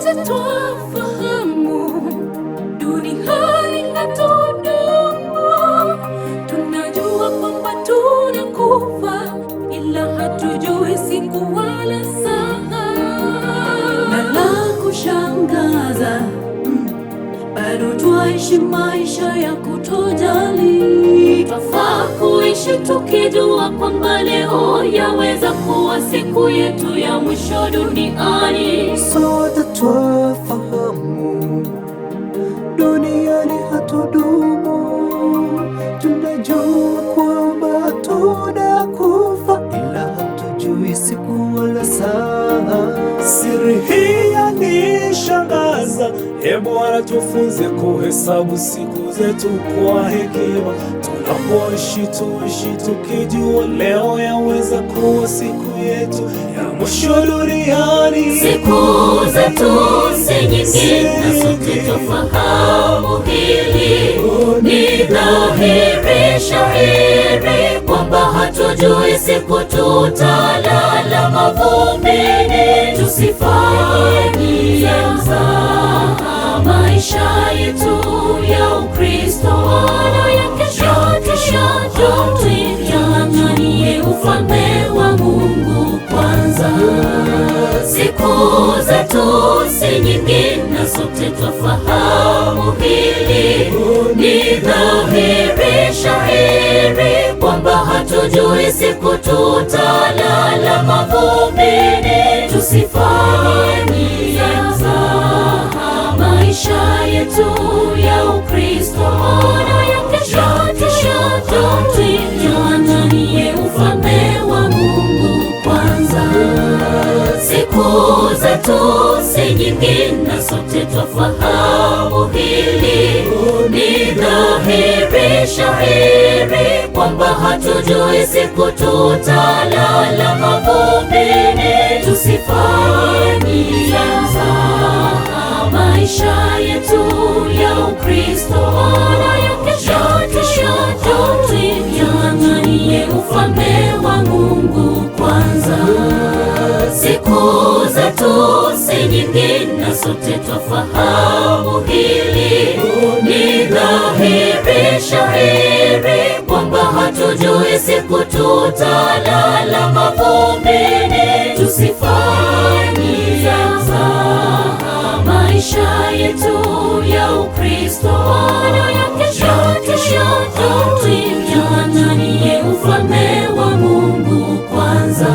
Sote twafahamu duniani hatudumu, tunajua kwamba tunakufa, ila hatujui siku wala saa. Na la kushangaza bado twaishi maisha ya kutojali. Twafaa kuishi tukijua kwamba leo yaweza kuwa siku yetu ya mwisho duniani. Sote twafahamu duniani hatudumu, tunajua kwamba tunakufa, ila hatujui siku wala saa. Siri hii yanishangaza, e Bwana, tufunze kuhesabu siku zetu kwa hekima. Tunapoishi tuishi tukijua leo yaweza kuwa siku yetu ya mwisho duniani. Siku zetu si nyingi na sote twafahamu hili. Ni dhahiri shahiri kwamba hatujui siku tutalala mavumbini. Tusifanyie mzaha maisha yetu ya Ukristo, wala ya kesho tuing'ang'anie ufalme wa Mungu kwanza. Siku zetu si nyingi na sote twafahamu hili. Ni dhahiri shahiri kwamba hatujui siku tutalala mavumbini. Tusifanyie mzaha maisha yetu ya Ukristo, ona ya kesho tuing'ang'anie ufalme wa Mungu kwanza. Siku zetu si nyingi na sote twafahamu hili. Ni dhahiri shahiri kwamba hatujui siku tutalala mavumbini. Tusifanyie mzaha maisha yetu ya Ukristo, ona ya kesho tuing'ang'anie ufalme wa Mungu kwanza. Siku zetu si nyingi na sote twafahamu hili. Ni dhahiri shahiri kwamba hatujui siku tutalala mavumbini. Tusifanyie mzaha maisha yetu ya Ukristo, ona ya kesho tuing'ang'anie ufalme wa Mungu kwanza.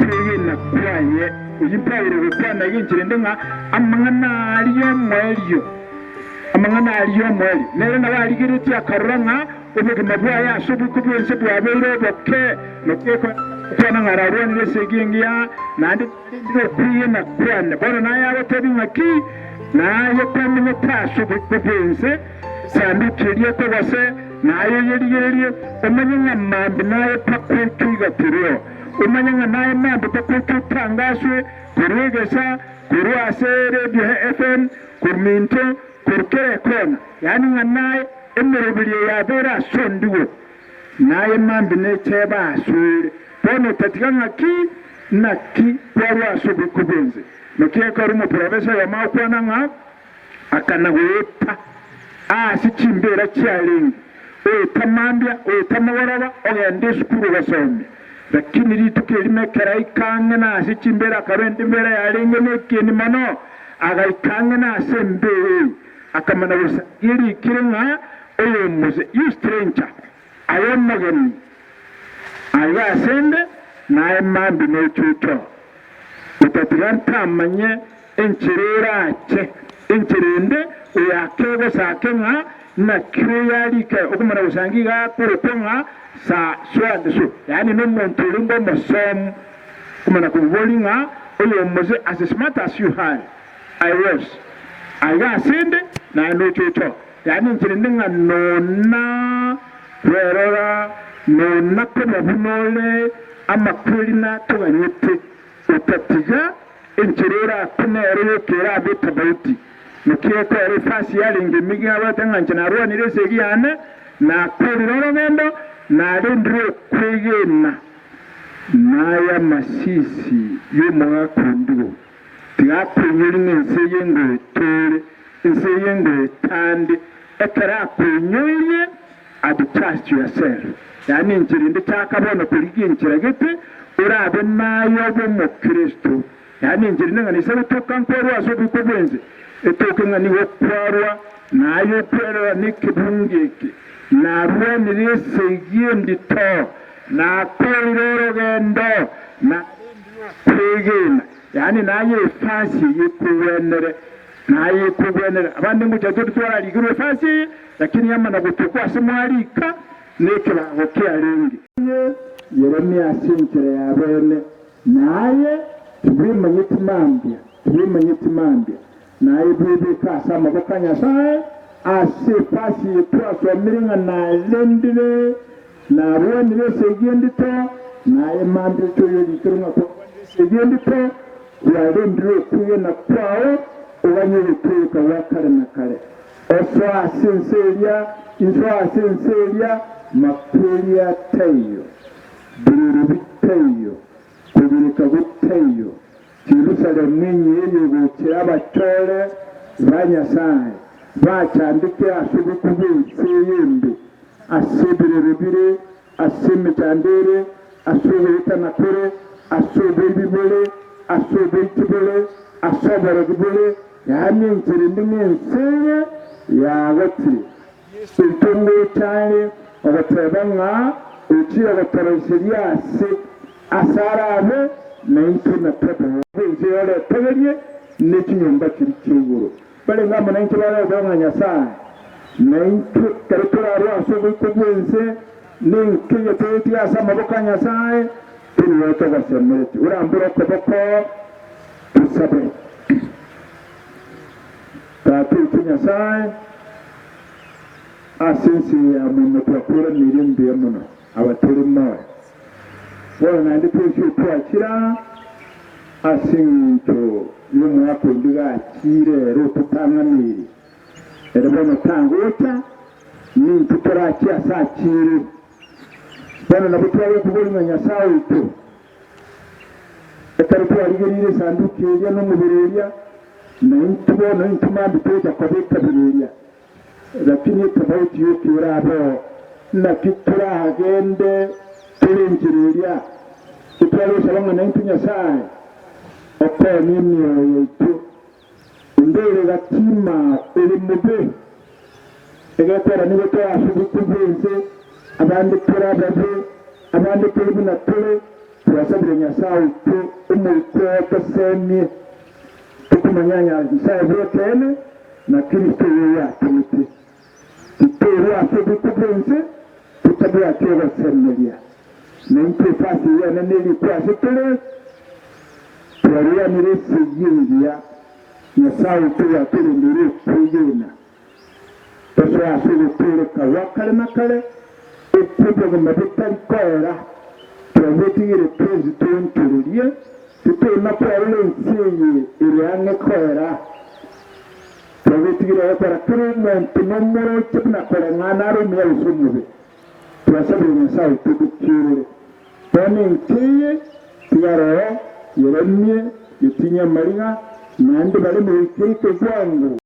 Okwegena kwaye. Oyio Paulo ogokwana iga enchera ende ng'a amang'ana aria omoerio, amang'ana aria omoerio, nere nabo arigeretie akarora ng'a obogima bwaye ase oboiko bw'ense bwabeire oboke, nokwana ng'a ararwanire esegi engiya, naende narendire okwegena kwane. Bono naye agotebia ng'aki? Naye kwamenyete ase oboiko bw'ense, esanduki eria ekogose, naye oyerigererie, omanye ng'a mambia naye takoitwa igatereo. Omanye ng'a naye mambia takoitwa otangaswe korwa egesa, korwa ase eredio ya FM, korwa minto, korwa kera ekona, yaani ng'a naye emeroberio yabeire ase ondigo, naye mambia nechebe asore. Bono otatiga ng'aki naki kwarwa ase oboiko bw'ense. Naki ekero omoprofesa oyomo agokwana ng'a akana goeta aase chimbeera chiarenge, oeta mambia, oeta mogoroba, ogenda esukuru gosomia. Lakini rituko erimo ekero aika ang'e nase chimbeera akarua ende embeera yarenge nekieni mono, agaika ang'e nase embeera eyio, akamanya gosangia erikire ng'a oyomoze, you stranger, aye omogeni, aiga asende, naye mambia nochoche oo. Otatiga ntamanye enchera erache, enchera ende oyakegosake ng'a naki oyarike okomana gosanga iga akorokwa ng'a sa so and so, yaani nomonto orenge omosomu, okomana koboboria ng'a oyomoze as smart as you are, I was, aiga asende naye nochocha oo. Yaani enchera ende ng'a nona kwerora, nona koba buna ore amakweri natoganyete. Otatiga enchera orakwe nero yoka erabe etabauti. Naki ekoera efasi yarenge emigi abwate ng'a inche narwanire esegi yane, nakorire orogendo, narendire okwegena. Naye amasisi y'omogaka ondigo, tiga akoinyori ng'a ense eye ngoetore, ense eye ngoetande. Ekero akoinyoirie, Adjust yourself, yaani enchera ende chaka bono korigia enchera gete orabe naye obe omokristo, yaani enchera ende ng'a nise gotoka nkwarwa ase oboiko bwense, etoke ng'a nigo okwarwa naye okwerora nekebungo eke, narwanire esegi endito, nakorire orogendo, narendire okwegena, yaani naye efasi eye ekogwenere. Naye ekogwenera abande ngocha tore twararigerwe efasi eye, lakini yamana gotokwa ase mwarika nekebago kiarenge. Aye Yeremia ase enchera ya bene, na aye tibwemanyeti mambia, tibwemanyeti mambia, naye bwebeke ase amaboko a Nyasae, ase efasi eye twasomire ng'a narendire, narwanire esegi endito, naye mambia oche oyorikere ng'a kwarwanire esegi endito, Kwarendire okwegena kwao, oganye ogotooreka gwa kare na kare. Osoe ase ense eria, insoe ase ense eria, makweri ataiyo. Biriri bitaiyo, kobireka gotaiyo, Yerusalemu enyia eyegochera abachore ba Nyasae bachandeke ase obokwo bw'ense eye embe, ase ebirero bire, ase emechando ere, ase ogoetana kore, ase oboibi bore, ase oboiti bore, ase oborogi bore, yaani enchera ende ng'a ense eye yagotire. Oito ngocha are ogoteba ng'a ochire gotoroiseria aase ase arabe, na intwe natobe. Ense yoretogerie ne chinyomba chiria chia igoro. Barenge amo naintwe bare goteba ng'a Nyasae, na intwe ekero torarue ase oboiko bw'ense, ninki getogotiga ase amaboko a Nyasae? Torue togosemeretie. Orambore okoboko tosabe. Tata oito Nyasae, ase ense eye ya mono twakoiraneirie mbuya mono aba tore moyo. Bono naende twensi otwachire aa ase engencho y'omwaka onde gachire ere ototang'aneirie. Ere bono tagocha, nintwe torachie ase achire. Bono nabo twagokoboria ng'a Nyasae oito, Ekero twarigereire esanduki eria na omobere oria, na intwe bono intwe mambia togocha koba ekabira eria, lakini etofauti yoka erabeo, naki toragende tore enchera eria, etware gosaba ng'a naintwe Nyasae okonye emioyo yaito, onde ore gati ime ore mobe. Egekorwa nigo torasubwe bw'ense, abande tore ababe, abande tore buna tore, twasabire Nyasae oito Omoika oo tosemie, tokomanya Nyasae bw'ekeene na Kristo oyo oyatomete. Titoirwa ase oboiko bw'ense, totabwati ogosemeria. Naintwe efasi eye enene erikwe ase tore, twarwanire esegi engiya, Nyasae oito oyatorendeire okwegena. Tosoe ase ogotooreka gwa kare na kare, okw'obogima botari koera, twagwetigire twensi toonchorerie, titona kwarora ense eye ere ang'e koera. Twagwetigire gokora kera omonto nomoroche buna koreng'ana are omuya gose omobe. Twasabire Nyasae oito tokiorore. Bono ense eye tiga roho yeremie, yetinyie amariga, naende bareme goika eike bwango.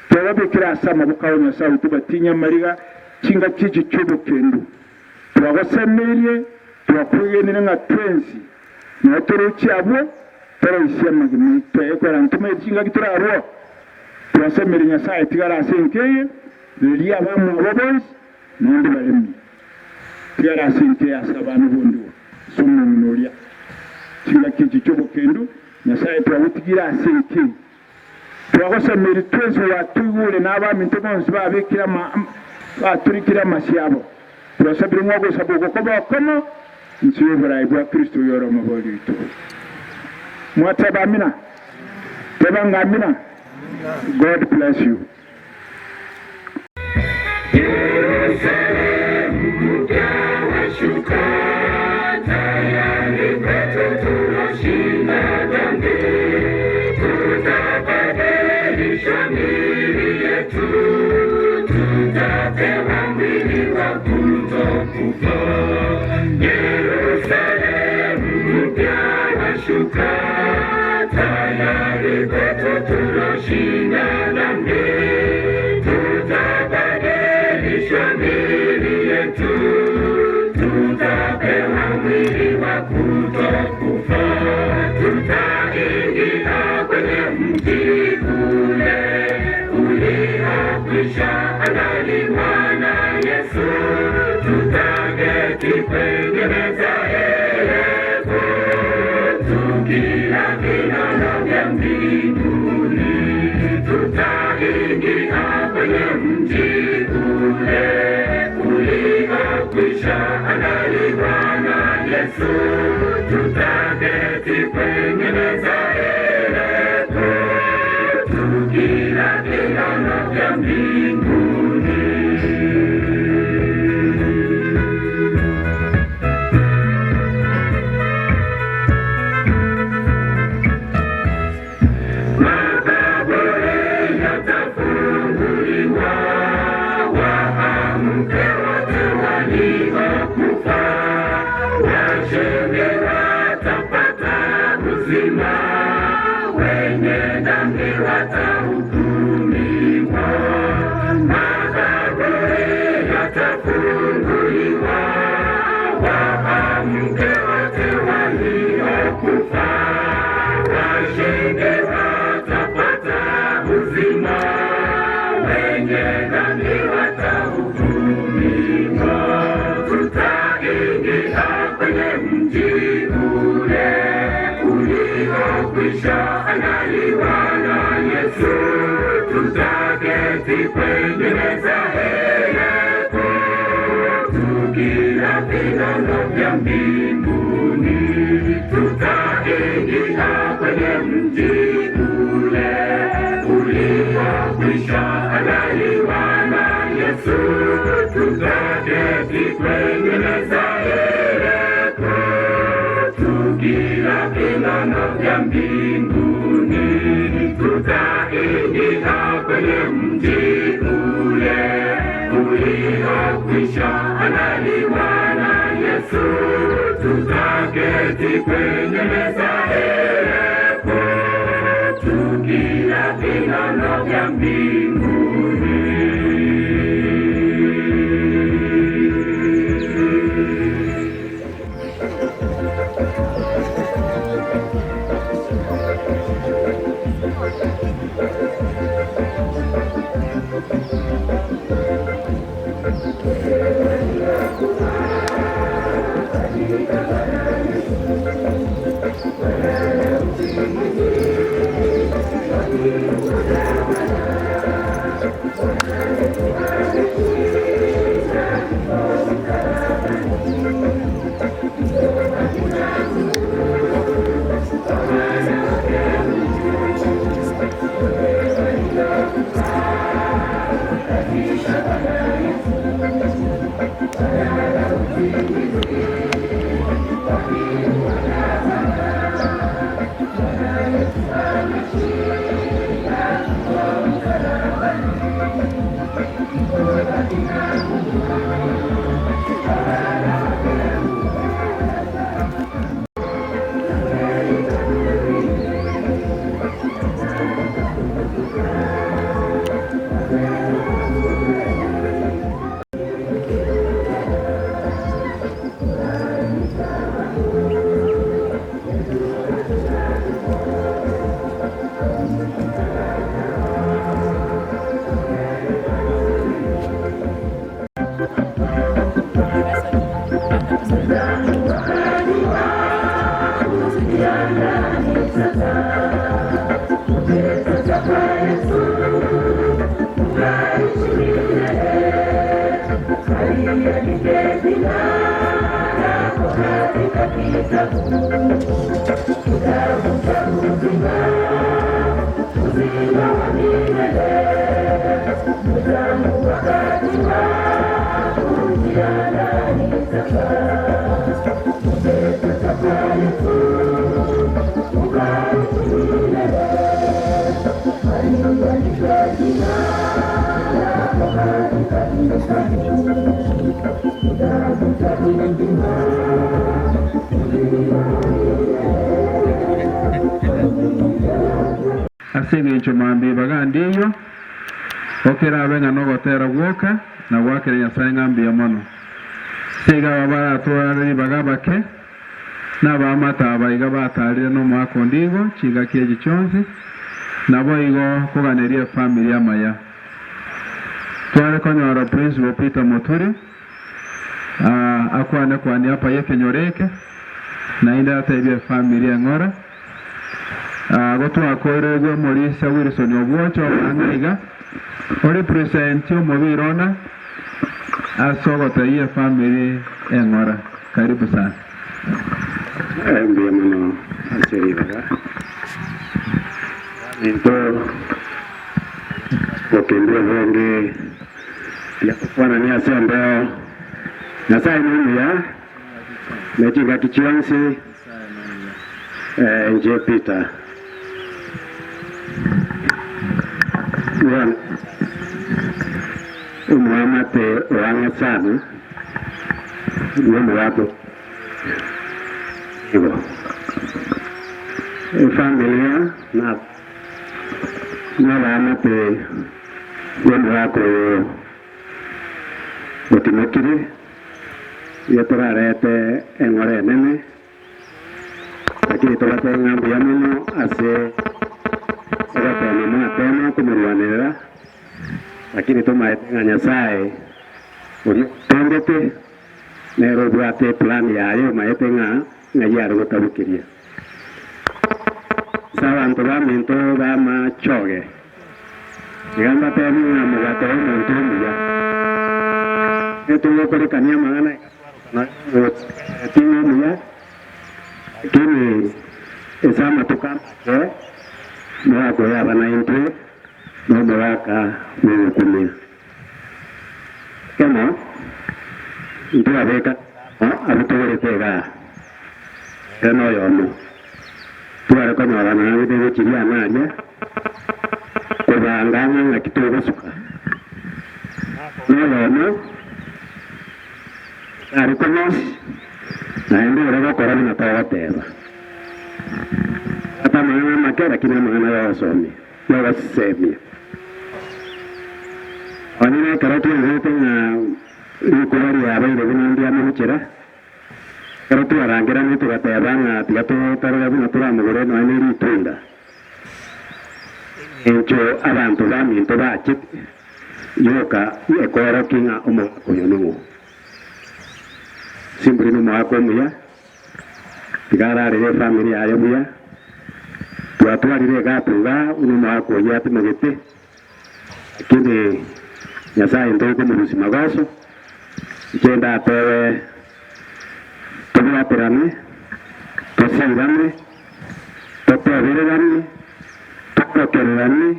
Twababekire ase amaboko ao Nyasae oito batinye amariga chingaki echi chi'obokendu. Twagosemeirie, twakwegenire ng'a twensi nao torochie abwo toroisie amagima aito ekwera ntomaete chingaki torarwao. Twasemeirie Nyasae tigara ase enka eye, riria abamwabo bonsi naende baremie. Tigara ase enka eye ase abana bondigo ase omong'ina oria. Chingaki echi chi'obokendu Nyasae twagotigire ase enka eye. Twagosemeria twensi gwatoigure na abaminto bonsi babekire baturikire amasio abo. Twasabire ng'a ogosaba oko kobe okomo inse y'oboraai bwa Kristo oyore Omobori oito. Mwateba amina? Teba ng'a amina. God bless you. Ase engencho mambia ibaga ndiyo, okerabe ng'a nogotera gwoka na goakera Nyasae ng'a mbuya mono. Ase igo aba baratware ribaga abake, na abaamate aba iga batarire nomoaka onde igo chingaki echi chionsi, naboigo koganeria efamiri amaya. Tware konyora Principal Peter Muturi akwane kwania apa y'ekenyoro eke, naende atebie efamiri eng'ora. Gotwakoirerigwe omorisia Wilson Obwocha omong'ina iga, orepresenti omobere ona ase ogotebia efamiri eng'ora. Karibu sana. Mbuya mono ase ribaga Baminto gokendwa obonge riakokwanania ase embeo. Nyasae nomuya ne chingaki chionsi. Inche Peter, omoamate o ang'e sana bw'omogaka igo, efamilia na abaamate b'omogaka oyo. Otimokire, igo torarete eng'ora enene, lakini tobatebie ng'a mbuya mono ase ogotema mwatema komorwanerera, lakini tomaete ng'a Nyasae oria otongete nere obwate eplan yaye omaete ng'a ng'ai are gotabokeria. Ase abanto baminto b'amachoge, tiga mbatebie ng'a mogatebe omonto omuya. Onye togokorekania amang'ana egatwarokana oyotabeeti ng'a omuya, lakini ase amatuko amake mogakoyaba naintwe nomogaka bw'ogokumia. Ekemo, ntwabeka amo abwo togorete igaa, ere noyomo, tware konyorana naende gochiria amo aria, kobanga ng'a ng'aki togosuka. Noyomo otare komosi, naende ore gokora buna togoteba. Tabwate amang'ana amake, lakini amang'ana yogosomia, yogosemia. Onye nekero twaigwete ng'a rikuba riabeire buna ndiamobuchera, ekero twarangeranire togateba ng'a tiga totarore buna toramogore nonya ne ritunda, engencho abanto baminto bachete yoka ekoorokia ng'a omogaka oyo ning'o. Simbori nomogaka omuya, tiga ararere efamiri yaye buya, twatwarire egapu igaa buna omogaka oyio atimogete. Lakini Nyasae intwe komorusia magoso, inche ndatebe tobwaterane, tosirane, totebereranie, torokereranie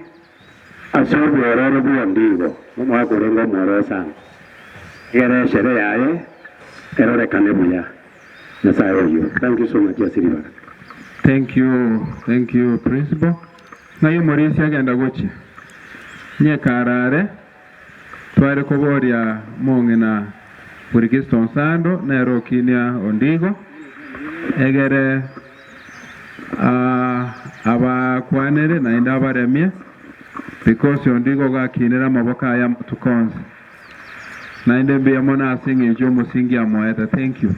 ase obwororo bw'ondigo, nomogaka orenge omwororo sana, egere eshere yaye erorekane buya. Nyasae oyio. Thank you so much ase ribaga. Thank you, thank you principal. Ng'ai omorisia agenda gochia? Nyekara are tware koboria mong'ina Burikisito Onsando nere okinia Ondigo egere abakwanere naende abaremie because Ondigo ogakinire amaboko aye amatuko onsi. Naende mbuya mono ase eng'encho y'omosingi amoete. Thank you.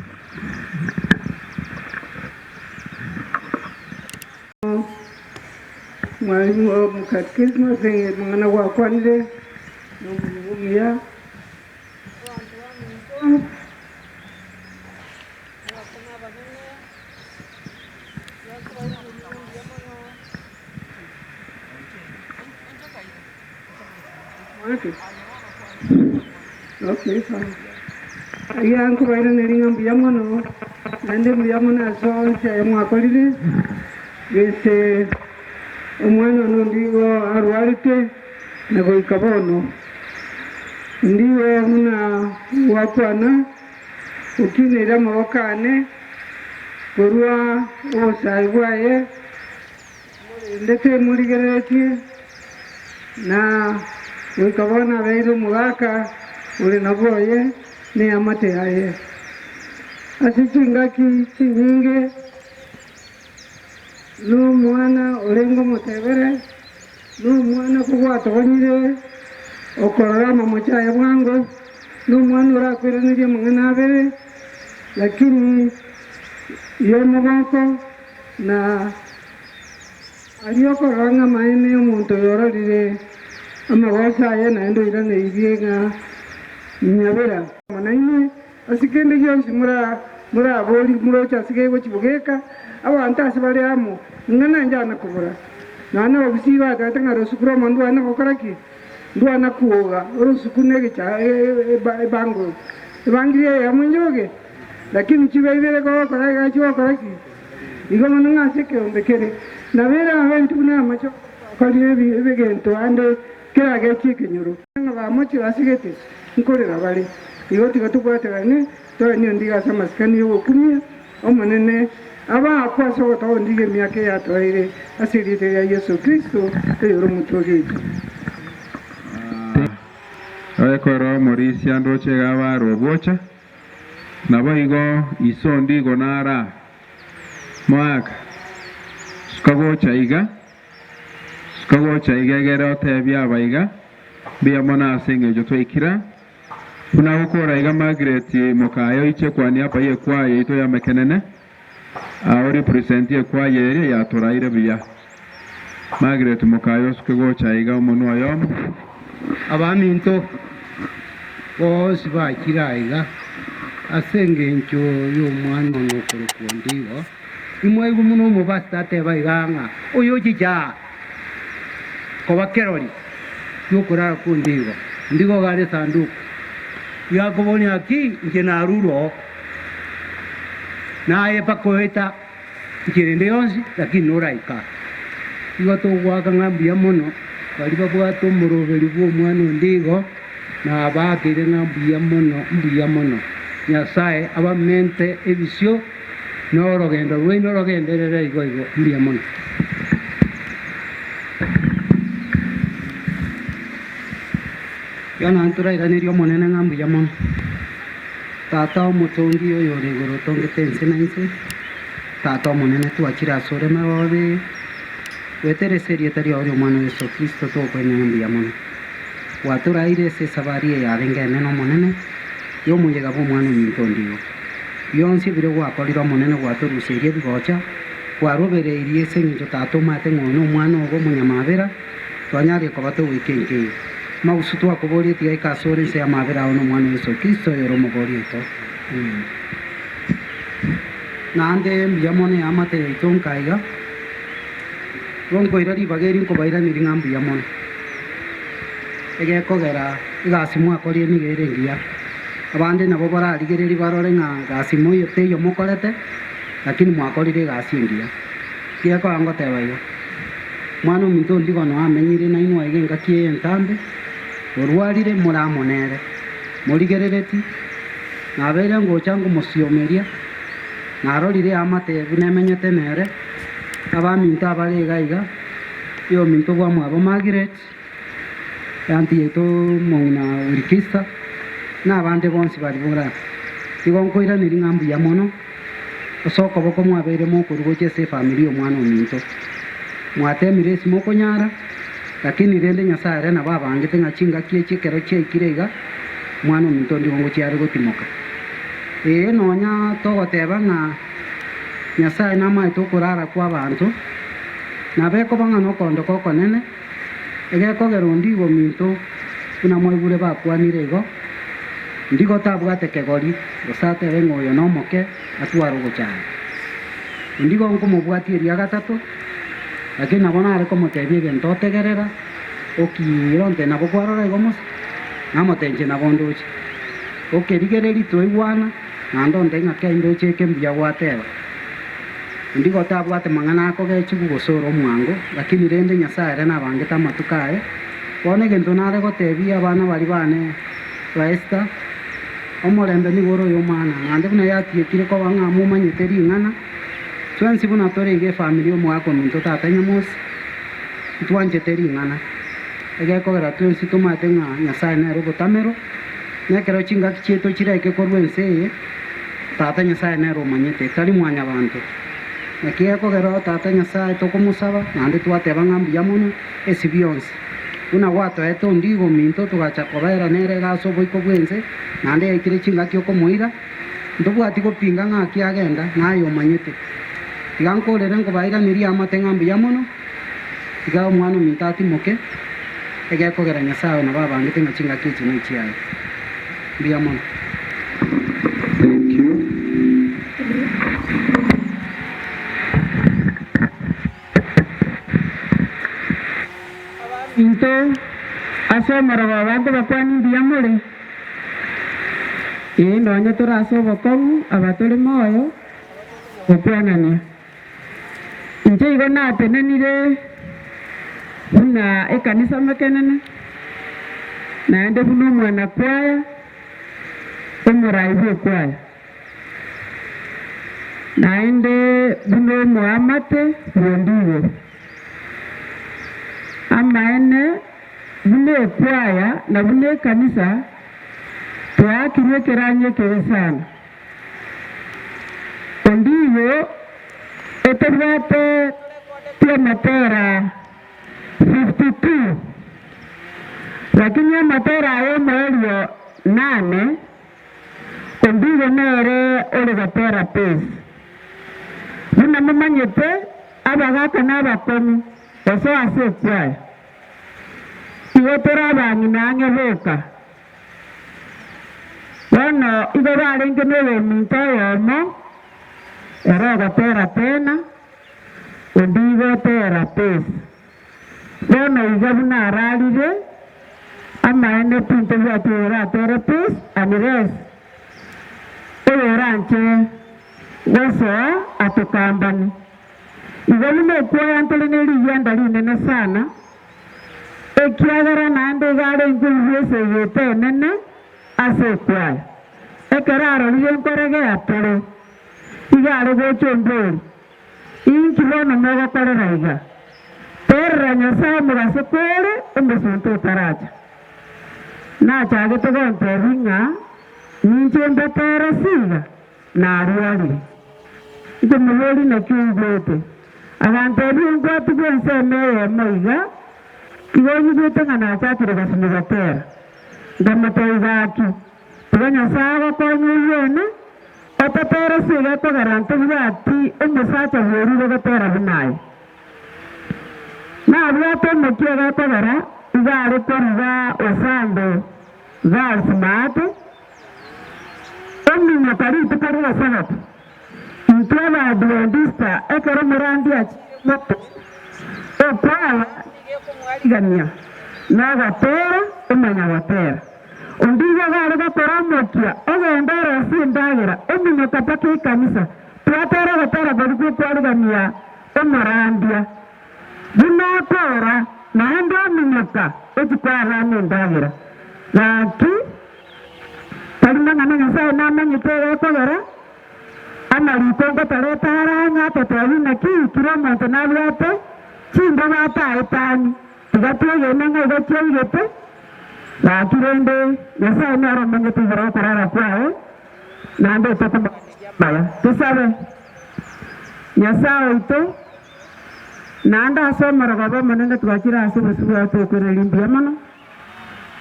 Mwalimu o Katekisimo ase amang'ana gwakwanire nomonwa omuya. Abanto baminto, abakong'u abanene, Yeso aigure mbuya mono. Okay, sawa. Ekiagera nkobairaneria ng'a mbuya mono, naende mbuya mono ase onsi aya mwakorire, gese omwana one onde igo arwarete na goika bono. Ndigo buna gwakwana, okineire amaboko ane korwa obosae bwaye. Morendete morigereretie, na goika bono abeire omogaka ore na bwoye neamate yaye. Ase chingaki chinyinge nomwana orenge omotebere, nomwana kogwatogonyire okorora amamocho aye bwango, nomwana orakoiranerie amang'ana abere, lakini yomogoko. Na aria okorora ng'a amaene omonto oyo ororire amagoso aye naende oiraneirie ng'a nyabera. Amo nainwe, ase kende gionsi moraborie moroche ase kegochia bogeka, abanto ase bare amo, ing'ana inche kobora. Nonya nabagusii batebete ng'a rosuku rw'omonto ndwane gokora ki? Ndwana kwoga orosuku negecha ebanguru. Ebangiri eyemo injoge. Lakini chibe ibere gokora iga chigokora ki? Igo mono ng'a ase ekeombe kere nabo erabe intwe buna amache okorire ebegento ande keragechie ekenyoro. Ng'a bamochire ase gete nkorera bare. Igo tiga tobwaterane toenie ondigo ase amasikani y'ogokumia Omonene, abaakwe ase ogotoa ondigo emiaka eyatoeire ase erieta ria Yeso Kristo oyore Omochori oito. Ekero omorisia ndoche iga abarwe ogocha. Naboigo iso ondigo nara moaka, Suka gocha iga, suka gocha iga egere otebie aba iga, Mbuya mono ase engencho twaikire aa. Buna agokora iga Margaret mokaye oiche kwania apa y'ekwaya yaito y'amekenene, ao represent ekwaya eria yatoraire buya. Margaret mokaye osuke gocha iga omonwe oyomo. Abaminto bonsi bachire aiga ase engencho y'omwana one okorokwa Ondigo. Imwaigwe buna omopastor ateba iga ng'a oyochicha aa koba kerori gi'okorara kw'ondigo, ondigo iga are esanduku. Iga akoboria ng'a ki inche narure oo, naye mpaka oeta nchera ende yonsi, lakini noraika aa. Igo togoaka ng'a mbuya mono baria babwate omoroberi bw'omwana ondigo, nabaakire ng'a mbuya mono, mbuya mono. Nyasae abamente ebisio. Na orogendo rwaino rogenderere igo igo. Mbuya mono. Bono ntorairanerie Omonene ng'a mbuya mono. Tata omotongi oyore igoro otongete ense na inse, Tata omonene twachire asore marobe, goetera ase erieta riao ri'Omwana o Yeso Kristo tokoenena mbuya mono. Gwatoraire ase esabari eye yarenge enene Omonene, y'omoyega bw'Omwana ominto onde igo. Bionsi ebiria gwakorire Omonene gwatoruseirie ebigocha, kwarobereirie ase engencho Tata omanyete ng'a oyo nomwana ogo omonyamabera, twanyarire koba togoika enka eye. Magusu twakoboria tigaika asore inse y'amabera ao n'Omwana o Yeso Kristo oyore Omobori oito. Amen. Naende mbuya mono eamate yaito nkaiga, igo nkoira ribaga eri nkobairaneria ng'a mbuya mono. Egekogera egasi mwakorire nigo ere engiya. Abande nabo bararigererie barore ng'a gasi moiyo teiyo mokorete, lakini mwakorire egasi engiya. Gekoba ngoteba igo, Mwana ominto onde igo noe amenyire nainwe aiga engaki eye entambe, orwarire, more amo nere, morigerereti, nabeire ngocha ngomosiomeria, narorire eamate buna emenyete nere, abaminto abare iga iga, oyominto bwamwabo Margaret, Eanti yaito omong'ina Wilkista, na abande bonsi baria bore aa. Igo nkoiraneria ng'a mbuya mono ase okoboko mwabeire mokorwa gochia ase efamiri y'omwana ominto. Mwatemire ase mokonyara, lakini rende Nyasae ere nabo abangete ng'a chingaki echi ekero chiaikire iga, omwana ominto onde igo ngochia are gotimoka. Ee, nonya togoteba ng'a Nyasae namaete okorara kw'abanto, nabo ekoba ng'a nokoondoka okonene, Egekogera ondigo ominto, buna mwaigure bakwanire igo, ndigo tabwate kegori, gose atebe ng'a oyo nomoke, atware ogochanda. Ondigo nkomobwatia eria gatato, lakini nabo nare komotebia egento otegerera, okiira onte nabo kwarora igo mose, namotenchie nabo ndoche. Okerigereria twaigwana, naende onte ng'a kei ndoche eke mbuya gwateba. Ondigo tabwate mang'ana akogechigwa gose ore omwango, lakini rende Nyasae ere nabangete amatuko aye. Bono egento nare gotebia abana baria bane ba Esther, omorembe nigo ore oyomana, naende buna yatiekire koba ng'a momanyete ring'ana, twensi buna tore iga efamiri y'omogaka ominto tata Nyamosi, ntwanchete ring'ana. Egekogera twensi tomanyete ng'a Nyasae nere obotamero, na ekero chingaki chiaito chiraike korwa ense eye, Tata Nyasae nere omanyete, tari mwanyabanto. Naki gekogera Tata Nyasae tokomosaba, naende twateba ng'a mbuya mono ase bionsi, buna gwatoete ondigo ominto togacha kobera nere iga ase oboiko bw'ense, naende yaikire chingaki okomoira, ntobwati gopinga ng'aki agenda, naye omanyete. Tiga nkorere nkobairanerie amate ng'a mbuya mono, tiga omwana ominto atimoke, egekogera Nyasae oyo nabo abangete ng'a chingaki echi nechiaye. Mbuya mono. Thank you. Abaminto, ase omorogoba nkobakwania mbuya more? Ee, nonya tore ase obokong'u, aba tore moyo, gokwanania. Inche igo natenenire buna ekanisa mekenene, naende buna omwana-kwaya, omorai bw'ekwaya, naende buna omoamate bw'endigo. Amaene, buna ekwaya na buna ekanisa, twaakirwe ekeranyo ekebe sana. Ondigo etobwate tiamatera 52, lakini amatera aya omoerio. Nane, Ondigo nere ore gotera bass. Buna momanyete, abagaka na abakong'u gosoa ase ekwaya. Igo tore abang'ina ang'e boka. Bono igo barenge noyominto oyomo, ere ogotera tena, onde igo otera bass. Bono iga buna ararire, amaene tintobwati oyoratere peace unless oyoranche gosoa atokambani. Igo buna okwoya ntore ne rigianda rinene sana, ekiagera naende iga arenge oigwe esegi enene ase ekwaya. Ekero arorire nkoregea tore, iga are gocha ombori, Inki bono mogokorera iga? Terera Nyasae omogaso kore omosunte otaracha. Nachagete gontebia ng'a ninche mbatere siga, narwarire. Nkomoboria naki oigwete. Agantebia onkwatigwe ensemo eyemo iga, igo onyigwete ng'a nachakire gosinywa gotera. Nkamotebia gaki, tiga Nyasae agokonye oyuene, Ototere siga ekogera ntobwati omosacha bwerire gotera buna aye. Nabwate omokia gekogera iga are koruga Osando Girls maate, ominyoka rituko ri'Esabato. Intwe Abaadventista ekero omorandi achiire moto, okwaya nigo ekomwarigania nogotera omanya gotera. Onde igo gare gokora omokia, ogende orosie endagera, ominyoka mpaka ekanisa, twatera ogotera koria gw'okwarigania omorandia. Buna akora, naende ominyoka ochia koa abana endagera. Gaki, tari mang'ana Nyasae namanyete egekogera, amariko ngotoreta are ang'e atotebie naki kera omonto nabwate chimboba ataetanie. Tiga twegene ng'a igo chiaigete, gaki rende Nyasae nere omanyete igoro y'okorara kwaye, naende tokomoganeria amaya. Tosabe. Nyasae oito, naende ase omorogoba omonene twachire ase obosio bwao tokoireria mbuya mono,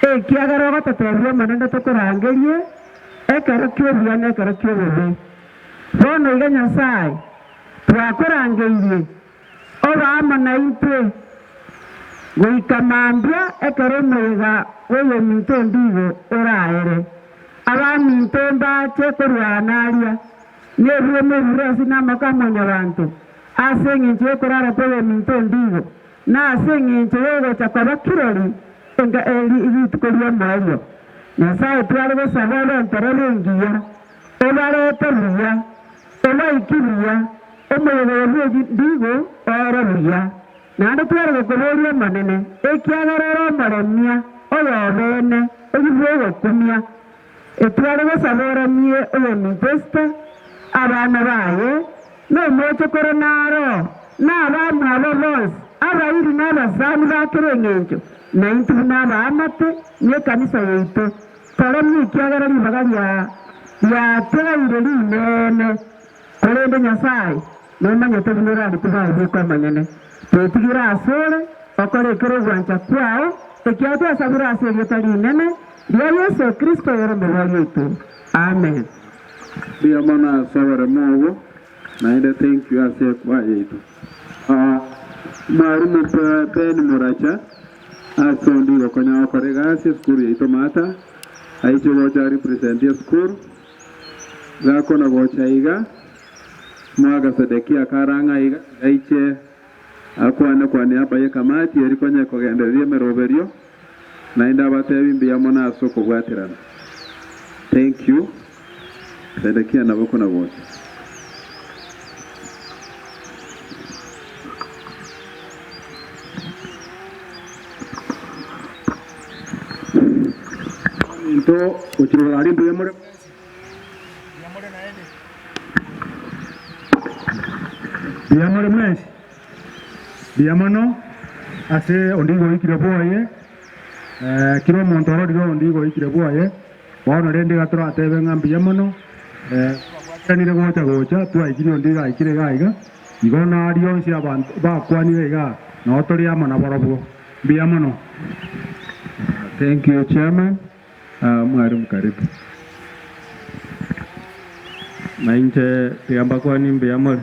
ekiagera ogototebia Omonene tokorangerie ekero ki'obuya na ekero ki'obobe. Bono iga Nyasae, twakorangeirie Obe amo naintwe goika mambia ekero omoyega bw'oyominto ondigo oraere. Abaminto mbache korwana aria, nebioma ebirasi na amako a Mwanyabanto, ase engencho y'okorara kw'oyominto ondigo, na ase engencho y'ogocha koba kirori enka eri rituko ri'omoerio. Nyasae tware gosaba obe enterebe engiya, obarete buya, Obaiki buya, omoyega oyo bw'endigo oere buya. Naende tware gokoboria Omonene, ekiagera ore omoremia oyobeene, oyio bw'ogokumia. Etware gosaba oremie oyominto Esita, abana baye, na omochokoro naro, na abamwabo bonsi, abairi na abasani ba kera engencho, na intwe buna abaamate nekanisa yaito. Toremie ekiagera ribaga riategaire rinene, korende Nyasae nomanyete buna orarikwe baye omonyene. Twetigire asore okore ekere ogwancha kwao, ekiagera twasabire ase erieta rinene ria Yeso Kristo oyore Omobori oito. Amen. Mbuya mono ase oboremo obwo naende thank you ase ekwaya yaito. Mwalimu Ben Muracha ase onde igokonya gokora egasi esukuru yaito Maata aiche gocha represent esukuru gakona gocha iga mwaka Sedekia karang'a iga aiche akwane kwa niaba ye kamati eri konya ekogendereria emeroberio naende abatebi mbuya mono ase okobwaterana. Thank you. Sedekia nabo kona gocha. Ominto gochia igoro aria mbuya more mwensi, mbuya more naende, mbuya more mwensi, mbuya mono ase onde igo oikire bwoye, kera omonto ororire onde igo oikire bwoye. Bono rende iga toratebe ng'a mbuya mono, twabwatiranire gocha gocha, twaikirie onde iga aikire iga iga, igo naria onsi abanto bakwanire igaa, nao tore amo nabarobwo. Mbuya mono. Thank you chairman. Mwalimu karibu. Na inche tiga mbakwanie mbuya more.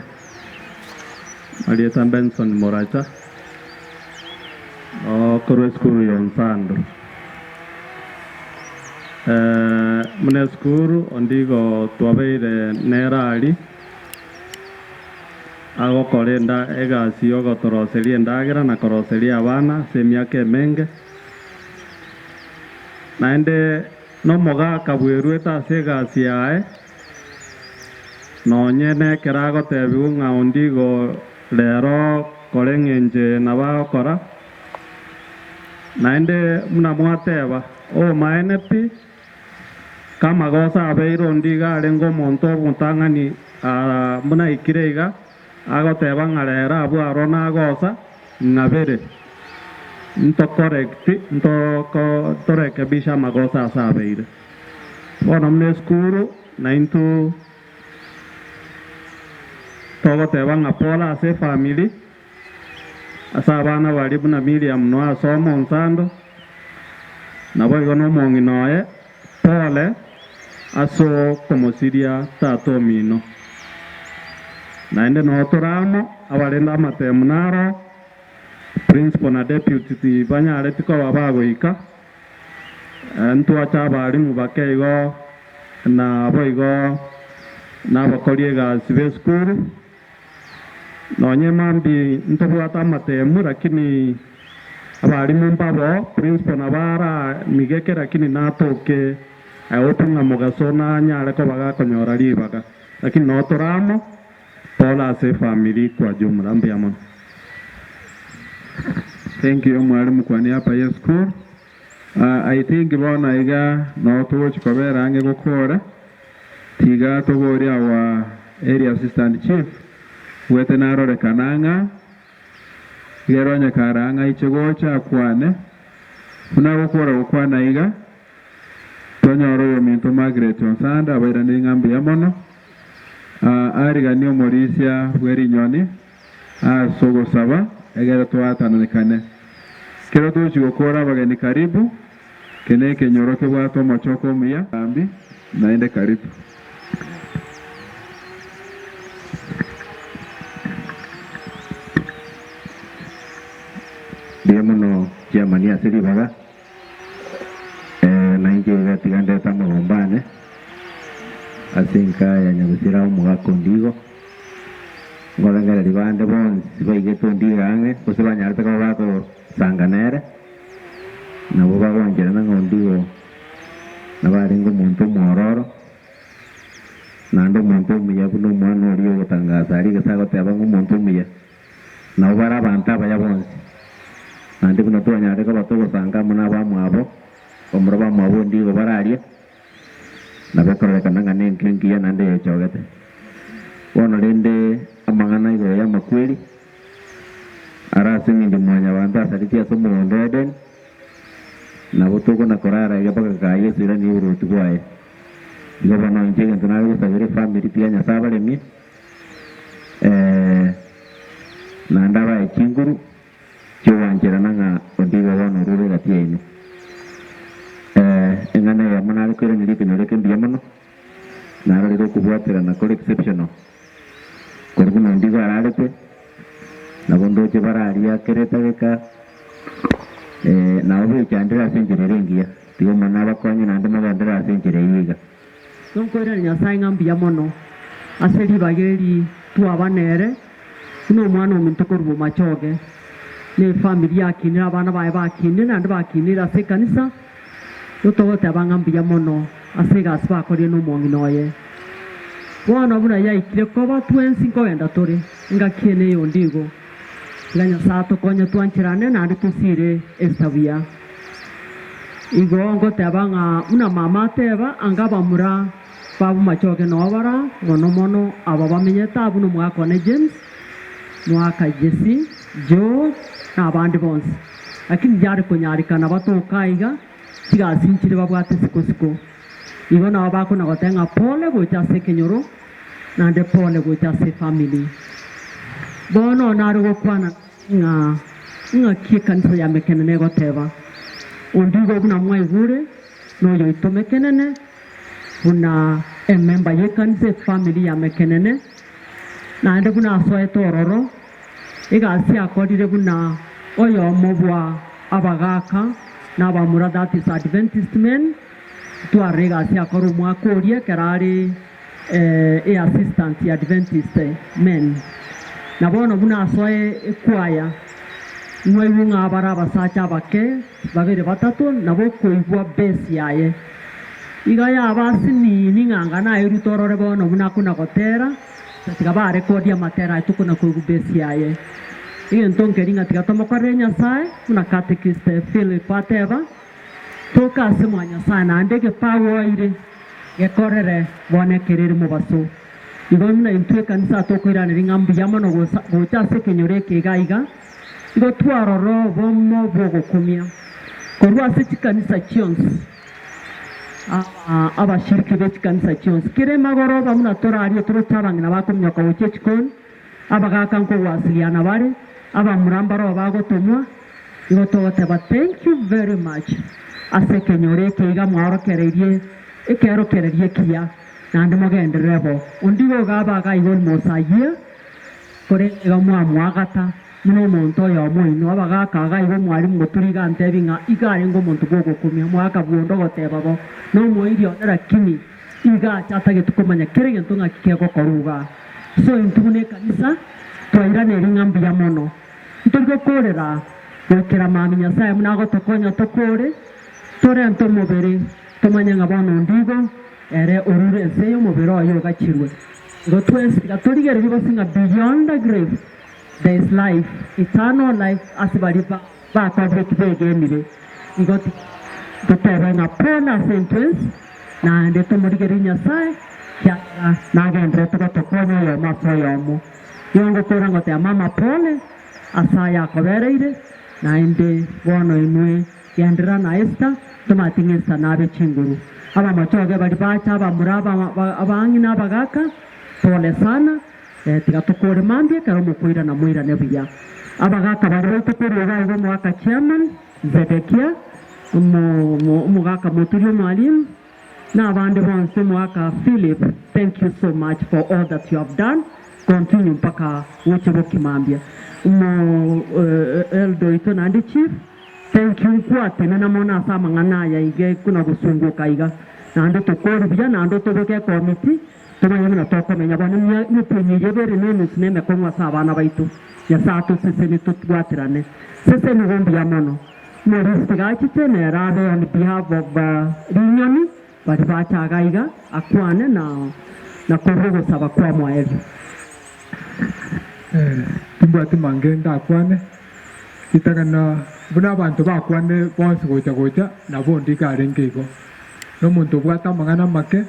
Marieta Benson Moracha, okorwa esukuru ya Onsando. Buna esukuru onde igo twabeire nere aria agokora enda egasi yogotoroseria endagera na koroseria abana ase emiaka emenge. Naende nomogaka bweruete ase egasi yaye, nonye nekero agotebigwa ng'a onde igo rero kora eng'encho eye nabo agokora. Naende buna mwateba, Obomaene pi, kamagoso abeire onde iga arenge omonto omotang'ani aa buna aikire iga, agoteba ng'a rero abwo aro nagosa, ng'abere, ntocorrect, ntoko torekebishe amagoso ase abeire. Bono buna esukuru, naintwe togoteba ng'a pole ase efamiri, Ase abana baria buna Miriam noe ase omonsando, naboigo nomong'ina oye pole ase okomosiria tata omino. Naende noo tore amo, abarende amatemu naro, principal na deputy tibanyareti koba bagoika, ntwache abalimu bake igo naboigo nabakori egasi b'esukuru. Nonye mambia ntobwate amatemu lakini abalimu mbabo, principal nabo aramigeke lakini natoke I hope ng'a mogaso nanyare koba gakonyora ribaga lakini noo tore amo pole ase efamiri kwa jumla mbuya mono. Thank you mwalimu kwa niaba ye school. I think bono iga noo togochi kobera ang'e gokora. Tiga toborie our area assistant chief bwete narorekana ng'a igere onye kare ang'e aiche gocha akwane buna agokora gokwana iga tonyore oyominto Margaret Onsanda abairanerie ng'a mbuya mono ariganie omorisia bwe rinyoni ase ogosaba egere toatananekane kero togochi gokora abageni karibu Eke nekenyoro kebwate omochoko omuya. Ambi, naende karibu. Mbuya mono chiamani ase ribaga, na inche iga tiga ndete amagombo ane ase enka ya nyagusira omogaka ondigo, nkorengereria bande bonsi baigete ondigo ang'e gose banyarete koba bagosanga nere. Nabo bagoancherana ng'a ondigo nabo arenge omonto omwororo, naende omonto omuya buna omwana oria ogotangasa aria gose agoteba ng'a omonto omuya. Nabo bare abanto abaya bonsi. Naende buna twanyarire koba togosanga amo nabamwabo, bamura bamwabo ondigo bare aria, nabo ekororekana ng'a nenka engiya naende eyechogete. Bono rende amang'ana igoro y'amakweri, Are ase engencho Mwanyabaanto asaretie ase omogondo o Edeni, nabo tokona korara iga mpaka kaa Yeso oiranie oboruoti bwaye. Igo bono inche egento nare gosabera efamiri tiga Nyasae abaremie, naende abae chinguru chi'ogwancherana ng'a onde igo bono orure egati yaino. Eng'ana eyemo nare koiraneria ekenyoro eke mbuya mono, narorire okobwaterana kore exceptional. Korwa buna onde igo ararete, nabo ndoche bararia kera etageka, nabo bechandire ase enchera ere engiya. Tiga Omonene abakonye naende mogenderere ase enchera eyio iga. Nonkoirania Nyasae ng'a mbuya mono ase ribaga eri twaba nere buna omwana ominto korwa bomachoge, na efamiri yakinire, abana baye bakinire, naende bakinire ase ekanisa, Igo togoteba ng'a mbuya mono ase egasi bakorire nomong'ina oye. Bono buna yaikire koba twensi nkogenda tore engaki ene eyonde igo. Tiga Nyasae atokonye twancherane naende tosiire esita buya. Igo ngoteba ng'a buna mama ateba, anga abamura ba bomachoge noo bara, mono mono aba bamenyete aa buna omogaka one James, Mwaka Jesse, Joe, na abande bonsi. Lakini yare konyarekana batoke aiga, chigasi nchire babwate siko-siko. Igo nabo bakona goteba ng'a pole gocha ase ekenyoro, naende pole gocha ase efamiri. Bono nare gokwana ng'a ng'aki ekanisa ya Mekenene egoteba. Onde igo buna mwaigure. Noyoito Mekenene buna emember y'ekanisa efamily ya Mekenene, naende buna asoete ororo, egasi akorire buna oyomo bwa abagaka na abamura that is Adventist men, twarora egasi akora omwaka oria ekero are e assistant ya Adventist men. Na bono buna asoe ekwaya, mwaigwe ng'a abare abasacha abake babere batato nabo okoigwa base yaye. Iga yaba asinini ng'a anga naerute orore bono buna akona gotera, tiga barekodia amatera aye tokona koigwa base yaye. Egento nkeri ng'a tiga tomokorere Nyasae buna catechist Philip ateba, Toka ase mwa Nyasae naende egepawa oeire gekorere bono ekero ere mobaso. Igo buna intwe ekanisa tokoiraneria ng'a mbuya mono gocha ase ekenyoro eke iga iga, igo twarora obomo bw'ogokumia korwa ase chikanisa chionsi, abashiriki be chikanisa chionsi. Kera emagoroba buna torarie toroche abang'ina bakominyoka gochia echikoni, abagaka nkogwasiriana bare, abamura mbaroo bagotomwa, igo togoteba thank you very much ase ekenyoro eke iga mwaorokereirie ekeorokererio ekiya. Naende mogenderere bo. Onde igo gaba iga igoro mosayie, korende iga mwamoagata buna omonto oyomo oino. Abagaaka iga igo mwarimu moturi iga antebi ng'a iga arenge omonto bw'ogokumia. Omogaka bw'onde ogoteba bo, nomoiri one lakini iga acha atagete komanya kera egento ng'aki kegokorwa igaa. So intwe buna ekanisa twairaneria ng'a mbuya mono. Ntori gokoorera goikera mambia Nyasae buna agotokonya tokoore, torente omobere tomanye ng'a bono onde igo Ere orure ense y'omobere oye ogachirwe. Igo twensi tiga torigererie gose ng'a beyond the grave there is life, eternal life ase baria bakorire eki begenire. Igo totebe ng'a pole ase intwensi naende tomorigererie Nyasae kiagera nagendererete gotokonya oyomo ase oyomo. Nigo ngokora ngoteba mama pole ase aya akobereire naende bono inwe Genderera na Esther, tomanyeti ng'a Esther nabe chinguru. Abamochoge baria bacha abamura abang'ina abagaka, pole sana, tiga tokore mambia ekero mokoirana moirane buya. Abagaka baria baito korwa iga iga omogaka chairman, Zedekia, omogaka moturi omwalimu, na abande bonsi omogaka Philip, thank you so much for all that you have done, continue mpaka goche bokimambia. Omo elder oito naende chief. Thank you nkwatenena mono ase amang'ana aya iga buna gosunguka iga naende tokori buya naende otobeke ekomiti tomanye buna tokomenya bono emetienyi eye ebere na enusu na emekong'u ase abana baito Nyasae atosesenie tobwaterane seseni igo mbuya mono Maurice tiga achiche nere abe on behalf of rinyoni baria bacha iga iga akwane na na korwa ogosaba kwa moerio. Timbwati mange ndakwane, ritang'ani buna abanto bakwane bonsi gocha gocha, nabo onde iga arenge igo. Nomonto obwate amang'ana amake,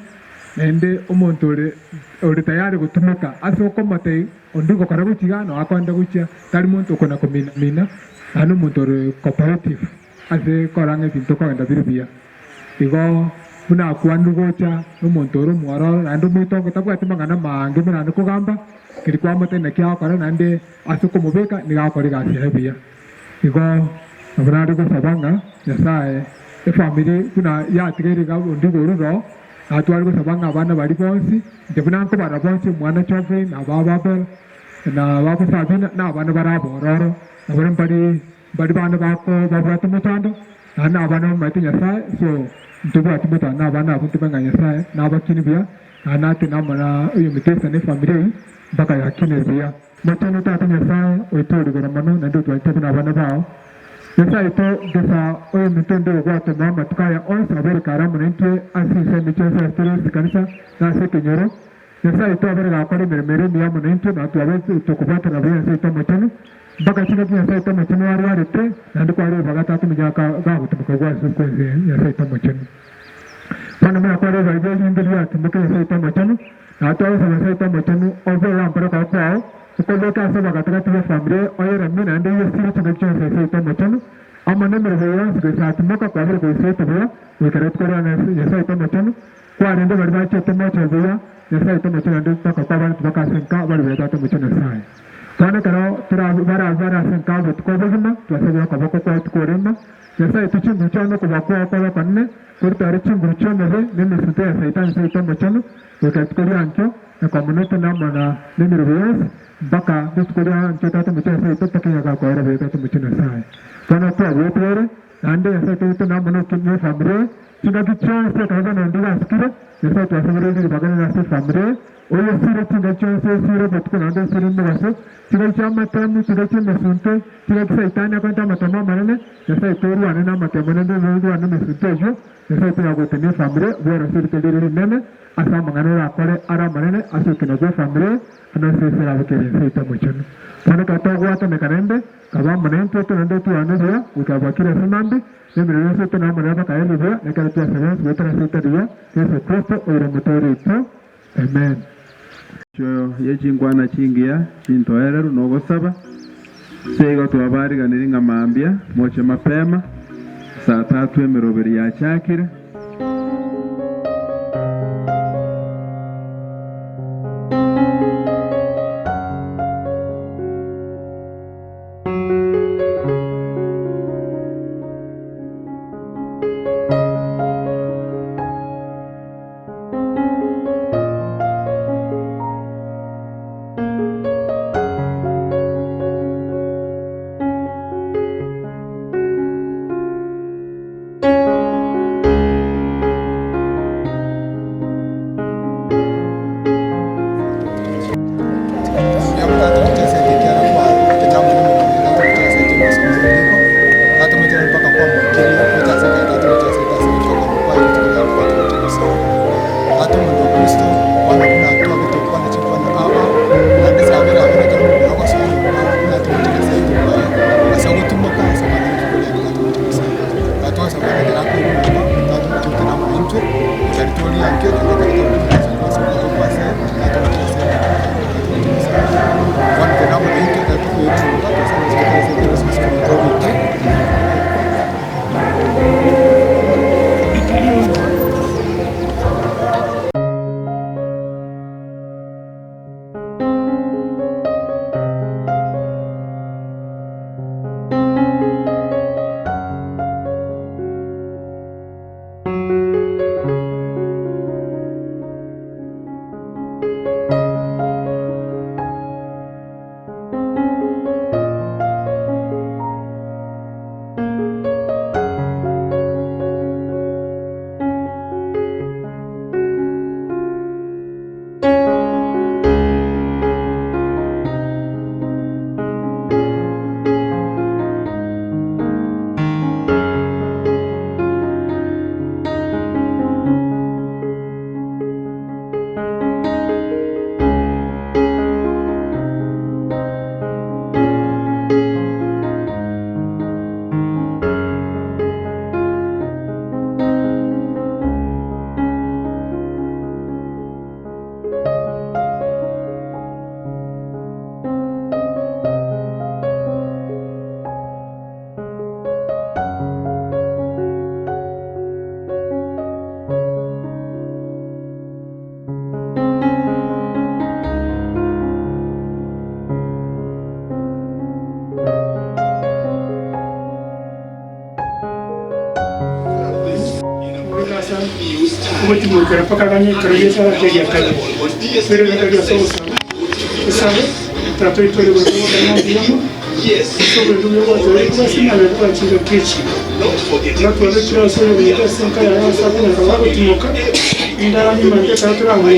naende omonto ore ore tayari gotumeka ase okomotebia onde gokora gochia iga noo akoenda gochia, tari monto okona komina mina, naende omonto ore cooperative ase korora ng'a ebinto kogenda bire buya. Igo buna akwanire gocha nomonto ore omwororo naende omoitongo tabwati mang'ana maange buna ande kogamba, keria kwamotebia naki agokora naende ase okomobeka nigo agokora egasi yaye buya. Igo nabo nare gosaba ng'a Nyasae efamiri buna yatigaire iga onde igoro igo, natware gosaba ng'a abana baria bonsi, inche buna nkobarora bonsi omwana Geoffrey na baba Abel na baba Sabina na abana bare abororo, nabo mbari Mbaria bande bako babwate omochando, naende nabana bamaete Nyasae, so ntobwati mochando nabana abwo ntome ng'a Nyasae nabakini buya, naende natene amo na oyominto Esther ne efamiri eyio mpaka yakinire buya. Mochenu Tata Nyasae oito ore igoro mono naende otwanchete buna abana bao. Nyasae oito gesa oyominto onde ogwatomoa amatuko aya onsi abere kare amo naintwe ase chinsemo chionsi ase tore ase chikanisa na ase ekenyoro. Nyasae oito abere gakora emeremo ere emiya amo naintwe na twabe tokobwatana buya Nyasae oito omochenu. Mpaka chingaki Nyasae oito Omochenu arwarete, naende kwareba gatato emiaka gagotumoka gwase kwense Nyasae oito Omochenu. Bono buna kwareba iga erinde riatumboke Nyasae oito Omochenu, na twagosaba Nyasae oito Omochenu obe owampare okoboko kwao, okobeke ase obogati-gati bw'efamiri oyeremie naende oyesire chingaki chionsi Nyasae oito Omochenu, amo nemeremo yonsi goisa atimoka kwabere goisa oito buya, goikera rituko ria Nyasae oito Omochenu, Kwarende baria bachete moche buya, Nyasae oito omochenu naende mpaka kwabarente mpaka ase enka bare buya Tata omochenu Nyasae. Bono ekero torabe barabe bare ase enka obotuko obogima, twasabire okoboko kwao tikorema. Nyasae aitwe chinguru chiao na okobua kwao kobe okonene, korutware chinguru chi'omobe na emesunte ya Saitani seito omochenu, goika rituko riankio, na koamunete amo na nemeremo yonsi, mpaka rituko riankio Tata omochenu Nyasae oito mpaka enyaga akoera buya Tata omochenu Nyasae. Bono twabuete ere, naende Nyasae toitwe amo na efamiri eye, chingaki chionsi ekero bono onde iga asikire, Nyasae twasabereire ribaga rinene ase efamiri eye, oyesire chingaki chionsi osire obotuko naende osire omobaso, Chingaki chi'amatemu, chingaki chi'emesunte, chingaki Saitani akorente amatemo amanene, Nyasae torwane namatemo naende torwane nemesunte eyio, Nyasae toyagoetania efamiri bwerose rituko riria rinene ase amang'ana orakore are amanene ase okina gw'efamiri ande ase ase erabe kere ense yaito omochenu. Bono ekero togwataneka naende, kaba amo naintwe togende twane buya goika bwakire ase mambia, nemeremo yonsi tore amo nere bakaerio buya, nekero twasaba onsi goetera ase erieta riria Yeso Kristo oire omotoori oito. Amen. Engencho ye chinkwana chingiya chintoereru nogosaba. Ase igo twabariganirie ng'a mambia moche mapema, saa tatu emeroberi yachakire. Tata omonto o Kristo, bono buna twabete gokwana chinkwana ao ao, naende sabera abere ekero omonto agosoa nyomba buna togocha Nyasae tokwaye, ase ogotumoka ase amang'ana rituko riane tata omochie Nyasae. Tata twasaba ng'a ekero akoirwa nyomba, tata omochie ote namo naintwe, gocha rituko riankio naende ekero togocha Nyasae ase okoyia kwase, tata omochie Nyasae tata omochie Nyasae. Bono tari namo naintwe ekero tokoyechunga, twasaba Nyasae ase Yeso Kristo omonto ogocha. Ogotimokera mpaka ganye ekero Yeso arache eria kabere. Toirogereria ase ogosaba, tosabe, Tata oito ore igoro togokora ng'a mbuya mono ase oborendi obuya gwatoeire korwa ase emebere korwa chingaki echi. Buna twabekire ase oyominto ase enka yaye ase akonyara koba agotimoka, indaganye omanyete ekero toramoure,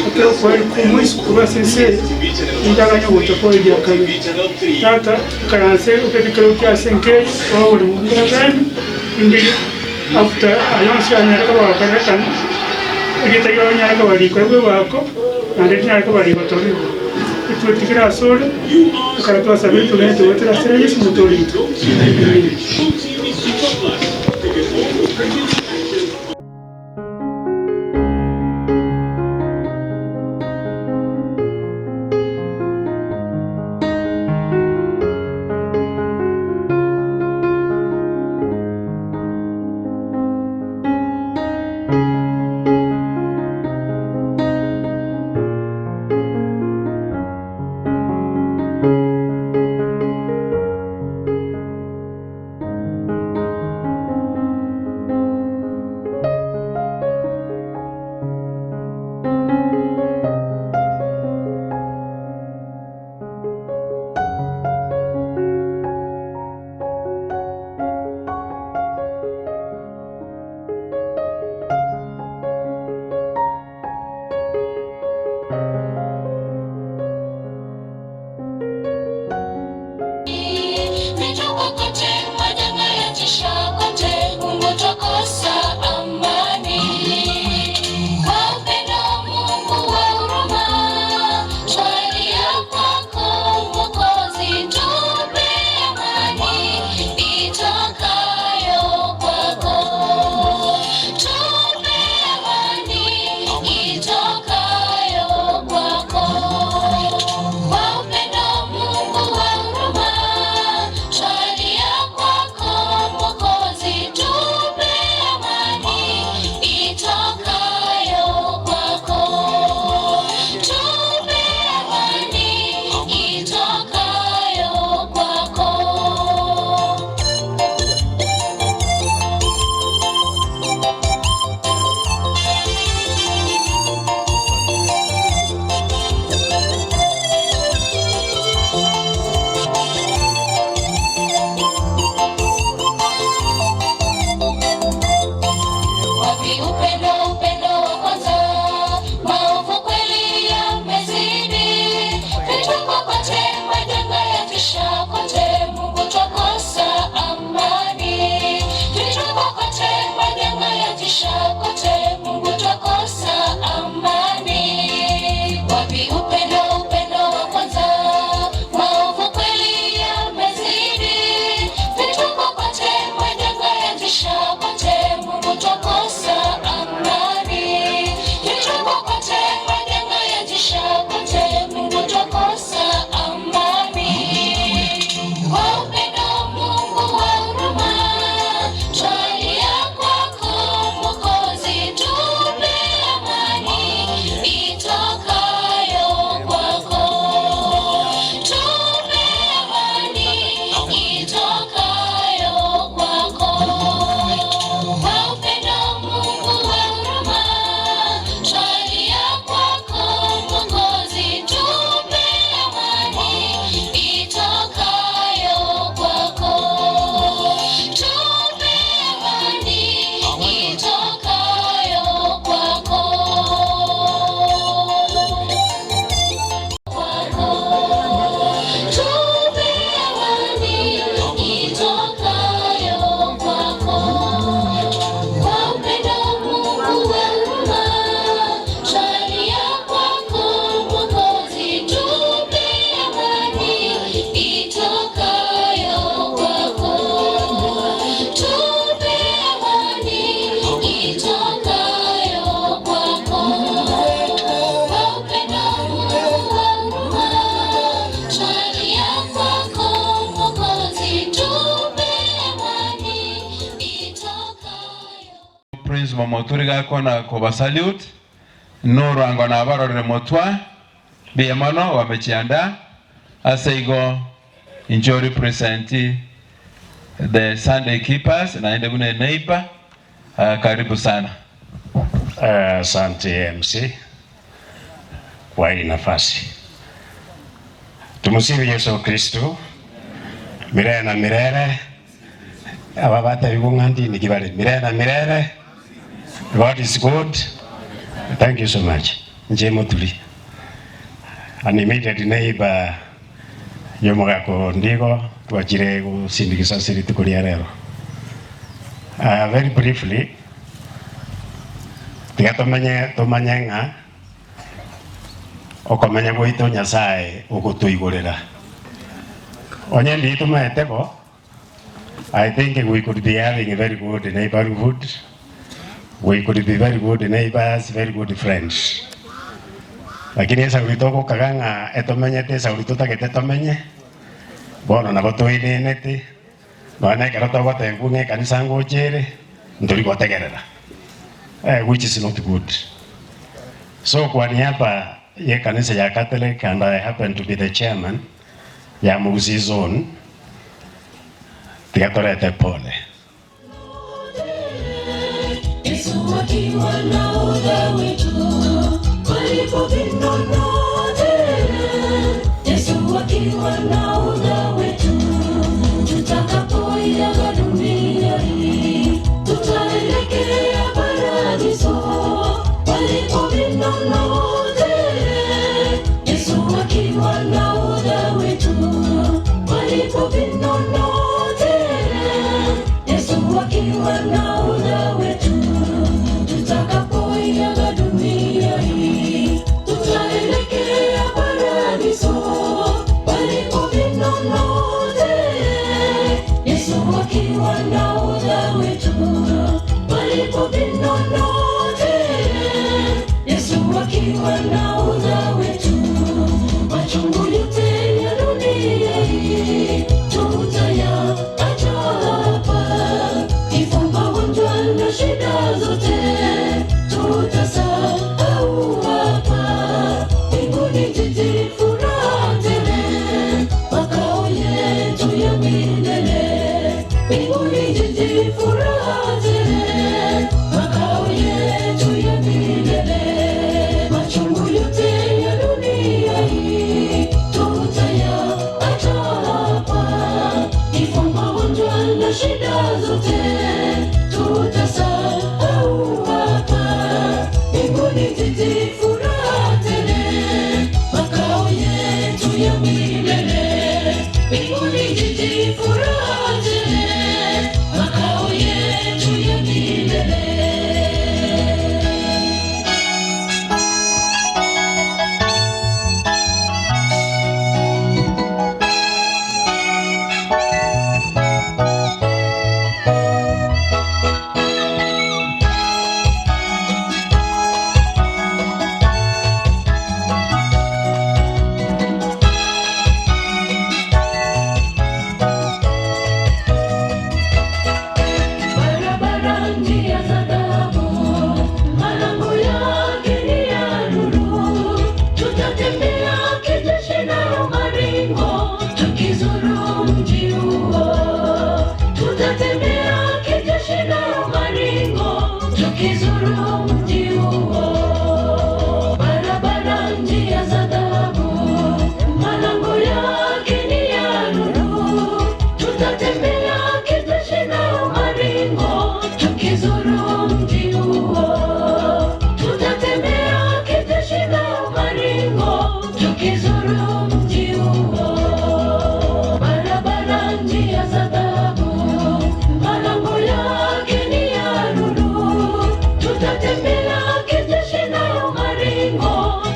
ekero okoerio kw'omoisiko korwa ase ense eye, indaganye ogocha kwaye eria kabere. Tata, ikaranse obeke ekerogo kia ase enka eye, obe oborimo buna bene, indiria. After aya onsi anyare koba agokorekana, erieta riao rinyare koba rikore bw'ebako, naende rinyare koba rigotorigwa. Etwetigere asore, ekero twasabire togende togoetera asere Yeso Omotoori oito. Amina. twakosa amani. Wapi upendo, upendo wa kwanza? Maovu kweli yamezidi, vituko kote, majanga yatisha kote, Mungu twakosa amani. Vituko kote, majanga yatisha kote, Mungu twakosa amani. Kwa upendo Mungu wa huruma, twalia kwako Mwokozi, tupe amani itokayo kwako. Tupe amani itokayo kwako. Kwa upendo Mungu wa huruma, twalia kwako Mwokozi, tupe amani itokayo kwako. Tupe amani itokayo kwako. Tupe amani itokayo kwako. Kwa upendo Mungu wa huruma, twalia kwako Mwokozi, tupe amani itokayo kwako. Tupe amani itokayo kwako. Kwa upendo Mungu wa huruma, twalia kwako Mwokozi, tupe amani itokayo Prince Momoturi gakona koba salute Nuru na abarorere motwa mbuya mono wamechiandaa ase igo inche represent the Sunday keepers naende buna neighbor karibu sana. Asante MC kwa hii nafasi. Tumsifu Yesu Kristo milele na milele. Aba batebi ng'andini kibale milele na milele. God is good. Thank you so much. Nje Muturi. An immediate neighbor yomogako ndigo twachire gusindikisa rituko ria rero. Very briefly tiga tumenye tumanye ng'a okomenya gwaito Nyasaye ogotoigorera onye ndi tumaete bo I think we could be having a very good neighborhood. We could be very good neighbors, very good friends. Lakini esauri togokaga ng'a etomenyete esauri totagete tomenye bono nabo toinenete nonya ekero togotebwa ng'a ekanisa ngochere ntori gotegerera which is not good. So kwa niaba ya kanisa ya Catholic and I happen to be the chairman ya Mugusii zone tiga torete pole. Yesu akiwa nahodha wetu, palipo vinono tele. Yesu akiwa nahodha wetu, tutakapoiaga dunia hii, tutaelekea paradiso. Palipo vinono tele. Yesu akiwa nahodha wetu, palipo vinono tele. Yesu akiwa nahodha wetu, tutakapoiaga dunia hii, tutaelekea paradiso, palipo vinono tele. Yesu akiwa nahodha wetu, palipo vinono tele. Yesu akiwa nahodha wetu, machungu yote ya dunia hii tutayaacha hapa, kifo, magonjwa na shida zote tutasahau hapa. Mbinguni jiji furaha tele, makao yetu ya milele. Mbinguni jiji furaha tele, makao yetu ya milele. Machungu yote ya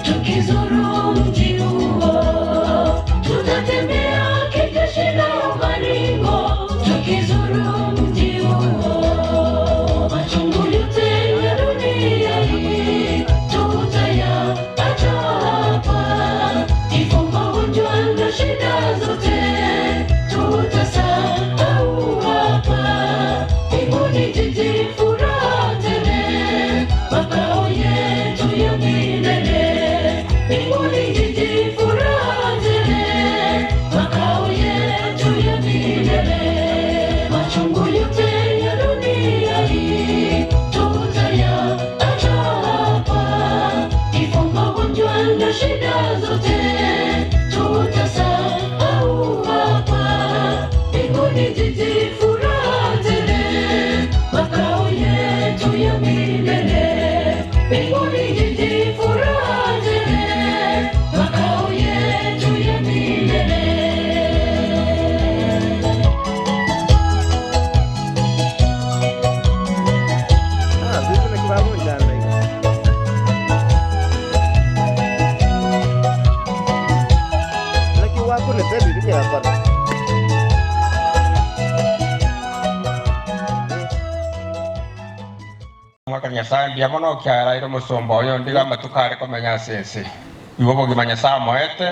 Tukizuru mji huo, tutatembea kijeshi na umaringo. Tukizuru mji huo, machungu yote ya dunia hii tutayaacha hapa. Kifo, magonjwa na shida zote tutasahau hapa. Mbinguni jiji furaha tele, makao yetu ya milele. Mbinguni jiji furaha tele, makao yetu ya milele. Machungu yote ya dunia hii tutayaacha hapa. Kifo, magonjwa na shida zote tutasahau hapa. Mbinguni jiji furaha tele, makao yetu ya milele. Mbinguni jiji furaha tele, makao yetu ya milele. Mwaka Nyasaye mbuya mono okiaraire omosomba oyo ndiga amatuko are komenya ase ense. Igo obogima Nyasaye amoete,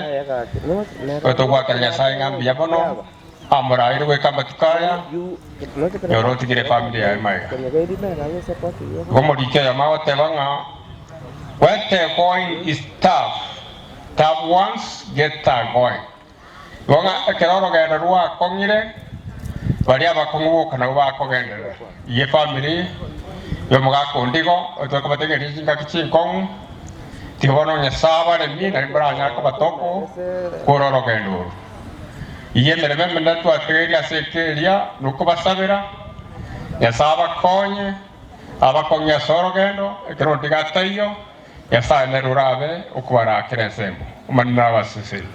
oyo togwakera Nyasaye ng'a mbuya mono, amoraire goika amatuko aya, nyora otigire efamiri yaye maiga. Igo omoriki oyomo agoteba ng'a when the going is tough, tough ones get the going. Igo ng'a ekero orogendo rwakong'ire, baria abakong'u boka nabo bakogenderera. Iga efamiri y'omogaka onde igo, otokobategereria chingaki chinkong'u, tiga bono Nyasae abaremie nario mbaranyare kobatoko kore orogendo oro. Iga emeremo emenene twategereria ase eka eria nokobasabera, Nyasae abakonye, abakong'ie ase orogendo, ekero onde iga ataiyo, Nyasae nere orabe okobarakera ensemo. Omonene abasesenie.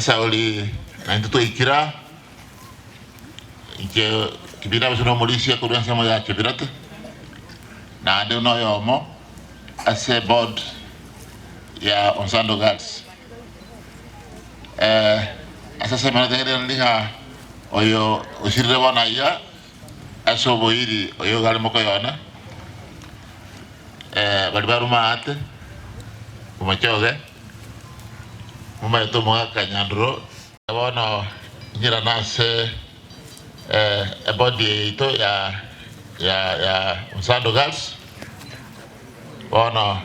Esauri naintwe twaikire aa, inche kibina gose nomorisia korwa ensemo ya Chebirate, naende noyomo ase eboard ya Onsando Girls. Ase asemero tegererani ng'a oyo osirire bono aiga ase oboiri oyo iga are mokoyone, baria barure maate, omochoge, momaete omogaka nyanduro. Bono nyirane ase ebodi yaito ya ya ya Onsando Girls, bono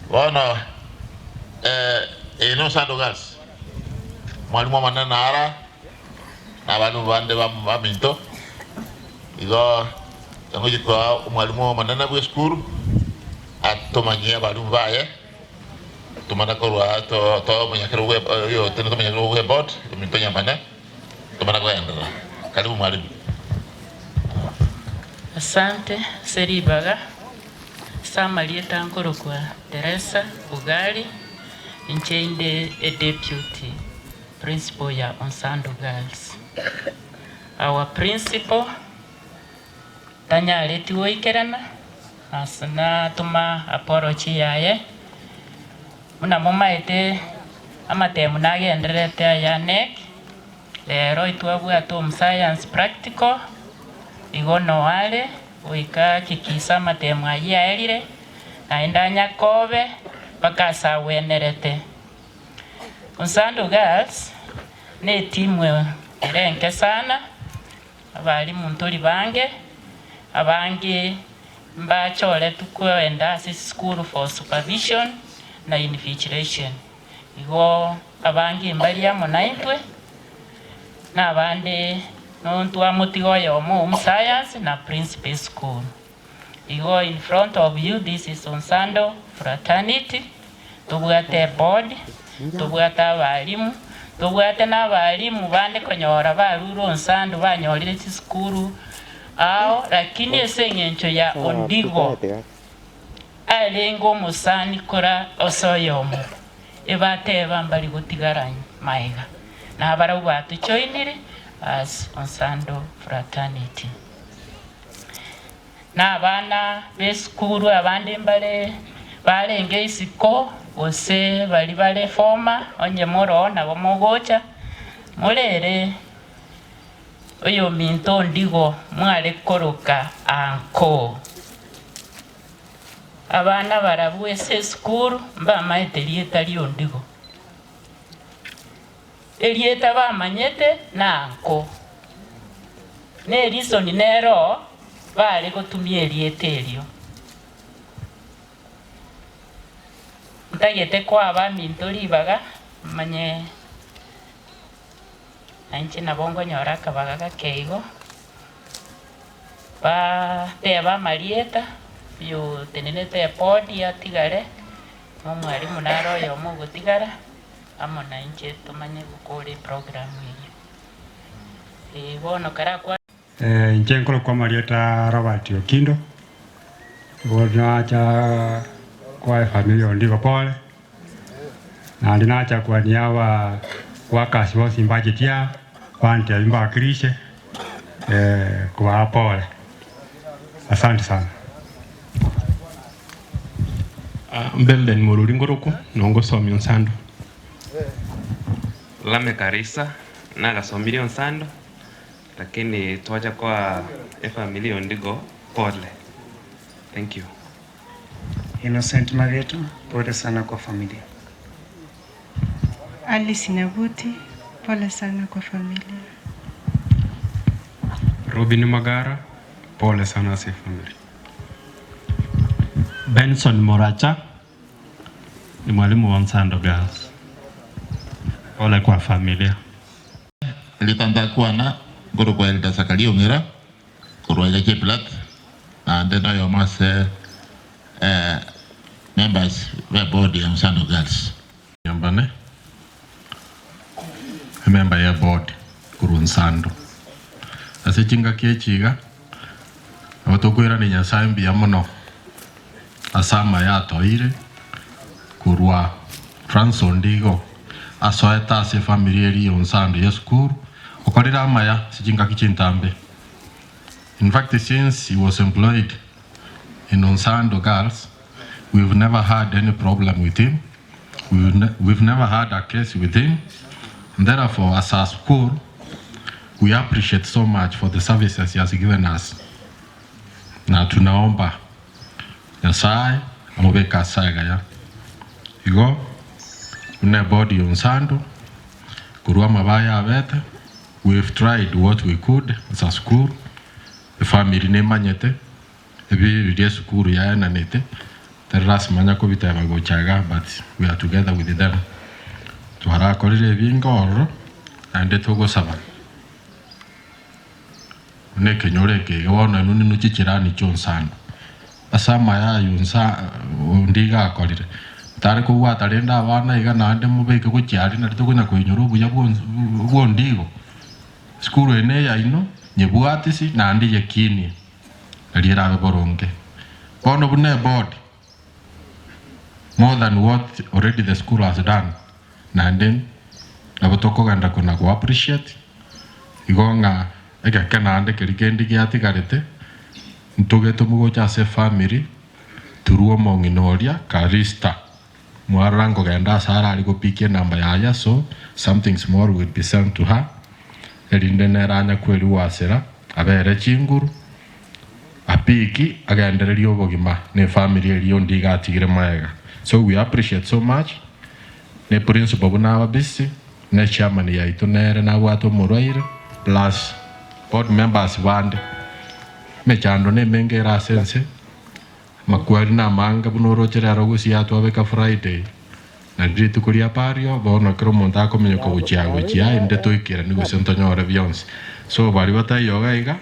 Bono eye n'Osando Girls, mwalimu omonene nara na abalimu bande baminto, igo ngochia koa omwalimu omonene bw'esukuru atomanyie abalimu baye, tomane korwa aa toe omonyakero bwe oyo otenenete omonyakero bwe board ominto nyamane. Tomana kogenderera. Karibu mwalimu. Asante ase ribaga. Ase amarieta nkorokwa Teresa Bugari, inche inde e deputy principal ya Onsando Girls. Our principal tanyareti goikerana ase natoma apology yaye, Buna momaete amatemu nagendererete aya NEC, rero itwabwate omuscience practical, igo noare goika hakikisha amatemu ayio aerire, naende anyakobe mpaka ase agwenerete. Onsando Girls ne etimu ere enke sana, abalimu ntori bange, abange Mbachoretwe koenda ase chisukuru for supervision na invigilation. Igo abange mbari amo naintwe, na abande nontwamotiga oyomo omusayansi na principal esukuru. Igo in front of you this is Onsando fraternity, tobwate eboard, tobwate abalimu, tobwate na abalimu bande konyora barure Onsando banyorire chisukuru Ao, lakini ase engencho ya Ondigo arenge omosani kora ase oyomo, ebateba mbari gotigara maega, nabarabwo batojoinire as Onsando fraternity. Na abana b'esukuru abande mbare barenge isiko gose baria bare former, onye moroo nabo mogocha morere. Oyominto ondigo mware koroka Uncle. Abana barabwo ase esukuru mbamaete rieta ri'ondigo. Erieta bamanyete na Uncle. Ne reason nero bare gotumia erieta erio. Ntagete koa abaminto ribaga manye. Na inche nabo nkonyora akabaga gake igo, bateeba amarieta, oyotenenete epodi atigare, na omwalimu nare oyomo ogotigara, amo na inche tomanye gokora eprogram eyio. Eh, bono karakwane. Inche nkorokwa amarieta Robert Okindo, bono nacha koa efamiri ondigo pole, naende nacha kwania aba workers bonsi mbacheti aa, bantebia mbawakilishe kobaa pole. Asante sana. Mbelden Moruri nkorokwa, nongosomia Onsando. Lameck Arisa, nagasomirie Onsando. Lakini twacha koa efamiri ondigo pole. Thank you. Innocent Mageto, pole sana kwa familia. Alice Nyabuti, pole sana kwa familia. Robin Magara, pole sana ase efamiri. Benson Moracha ni mwalimu wa Nsando Girls. Pole kwa familia. Erieta ntakwana nkorokwa Elder Zakaria Ong'era korwa iga Cheplat, naende noyomo ase members be board ya Msando Girls. Nyambane, emember ye board korwa Nsando. Ase chingaki echi iga, nabo tokoirania Nyasae mbuya mono. Ase amaya atoire korwa France Ondigo asoete ase efamiri eria y'Onsando y'esukuru okorire amaya ase chingaki chintambe. In fact since he was employed in Onsando Girls we've never had any problem with him, we've never had a case with him and therefore as a school we appreciate so much for the services he has given us na tunaomba Nyasae amobeke ase agaya. Igo buna ebodi y'Onsando korwa amabaya abete, we've tried what we could as a school, efamiri nemanyete ebi biria esukuru yaenanete, tari lasima onya kobiteba gocha igaa but we are together with them. Twarakorire ebinge ororo naende togosaba. Buna ekenyoro eke iga bono inwe ninwe chichirani chi'onsando. Ase amaya ayio nsa onde iga akorire. Ntare kobwata rende abana iga naende mobeke gochia aria nario tokonya koinyora obuya bw'onde igo. Esukuru eye neyaino, nyebwatisi naende nyekinie, nario erabe boronge. Bono buna eboard, more than what already the school has done, naende nabo tokogenda kona go appreciate igo ng'a egeke naende keria kende giatigarete, ntogetome gocha ase efamiri through omong'ina oria Calista, mwarora nkogenda ase are aria gopikia enamba yaye so something small will be sent to her, erinde nere anya kweriwasera abere chinguru, apiki agendererie obogima na efamiri eria onde iga atigire magega. So we appreciate so much. Ne principal buna aba busy, ne chairman yaito nere nabwate omorwaire plus board members bande. Emechando nemenge ere ase ense, amakweri namange buna oroche rero gusii atwabeka Friday, nario rituko ria pario bono kera omonto akominyoka gochia gochia inde toikeranie gose ntonyore bionsi. So baria bataiyo iga iga,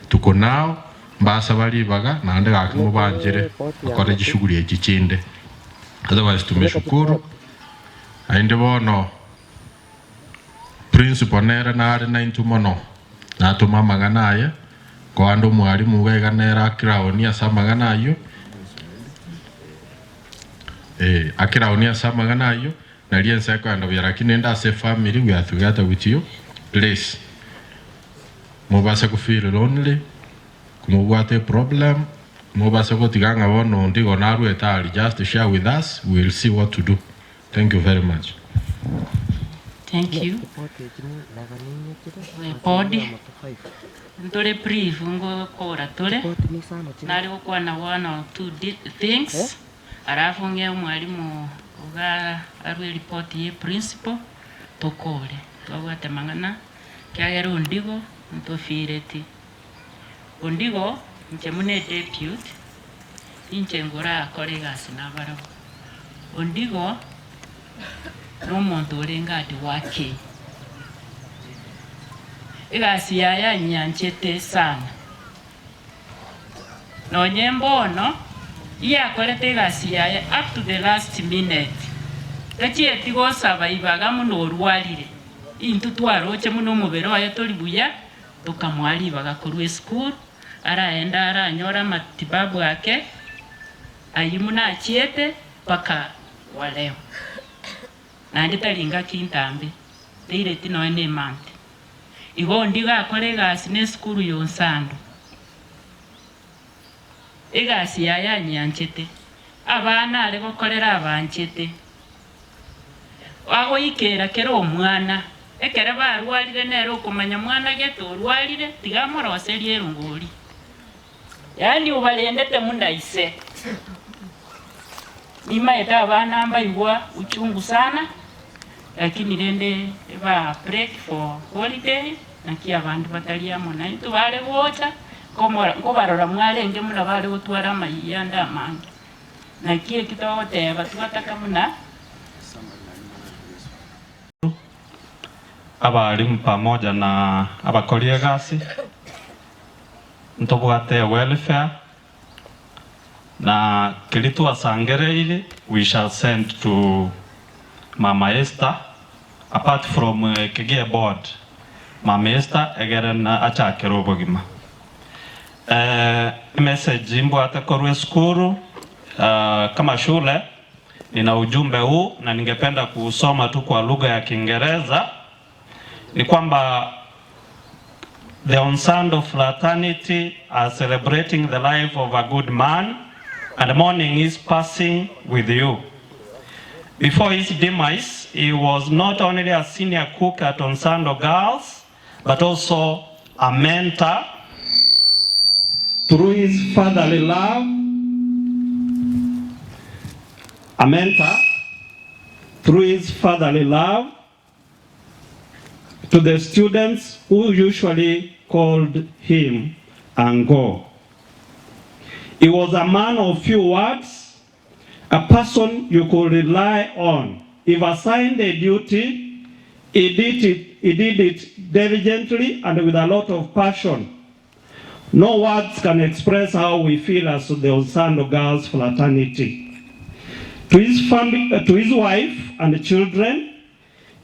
tuko nao, mbasaba ribaga naende gaki mobanchere bakore chishughuli echi chinde. Otherwise tumeshukuru naende bono principal nere nare naintwe mono natoma amang'ana aye koande omwalimu iga iga nere akiraonie ase amang'ana ayio eh akiraonie ase amang'ana ayio nario ense ekoenda buya lakini rende ase efamily we are together with you please mobase go feel lonely. Komobwate eproblem, mobase gotiga ng'a bono onde igo naruete aria, just share with us, we will see what to do. Thank you very much. Thank you. Bodi, ntore brief ngokora tore, nare gokwana one or two things, alafu ng'e omwalimu iga arue report ye principal, tokore. Twabwate amang'ana, ekiagera ondigo ntofireti. Ondigo inche buna edepute, inche ngorakore egasi nabarabwo. Ondigo nomonto orenge hard working. Egasi yaye anyianchete sana. Nonye mbono, iyakorete egasi yaye up to the last minute. Tachieti gosaba ibaga buna orwarire. Intwe twaroche buna omobere oye tori buya, Tokamoa ribaga korwa esukuru, araende aranyore amatibabu ake ayio buna achiete mpaka wa leo. Naende tari ngaki ntambe, teireti nonya ne emonth. Igo onde iga akore egasi ne esukuru ya Onsando. Egasi yaye anyianchete, abana are gokorera abanchete. Agoikera kera omwana, ekero barwarire nere okomanya mwana gete orwarire, tiga amoroserie erongori. Yaani obarendete buna ise. Nimaete abana mbaigwa uchungu sana, lakini rende ba break for holiday, naki abande batari amo naintwe bare gocha, nkobarora mwarenge buna bare gotwara amayia ande amange. Naki eki togoteba twataka buna. Abalimu pamoja na abakori egasi, ntobwate welfare, na keria twasangereiri we shall send to Mama Esther, apart from eke gie board, Mama Esther egere achakere obogima. Emessage mbwate korwa esukuru. Kama shule nina ujumbe huu na ningependa kuusoma tu kwa lugha ya Kiingereza. Ni kwamba the Onsando fraternity are celebrating the life of a good man and mourning his passing with you. Before his demise, he was not only a senior cook at Onsando Girls, but also a mentor. Through his fatherly love, a mentor, through his fatherly love to the students who usually called him Ango. He was a man of few words, a person you could rely on. If assigned a duty, he did it, he did it diligently and with a lot of passion. No words can express how we feel as the Osando Girls fraternity. To his, family, to his wife and children,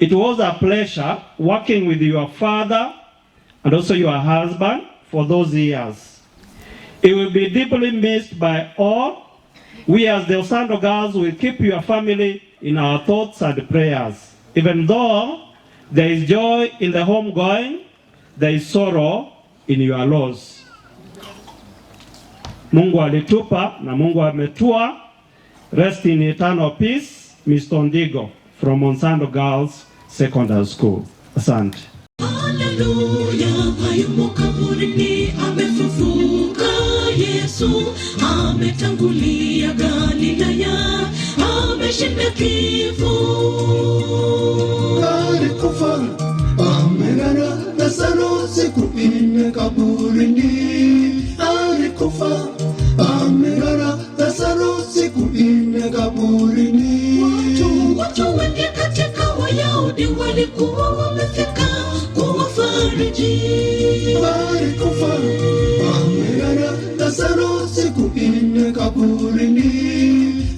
it was a pleasure working with your father and also your husband for those years. It will be deeply missed by all. We as the Osando girls will keep your family in our thoughts and prayers. Even though there is joy in the homegoing, there is sorrow in your loss. Mungu alitupa na Mungu ametua. Rest in eternal peace, Mr. Ondigo from Monsando Girls Secondary School. Asante. Haleluya, hayumo kaburini, amefufuka. Yesu ametangulia Galilaya, ameshinda kifo. Alikufa, amelala Lazaro siku nne kaburini. Alikufa, amelala Lazaro siku nne kaburini. Watu, watu wengi katika Wayahudi walikuwa wamefika kuwafariji. Alikufa, amelala Lazaro siku nne kaburini.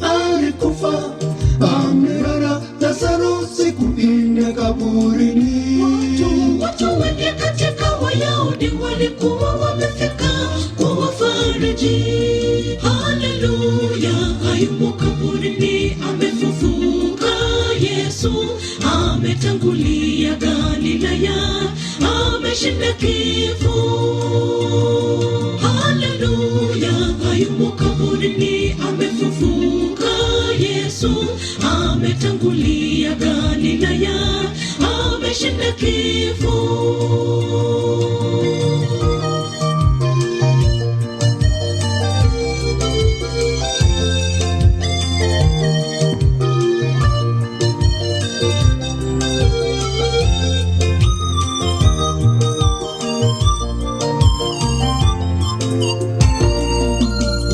Alikufa, amelala Lazaro siku nne kaburini. Watu, watu wengi katika Wayahudi walikuwa wamefika kuwafariji. Haleluya, hayumo kaburini, amefufuka. Yesu ametangulia Galilaya, ameshinda kifo. Haleluya, hayumo kaburini, amefufuka. Yesu ametangulia Galilaya, ameshinda kifo.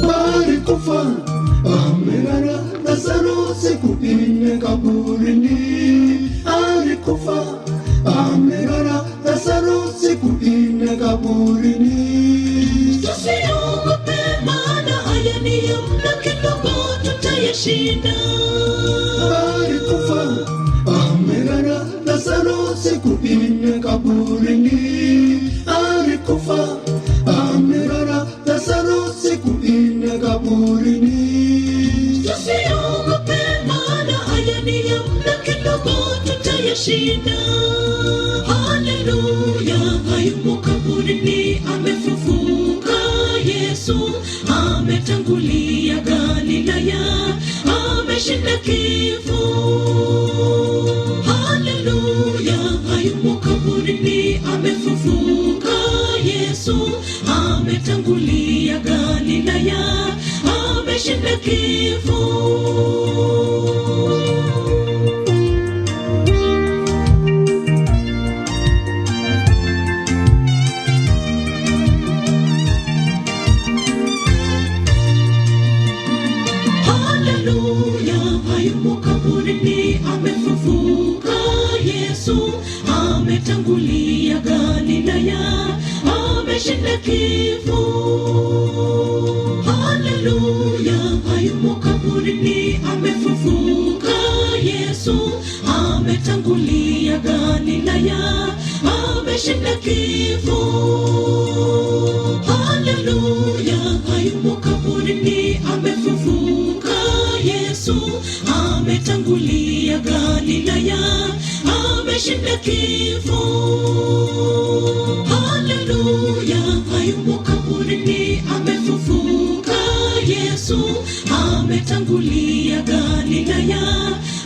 Alikufa, amelala Lazaro siku nne kaburini. Alikufa, amelala Lazaro siku nne kaburini. Tusiogope, maana haya ni ya muda kidogo, tutayashinda. Alikufa, amelala Lazaro siku nne kaburini. Alikufa, amelala Lazaro siku nne kaburini. Tusiogope, maana haya ni ya muda kidogo, tutayashinda. Haleluya, hayumo kaburini, amefufuka. Yesu ametangulia Galilaya, ameshinda kifo. Haleluya, hayumo kaburini, amefufuka. Yesu ametangulia Galilaya, ameshinda kifo. Haleluya, hayumo kaburini, amefufuka. Yesu ametangulia Galilaya, ameshinda kifo. Haleluya, hayumo kaburini, amefufuka. Yesu ametangulia Galilaya, ameshinda kifo. Haleluya, hayumo kaburini, amefufuka. Yesu ametangulia Galilaya, ameshinda kifo. Haleluya, hayumo kaburini, amefufuka Yesu ametangulia Galilaya,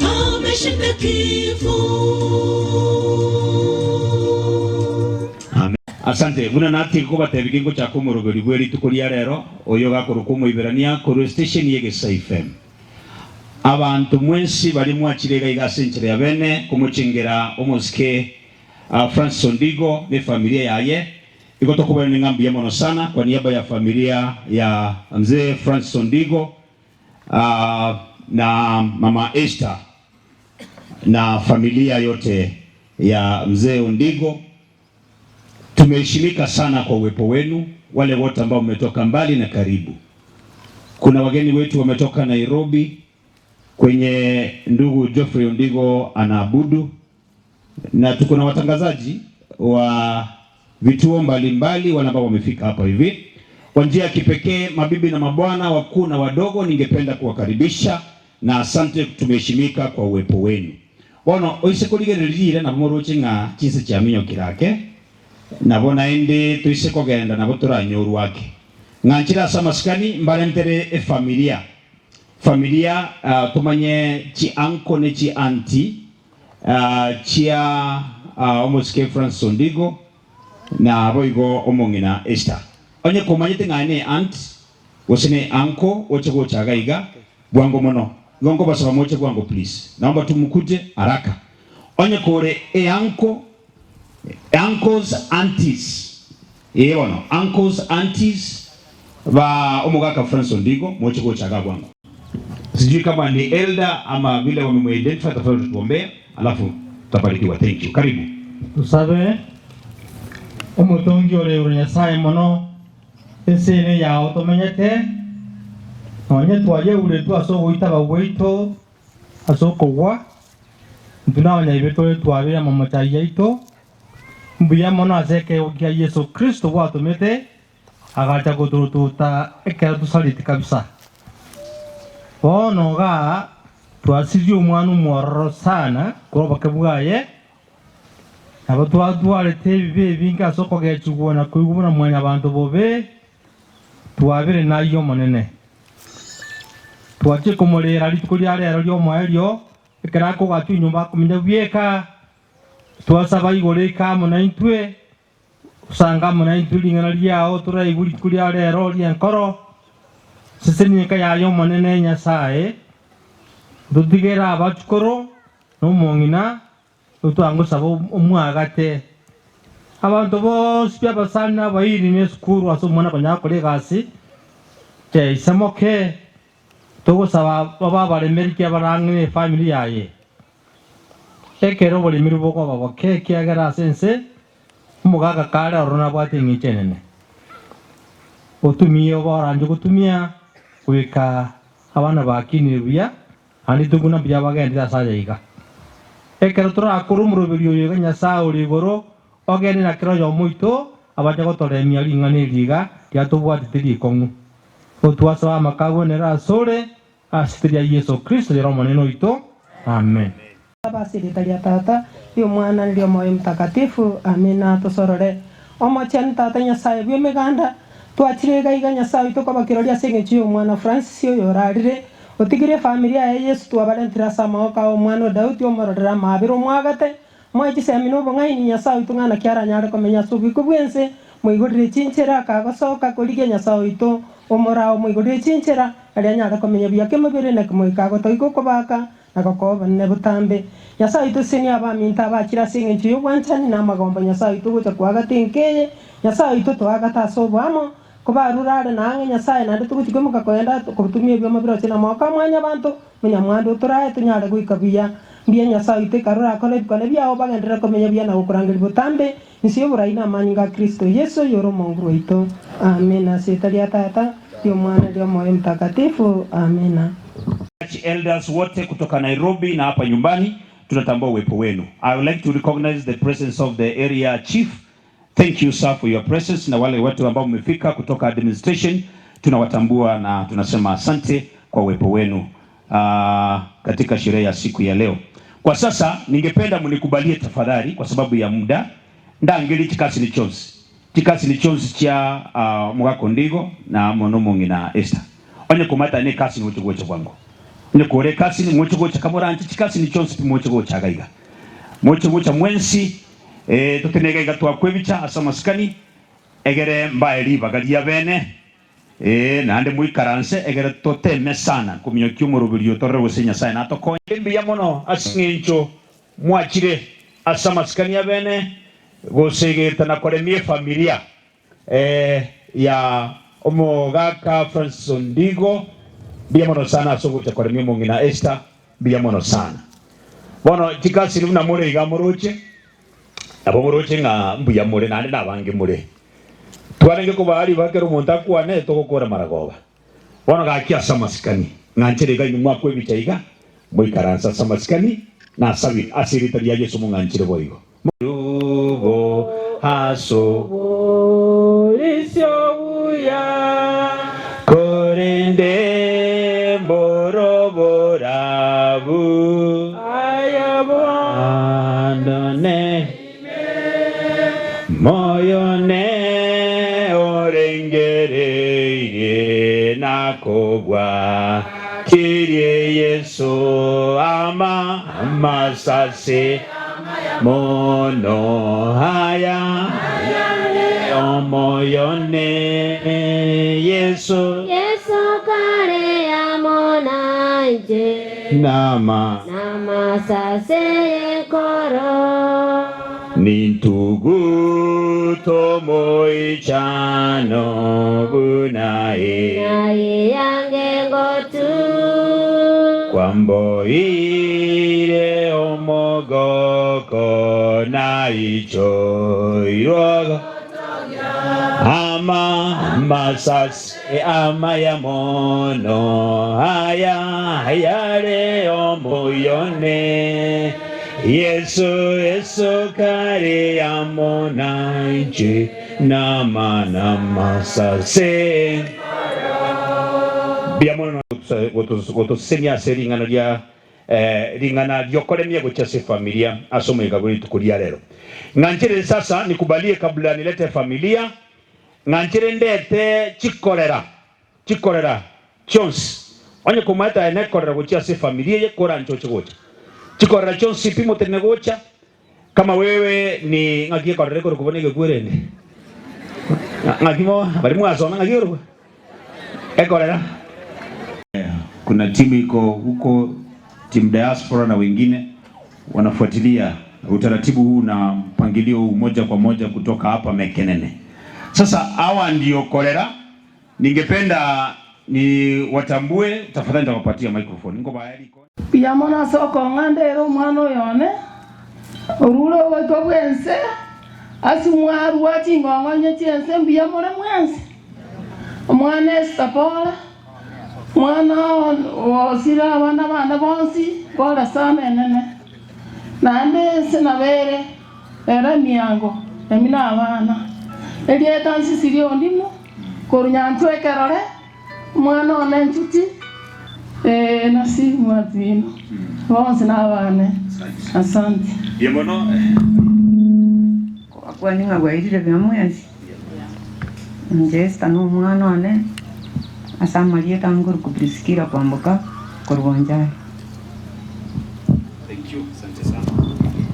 ameshinda kifo. Amen. Asante. Buna natige kobatebia gingochaka omoroberi bwe rituko ria rero, oyo gakorokwa Omoiberania korwa estation y'Egesaai FM. Abanto mwensi baria mwachire iga iga ase enchera ya bene komochengera omosike Francis Ondigo ne efamilia yaye, igo tokobairaneria ng'a mbuya mono sana kwa niaba ya familia ya Mzee Francis Ondigo na Mama Esther na familia yote ya Mzee Ondigo. Tumeheshimika sana kwa uwepo wenu, wale wote ambao mmetoka mbali na karibu. Kuna wageni wetu wametoka Nairobi kwenye ndugu Geoffrey Ondigo anaabudu, na tuko na watangazaji wa vituo mbalimbali wale ambao wamefika hapa hivi. Kwa njia ya kipekee, mabibi na mabwana, wakuu na wadogo, ningependa kuwakaribisha na asante, tumeheshimika kwa uwepo wenu. Bono oise korigereria riire nabo moroche ng'a chinse chiaminyokire ake, nabo naende toise kogenda nabo toranyorwe ake. Ng'anchire ase amasikani mbarentere efamilia familia tomanye chi uncle ne chi auntie chia omosike Francis Ondigo na boigo omong'ina Esther. Onye komanyete ng'a aye ne aunt gose ne uncle oche gocha iga iga bwango mono. Igo nkobasaba moche bwango please. Naomba tu mukuje haraka. Onye kore e uncle, uncles, aunties, ee bono uncles, aunties ba omogaka Francis Ondigo moche gocha iga bwango. Sijui kama ni elder ama vile wamemuidentify, tafadhali tutuombee alafu tutabarikiwa. Thank you. Karibu. Tosabe, Omotongi ore igoro Nyasae mono, ense ere yao tomenyete, nonye twayeuretwe ase ogoitaba gwaito ase okogwa, intwe nabanyabibe tore twabeire amamocho ayio aito. Mbuya mono ase ekeegwa kia Yeso Kristo gwatomete Agacha gotorututa ekero tosareti kabisa. Bono igaa twasirie omwana omwororo sana korwa oboke bwaye, nabo twatwarete ebibe ebinge ase okogechigwa na koigwa buna mwanyabanto bobe, twabire nayio Omonene. Twachia komorera rituko ria rero ri'omoerio, ekero akogachwa enyomba akomenya bweka, twasaba igoro eke amo naintwe, Osange amo naintwe ring'ana riao toraigwe rituko ria rero ri'enkoro, sesenia enka yaye Omonene Nyasae, ototigere abachukoro na omong'ina, otwangosaba omwagate. Abanto bonsi pi abasani na abairi na esukuru ase omwana konyara gokora egasi, cheisemoke, togosaba babe abaremeri ki abarang'e efamiri yaye. Ekero oboremeri bokoba boke, ekiagera ase ense omogaka kare ororo nabwate eng'encho enene. Otumie obe oranche gotumia goika abana bakinire buya, naende tokuna mbuya bagendire ase aya iga. Ekero torakore omoroberio oyo iga Nyasae ore igoro ogende na kera oyomo oito abache gotoremia ring'ana eri iga riatobwatete rikong'u. Gotwasaba amakagwenero asore Ase riria Yeso Kristo ere Omonene oito. Amen. Ase erieta ria Tata, ri'Omwana, neri'Omoyo Omotakatifu. Amina. Tosorore. Omochenu Tata Nyasae bw'emeganda, twachire iga iga Nyasae oito koba kirori ase engencho y'omwana Francis oyo orarire, otigire efamiri yaye Yesu twabarentire ase amagoko ao omwana o Daudi omororere amaabera omwagate, Moe chisemi na obong'aini, Nyasae oito ng'a naki aranyare komenya ase oboiko bw'ense, moigorere chinchera, kagosoka korigia Nyasae oito, omorao moigorere chinchera, aria anyare komenya buya kemobere na kemoika agotoika okobaaka na gokoa obonene botambe. Nyasae oito sesenia abaminto abachire ase engencho y'obwanchani na amagombo Nyasae oito gocha koagata enka eye, Nyasae oito toagate ase oboamo, kobarure are na ang'e Nyasae naende togochia koimoka kogenda kotumia ebioma biroche na amagoko a mwanyabanto, Monyamwando otorae tonyare goika buya. Mbuya Nyasae oito ekero orakore ebikone biao bagenderere komenya buya na gokorangeria botambe inse y'oborai na amanyinga a Kristo Yeso oyore omonguru oito. Amina. Ase erieta ria Tata, ri'Omwana, ri'Omoyo Omotakatifu. Amina. Church elders wote kutoka Nairobi na hapa nyumbani tunatambua uwepo wenu. I would like to recognize the presence of the area chief. Thank you sir for your presence na wale watu ambao mmefika kutoka administration tunawatambua na tunasema asante kwa uwepo wenu. uh, katika sherehe ya siku ya leo. Kwa sasa ningependa mnikubalie tafadhali, kwa sababu ya muda, ndangeri chikasini chonsi chikasini chonsi chia uh, mugako ndigo na mono mong'ina Esther onye komata ne kasini gocha gocha bwango onye kore kasini moche gocha kamoranche chikasini chonsi pi moche gocha gaiga moche gocha mwensi eh, totenega iga twakwebicha ase amasikani egere mbae ribaga ria bene Ee, naende moikaranse, egere toteme sana kominyokia omoroberio otorore gose Nyasae natokonye. Mbuya mono ase engencho mwachire ase amasikani abene gosegeta na koremia efamilia ya omogaka Francis Ondigo. Mbuya mono sana ase ogocha koremia omong'ina Esther, mbuya mono sana. Bono chikasini buna more iga moroche, nabo moroche ng'a mbuya more naende nabange more. Twarenge kobaa ribaga kera omonto akwane, togokora maragoba. Bono gaki ase amasikani, ng'anchere iga inwe mwakwa ebicha iga, moikaranse ase amasikani, nasabire ase erieta ria Yeso mong'anchire boigo. Rubo as'oborisio buya, korende mboroborabu andone. Moyo one orengereirie na kogwa kirie Yeso ama amasase mono aya omoyo one Yeso Yeso kare amo nainche. Nama. Namasase y'enkoro. Nintuguta omoichano buna e. Naye yange ngotu. Kwamboire omogoko naichoirwe ama masase amaya mono aya yare omoyone Yeso Yeso kare amo nainche nama namasase mbuya mono gotosemia ase ring'ana ria Ring'ana riokoremia gochia ase efamilia ase omoyega bwe rituko ria rero. Ng'anchere sasa nikubalie kabla nilete efamilia, ng'anchere ndete chikorera, chikorera chionsi. Onye komaete aye nekorera gochia ase efamilia eye koranche oche gocha. Chikorera chionsi pi motenene gocha, kama wewe ni ng'aki ekorera ekorokwa bono egekwe rende? Ng'aki mo baria mwasoma ng'aki ekorokwa? Ekorera. Kuna timu iko huko, timu diaspora na wengine wanafuatilia utaratibu huu na mpangilio huu moja kwa moja kutoka hapa Mekenene. Sasa hawa ndio korera, ningependa ni watambue. Tafadhali nitawapatia microphone. Niko bayari. Mbuya mono ase okong'anda ere omwana oyo one, orure ogoika bw'ense, ase mwarua chingong'onye chi'ense mbuya more mwensi. Omwana Esther pole, omwana osire abana bane bonsi, pole sana enene. Naende ense nabo ere, ere emiango, emi nabana. Erieta nsisirie ondimo, korwa nyanchwa ekerore. Omwana one enchuti, ee, nasi mwatino, bonsi nabane. Asante. Mbuya mono. Kobakwania ng'a bwairire buya mwensi, inche Esther na omwana one, ase amarieta nkorokwa Priscilla Kwamboka korwa Bonchari.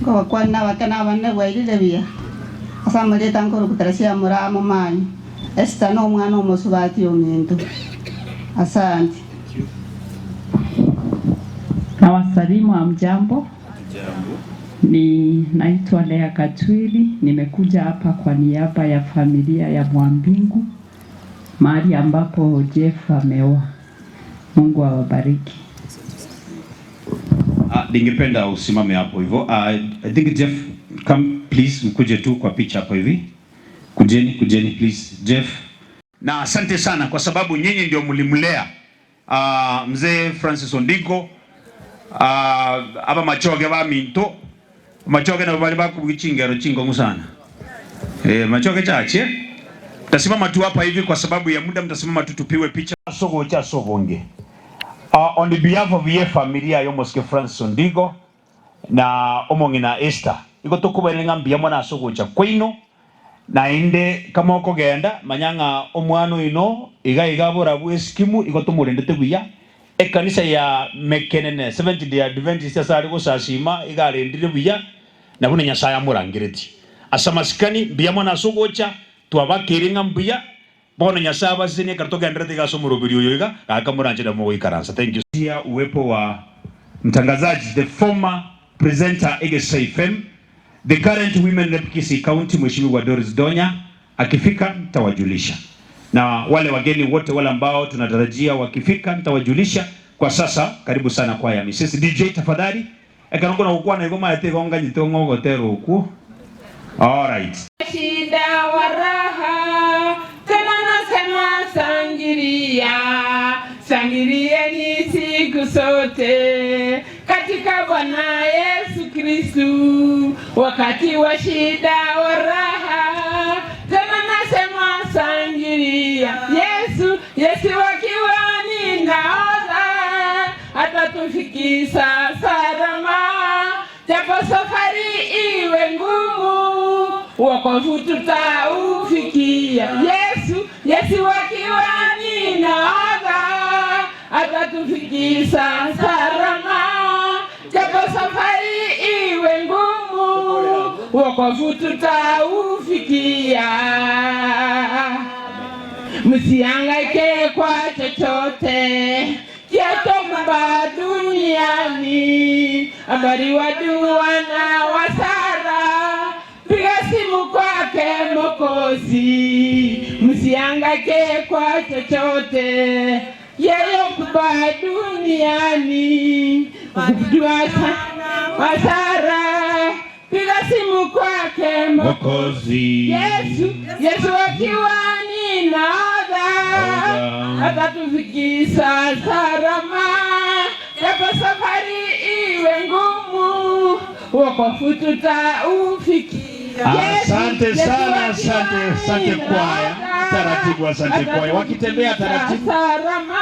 Nkobakwania nabake na abanene bwairire buya, ase amarieta nkorokwa Teresia Moraa Momanyi. Esther nomwana omosubati ominto. Asante. Nawasalimu hamjambo. Ni naitwa Lea Katwili, nimekuja hapa kwa niaba ya familia ya Mwambingu mahali ambapo Jeff ameoa. Mungu awabariki. Ah, ningependa usimame hapo hivyo. Ah, I think Jeff, come please, mkuje tu kwa picha hapo hivi. Kujeni, kujeni please Jeff. Na asante sana kwa sababu nyinyi ndio mlimlea uh, mzee Francis Ondigo uh, aba machoge ba minto machoge nabo bali bakubuga chingero chingongu sana eh, machoge chache mtasimama tu hapa hivi kwa sababu ya muda, mtasimama tu tupiwe picha sogocha sobonge. On behalf of ye familia y'omosike Francis Ondigo na omong'ina Esther, igo tokobairaneria ng'a mbuya mono ase ogocha kwaino, naende kamokogenda manya ng'a omwana oino iga iga borabwo esikimu igo tomorendete buya. Ekanisa ya Mekenene Seventh Day Adventist ase are gosasima iga arendire buya na buna Nyasae amorangeretie. Ase amasikani, mbuya mono ase ogocha, twabakeire ng'a mbuya. Bono Nyasae abasesenie ekero togendererete iga ase omoroberi oyo iga, gaka moranche nabo mogoikaransa. Thank you. Tia uwepo wa mtangazaji the former presenter Egesa FM the current women rep Kisii County Mheshimiwa Doris Donya akifika nitawajulisha na wale wageni wote wale ambao tunatarajia wakifika nitawajulisha kwa sasa karibu sana kwaya Misisi DJ tafadhali ekero nkona gokwana igo maete igo nganyete ng'a ogotera okwo alright. Shida wa raha, tena nasema sangilia, sangilieni siku zote katika Bwana Yesu Kristu, wakati wa shida wa raha, tena nasema sangilia. Yesu, Yesu akiwa ni nahodha, atatufikisha salama, japo safari iwe ngumu, wokovu tutaufikia. Yesu, Yesu akiwa ni nahodha, atatufikisha salama, japo safari iwe ngumu, wokovu tutaufikia. Msihangaike kwa chochote kiatomba duniani, habari wadua na wasara, piga simu kwake Mokozi. Msihangaike kwa chochote yeye kuba duniani, dua wasara, piga simu kwake Mokozi. Yesu, Yesu akiwa ni nahodha, atatufikisha salama, japo safari iwe ngumu, wokovu tutaufikia. Asante sana, asante, asante kwaya. Taratibu, asante kwaya. Wakitembea taratibu.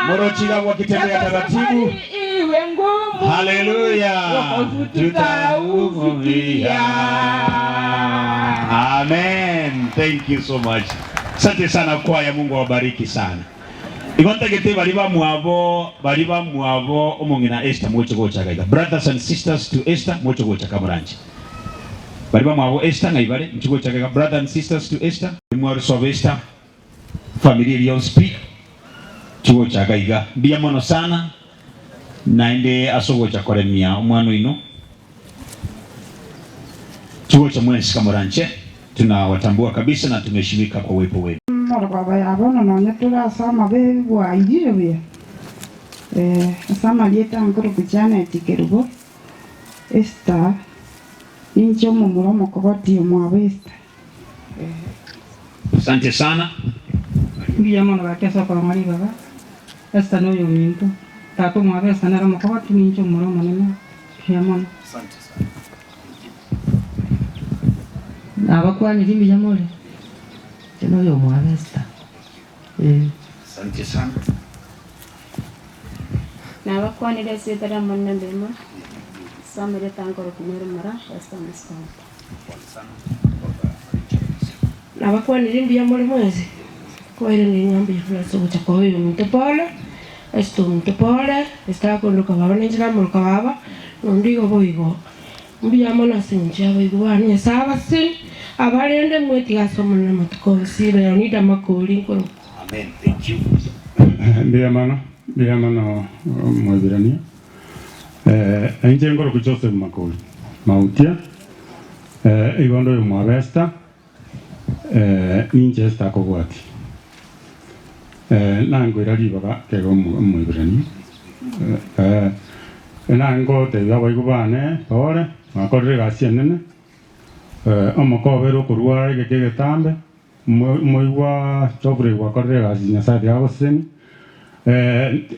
Morochiga wakitembea taratibu. Iwe ngumu, Haleluya. wokovu Tutaufikia. Amen. Thank you so much. Asante sana kwaya, Mungu awabariki sana. Igontagete bari bamwabo, bari bamwabo omong'ina Esther moche gocha iga. Brothers and sisters to Esther moche gocha kamoranche. Bari bamwabo Esther ng'ai bare nchi gocha iga. Brother and sisters to Esther. Mwaruso of Esther. Familia eri yonsi pi chigochaka iga. Mbuya mono sana naende ase ogocha koremia omwana oino. Chigocha mwensi kamoranche tunawatambua kabisa na tumeheshimika kwa uwepo wenu. Morogaba ya bono nonya tore ase amabe bwairire buya, eh, ase amarieta nkorokwa Janet Kerubo, Esther, ninche omomura omokogoti omwabo Esther, eh. Asante sana. Mbuya mono gaki ase okorong'a ribaga, Esther noyominto, tata omwabo Esther nere omokogoti, ninche omomura omonene, mbuya mono. Nabakwanire mbuya more, inche noyomwabo Esther, ee. Asante sana. Nabakwanire ase erieta ri'Omonene mbuya mono, ase amarieta nkorokwa Mary Moraa, Esther Mosubati. Nabakwanire mbuya more mwensi, koiraneria ng'a mbuya mono ase ogocha kwa oyominto Paulo, Esther ominto pole, Esther akondoka baba nainche namoroka baba, na onde igo boigo. Mbuya mono ase engencho y'abaibwa bane, Nyasae abasesenie, abarende, mwetige ase Omonene amatuko onsi. Leonida Makori nkorokwa. Amen. Thank you. Mbuya mono, mbuya mono Moibirania. Inche nkorokwa Joseph Makori Mautia, igo onde oyomwabo Esther, ninche Esther akobwatia. Nankoira ribaga kega Omoibirania, nangotebia abaibwa bane pole, mwakorire egasi enene, omokobere okorwara egeka egetambe, Omoigwa Geoffrey gwakorire egasi Nyasae tiga agosesenie.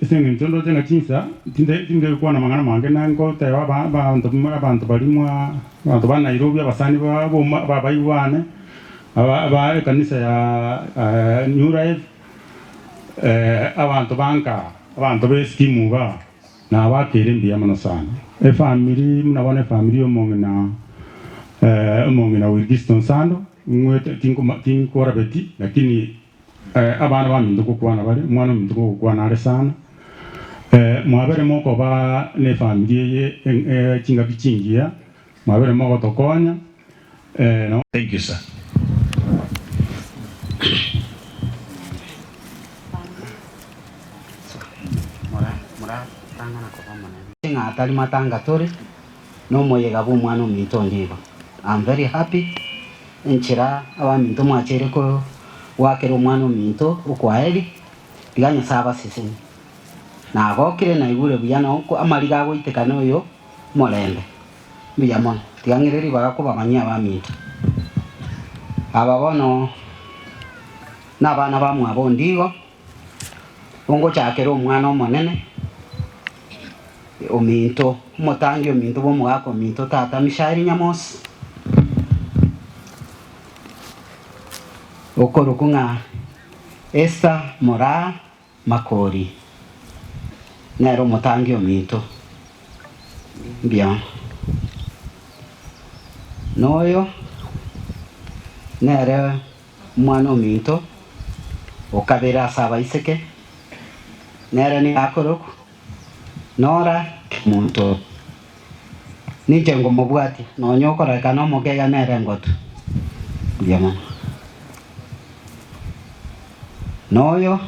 Ase eng'encho ndoche ng'a chinsa tinde tinde gokwana amang'ana mange na ngoteba aba abanto abanto baria mwa abanto ba Nairobi abasani ba boma babaibwa bane aba aba ekanisa ya New Life abanto ba nka. Abanto be skimu igaa nabakeire mbuya mono sana. Efamiri buna bono efamiri ya omong'ina omong'ina Wilkisto Nsando ng'wete tinkoma tinkorabeti lakini abana baminto ngokwana bare, omwana ominto ngogokwana are sana. Mwabere mokoba na efamiri eye chingaki chingiya, mwabere mogotokonya. Thank you sir. Ng'a tari matanga tore nomoyega bw'omwana ominto onde igo. I'm very happy enchera abaminto mwacheire ko goakera omwana ominto okwaeri, tiga Nyasae abasesenie. Nagokire naigure buya nonko amariga agoiteka noyo omorembe. Mbuya mono, tiga ng'ire ribaga kobamanyia abaminto. Aba bono nabana bamwabo onde igo, ongochakera omwana omonene ominto, omotangi ominto bw'omogaka ominto tata Mishaeli Nyamosi, okorokwa ng'a Esther Moraa Makori nere omotangi ominto. Mbuya. Noyo nere omwana ominto okabere ase abaiseke, nere nigo akorokwa Nora Kemunto. Ninche ngomobwatia, nonya okororekana omoke iga nere ngotu. Mbuya mono. Noyo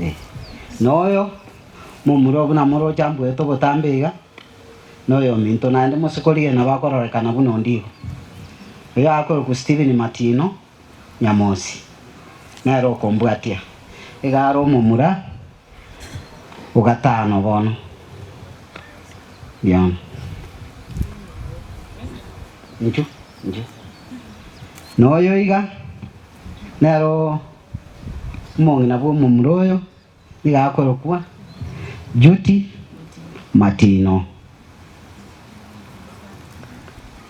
eh, noyo momura buna moroche ambuete obotambe iga, noyo ominto naende mose korigia nabo akororekana buna onde igo. Oyo akorokwa Stephen Matino Nyamosi, nere okombwatia. Iga are omomura ogatano bono. Mbuya mono. Inchuo, inchuo. Noyo iga, nero omong'ina bwa omomura oyo, nigo akorokwa Juti Matino.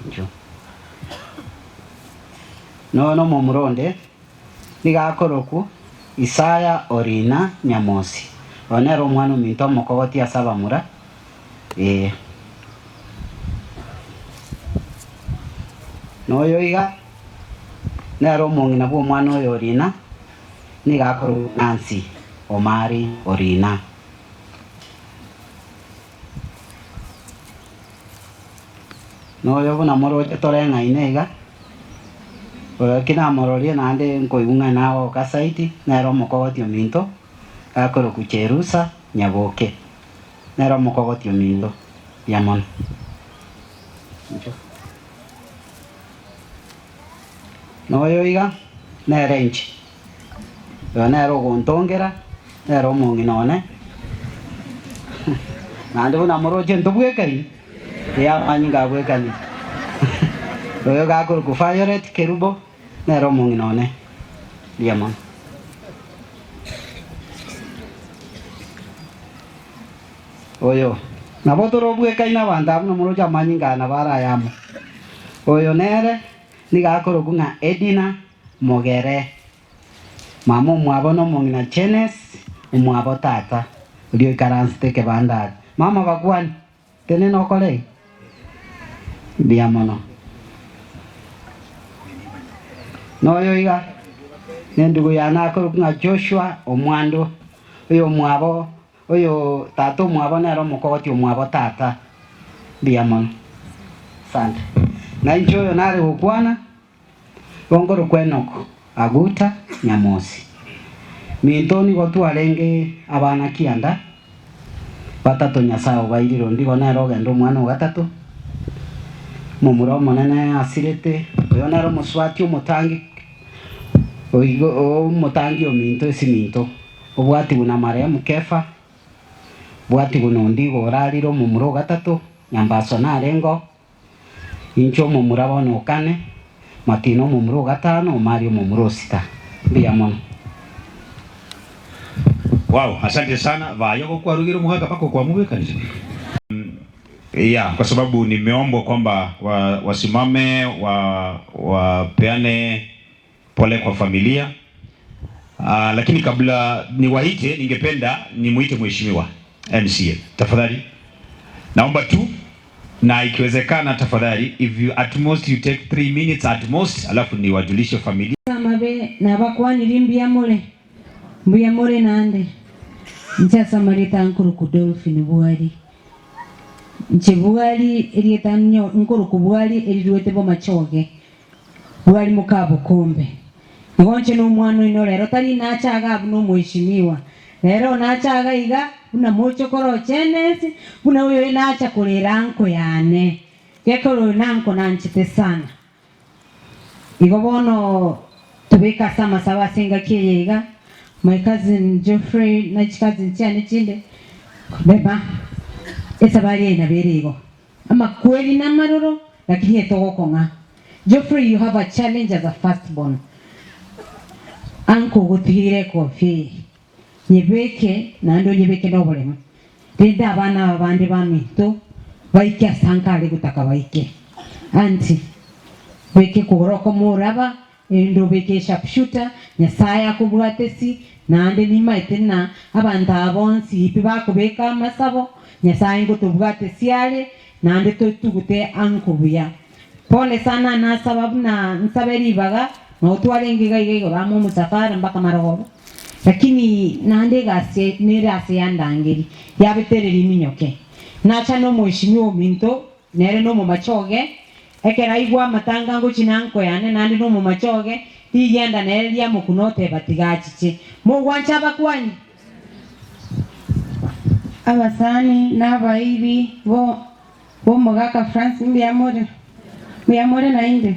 Inchuo. Noyo nomomura onde, nigo akorokwa Isaya Orina Nyamosi. Oyo nere omwana ominto omokogoti ase abamura, ee. Noyo iga nere omong'ina bw'omwana oyo Orina, nigo akorokwa Nancy Omari Orina. Noyo buna moroche toreng'aine iga, oyo ki namororie naende nkoigwa ng'a nagoka saidi, nere omokogoti ominto, gakorokwa Cherusa Nyaboke, nere omokogoti ominto, mbuya mono. Inchuo. Noyo iga, nere inche, oyo nere ogontongera, nere omong'ina one, naende buna moroche ntobwekaini, ee amanyinga abwekanire. Oyo gakorokwa Violet Kerubo, nere omong'ina one, mbuya mono. Oyo nabo torobwekaine abanto abwo buna moroche amanyinga aya nabo are ayamo. Oyo nere nigo akorokwa ng'a Edina Mogere, mama omwabo na omong'ina Chenes, omwabo tata, oria oikaransete ekebanda aria. Mama bakwane, tenena okore iga. Mbuya mono. Noyo iga nendugu yane akorokwa ng'a Joshua Omwando, oyomwabo Oyo tata omwabo nere omokogoti omwabo tata. Mbuya mono. Asante. Na inche oyo nare gokwana, bonkorokwa Enock Aguta Nyamosi. Minto nigo twarenge abana kianda, batato Nyasae obairire onde igo nere ogenda omwana ogatato, momura omonene asirete, oyo nere omosubati omotangi oigo omotangi ominto esiminto. Obwatigwe na marehemu Kefa, bwatigwe na onde igo orarire omomura o gatato, Nyambaso narengeo, inche omomura bono o kane, Martino omomura o gatano, Omari omomura o sita. Mbuya mono. Wow, asante sana vayo gokwarugire omogaka mpaka okwamobekanire. Yeah, kwa sababu nimeombwa kwamba wa, wasimame wa, wapeane pole kwa familia. Ah, lakini kabla niwaite ningependa nimuite mheshimiwa MCA tafadhali, naomba tu na ikiwezekana tafadhali, if you at most you take 3 minutes at most, alafu niwajulishe familia. Amabe nabakwanire mbuya more, mbuya more naende. Inche ase amarieta nkorokwa Dolphin Bwari. Inche Bwari erieta nkorokwa Bwari eriruete bomachoge. Bwari mokabokombe. Igo inche nomwana oino rero tari nacha igaa buna omweshimiwa, rero nacha iga iga buna moche koroche enensi, buna oyoyo nacha korera anko yane. Gekogera oyo nanko nanchete sana. Igo bono tobeke ase amasabo ase engaki eye iga, my cousin Geoffrey na chicousin chiane chinde, beba esabari eye nabo ere igo. Amakweri namaroro lakini etogokong'a. Geoffrey you have a challenge as a first born. Uncle ogotigeire ekofia eye nyebeke naende onyebeke noboremu rende abana aba bande baminto baike ase anka are gotaka baike. Auntie beka ekogoro okomo oraba Erinde obeke esharpshooter, Nyasae akobwate si, naende nimaete ng'a abanto aba bonsi pi bakobeka amasabo, Nyasae ngotobwate si are, naende totugute anko buya. Pole sana nasaba buna nsabe ribaga, nao twarenge iga iga igoro amo omosafara mpaka marogoba, lakini naende egasi nere ase yandangeri, yabetereri iminyoke. Nacha nomoeshimiwa ominto Nere nomomachoge, ekero aigwa amatanga ngochia nanko yane, naende nomomachoge, rigenda nere riamokuna oteba, Tiga achiche. Mogwancha abakuani? Abasani na abairi b'omogaka Francis mbuya more? Mbuya more naende?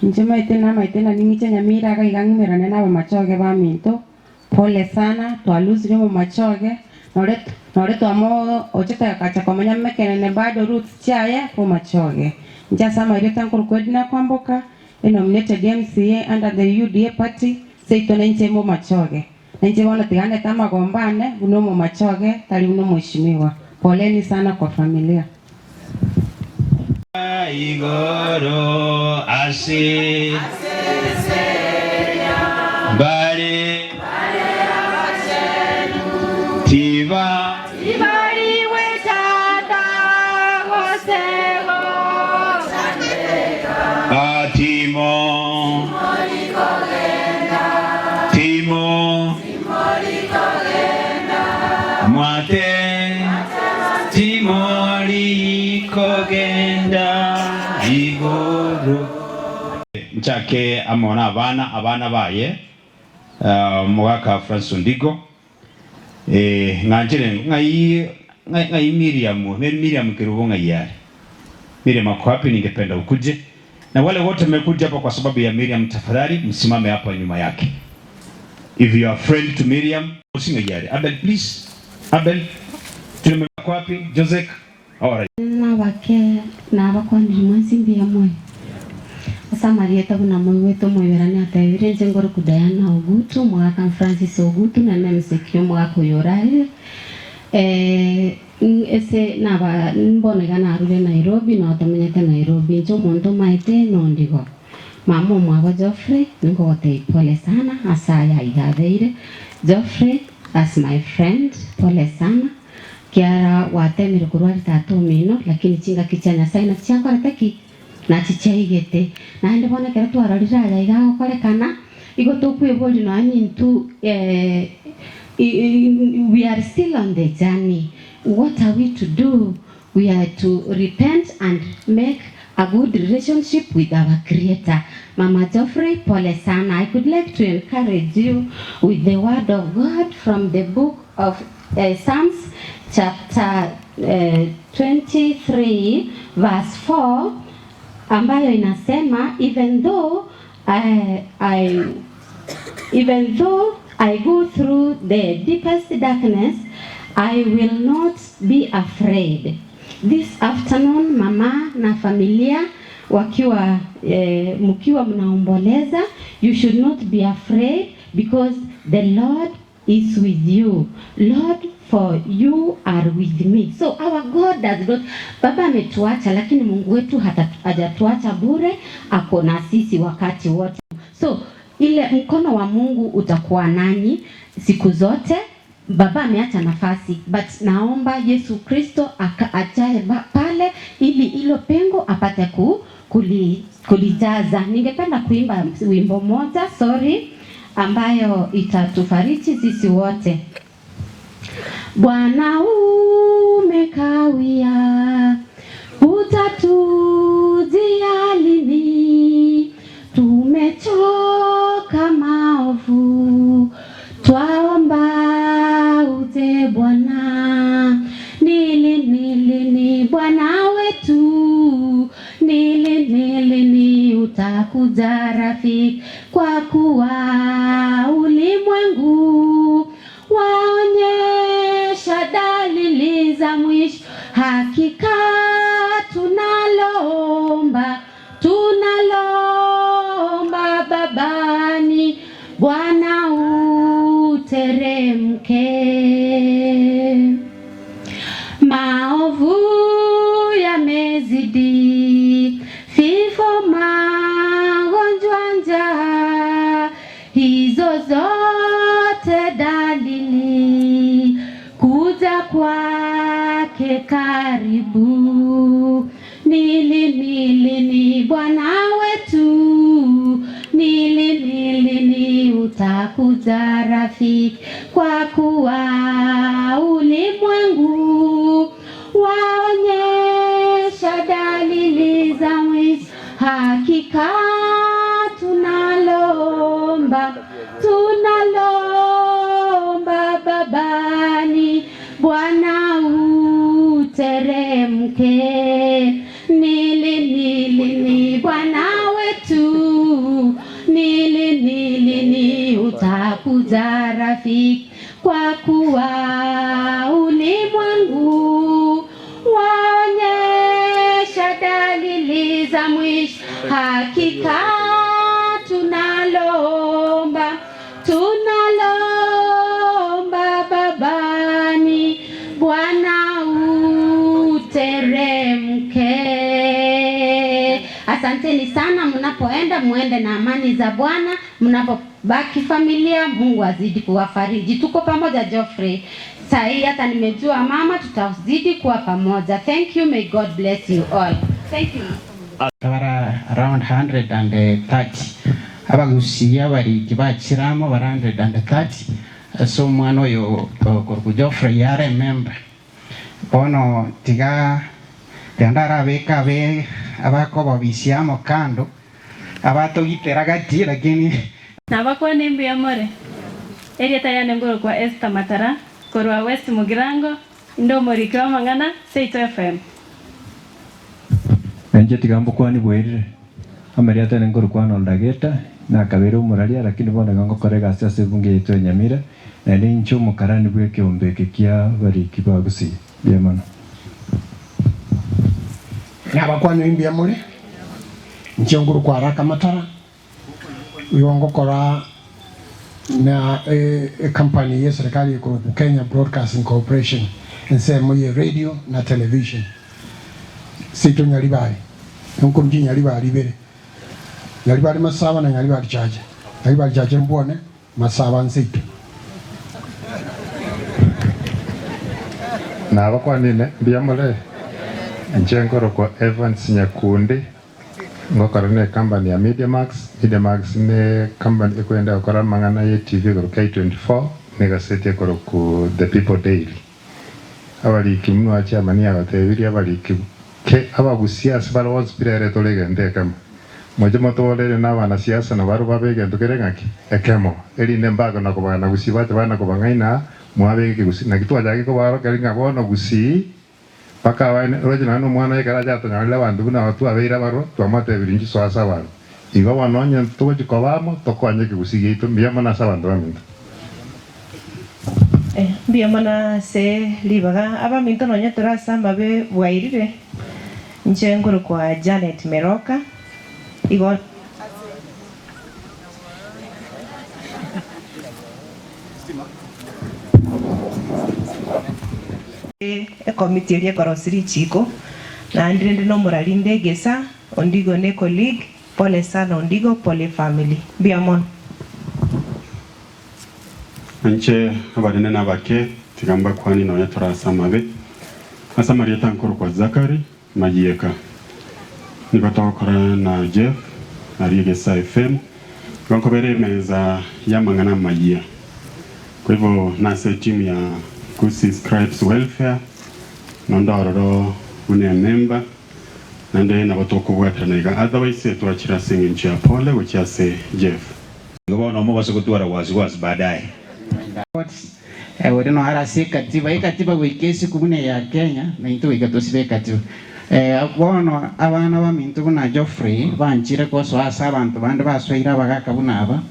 Inche maete namaete na ning'iche Nyamira iga iga ng'imerane na abamachoge baminto. Pole sana, twalusire omomachoge, nore nore twamo ochete agacha komenya mekenene bado roots chiaye bomachoge. Inche ase amarieta nkorokwa Edna Kwamboka, a nominated MCA under the UDA party, seito nainche momachoge. Nainche bono tiga ndete amagomba ane buna omomachoge tari buna omweshimiwa. Poleni sana kwa familia. Igoro ase bare tiba. Timo, Timo, Mwate. Timori kogenda igoro. Nchake amo nabana, abana baye, omogaka Francis Ondigo, eh, ng'anchire ng'ai ng'ai Miriam, Miriam Kerubo ng'ai are? Miriam ako wapi? Ningependa ukuje. Na wale wote mmekuja hapa kwa sababu ya Miriam, tafadhali msimame hapa nyuma yake. If you are friend to Miriam, ng'ai are? Abel please. Abel, Ako wapi? Josek? Alright. Nabake nabakwanire mwensi mbuya more. Ase amarieta buna moigwete omoiberania atebire, inche ngoroku Diana Ogutu, omogaka Francis Ogutu, na nemeseki y'omogaka oyo orarire. Eh, ese naba mbono iga narure Nairobi, nao tomenyete Nairobi. Inche omonto omaete nondigo. Mama omwabo Geoffrey, ninkogotebia pole sana ase aya aiga abeire. Geoffrey, as my friend, pole sana. Kiara gwatemire korwa are tata omino, lakini chingaki chia Nyasae nachi chiakorete ki? Nachi chiaigete. Naende bono ekero twarorire aya iga agokorekana, igo tokweboria nonya nintwe we are still on the journey, what are we to do? We are to repent and make a good relationship with our creator. Mama Geoffrey, pole sana. I could like to encourage you with the word of God from the book of Psalms chapter 23 verse 4 ambayo inasema even though I, I, even though I go through the deepest darkness, I will not be afraid. This afternoon mama na familia wakiwa eh, mkiwa mnaomboleza, you should not be afraid because the Lord is with you Lord for you are with me so our God does not baba ametuacha lakini Mungu wetu hajatuacha bure ako na sisi wakati wote so. Ile mkono wa Mungu utakuwa nanyi siku zote. Baba ameacha nafasi but naomba Yesu Kristo ajae pale ili ilo pengo apate kulijaza. Ningependa kuimba wimbo moja, sorry, ambayo itatufariji sisi wote. Bwana umekawia, utatujia lini? Tumechoka maovu, twaomba uje Bwana. Ni lini lini Bwana wetu, ni lini lini utakuja rafiki? Kwa kuwa ulimwengu waonyesha dalili za mwisho. Hakika tunalomba, tunalomba Babani, Bwana uteremke. Maovu yamezidi, vifo, magonjwa, njaa, hizo zote dalili kuja kwake karibu. Ni lini lini Bwana wetu, ni lini lini utakuja rafiki? Kwa kuwa ulimwengu waonyesha dalili za mwisho. Hakika tunalomba, tunalomba Babani, Bwana uteremke. Ni lini lini Bwana wetu, ni lini lini utakuja rafiki? Kwa kuwa ulimwengu waonyesha dalili za mwisho. Hakika tunalomba, tunalomba Babani, Bwana uteremke. Asanteni sana, mnapoenda muende na amani za Bwana, mnapobaki familia, Mungu azidi kuwafariji. Tuko pamoja Geoffrey. Sahi hata nimejua mama, tutazidi kuwa pamoja. Thank you, may God bless you all. Thank you. Bara around 130 abagusia abariki bachiramo bara 130 ase omwana oyo okorokwa Geoffrey yare member bono tiga tiga ndarabeke abe abakobabisia amo kando abatogitera gati lakini Nabakwane mbuya more. Erieta riane nkorokwa Esther Matara, korwa West Mugirango, inde omoriki bw'amang'ana, Seito FM. Nainche tiga mbokwanie bwerire. Amarieta ane nkorokwa Arnold Ageta, nakabeire omoraria lakini bono iga ngokora egasi ase ebunge yaito ya Nyamira, naende inche omokarani bw'ekeombe eke kia abariki ba Gusii. Mbuya mono. Nabakwanire mbuya more, inche nkorokwa Araka Matara, Igo ngokora na ecompany y'eserekari ekorokwa Kenya Broadcasting Corporation, ensemo ye radio na television. Seito Nyaribari, nkorukia Nyaribari ibere, Nyaribari Masaba na Nyaribari Chache. Nyaribari Chache mbwone, Masaba nseito. Nabakwanine, mbuya more? Inche nkorokwa Evans Nyakundi. Ngokora ne company ya Mediamax, Mediamax ne company ekoenda gokora amang'ana ye TV igoro K24 ne egaseti ekoroku The People Daily. Abariki muna chairman yabatebirie abariki ke abagusia ase bare bonsi pi rero tore egento ekemo. Moche motoborere na abanasiasa na barobwo babe egento kere ng'aki? Ekemo. Erinde mbago na kobagana gusii bache bana kobang'aina aa mwabeke ekegusii. Naki twachake kobaorokereria ng'a bono gusii Mpaka abaene, roche nonya nomwana oye ekero acha atonyorire abanto buna aba twabeire abarwa, twamotebirie inchuso ase abanto. Igo bono onye togochia koba amo, tokonye ekegusii giaito mbuya mono ase abanto baminto. Mbuya mono ase ribaga abaminto nonya tore ase amabe bwairire, inche nkorokwa Janet Meroka, igo. Ekomiti eria ekorosia richiiko, naende rende nomorari Ndegesa, Ondigo ne colleague, pole sana Ondigo, pole family. Mbuya mono. Inche abanene na abake, tiga mbakwanie nonya tore ase amabe. Ase amarieta nkorokwa Zachary Mayieka. Nigo togokora na Jeff aria Egesaa FM, igo nkobera emeza y'amang'ana amayia. Kwa hivyo nase etimu ya Gusii Scribes Welfare, nonde ororo buna emember, naende nabo tokobwaterana iga otherwise twachire ase eng'encho ya pole gochia ase Jeff. Igo bono mobase gotwara wasi-wasi baadaye. Oria noare ase ekatiba, ekatiba goika esiku buna eya Kenya, na intwe goika tosibe ekatiba. Bono abana baminto buna Geoffrey banchire gosoa ase abanto bande basoire abagaka buna aba,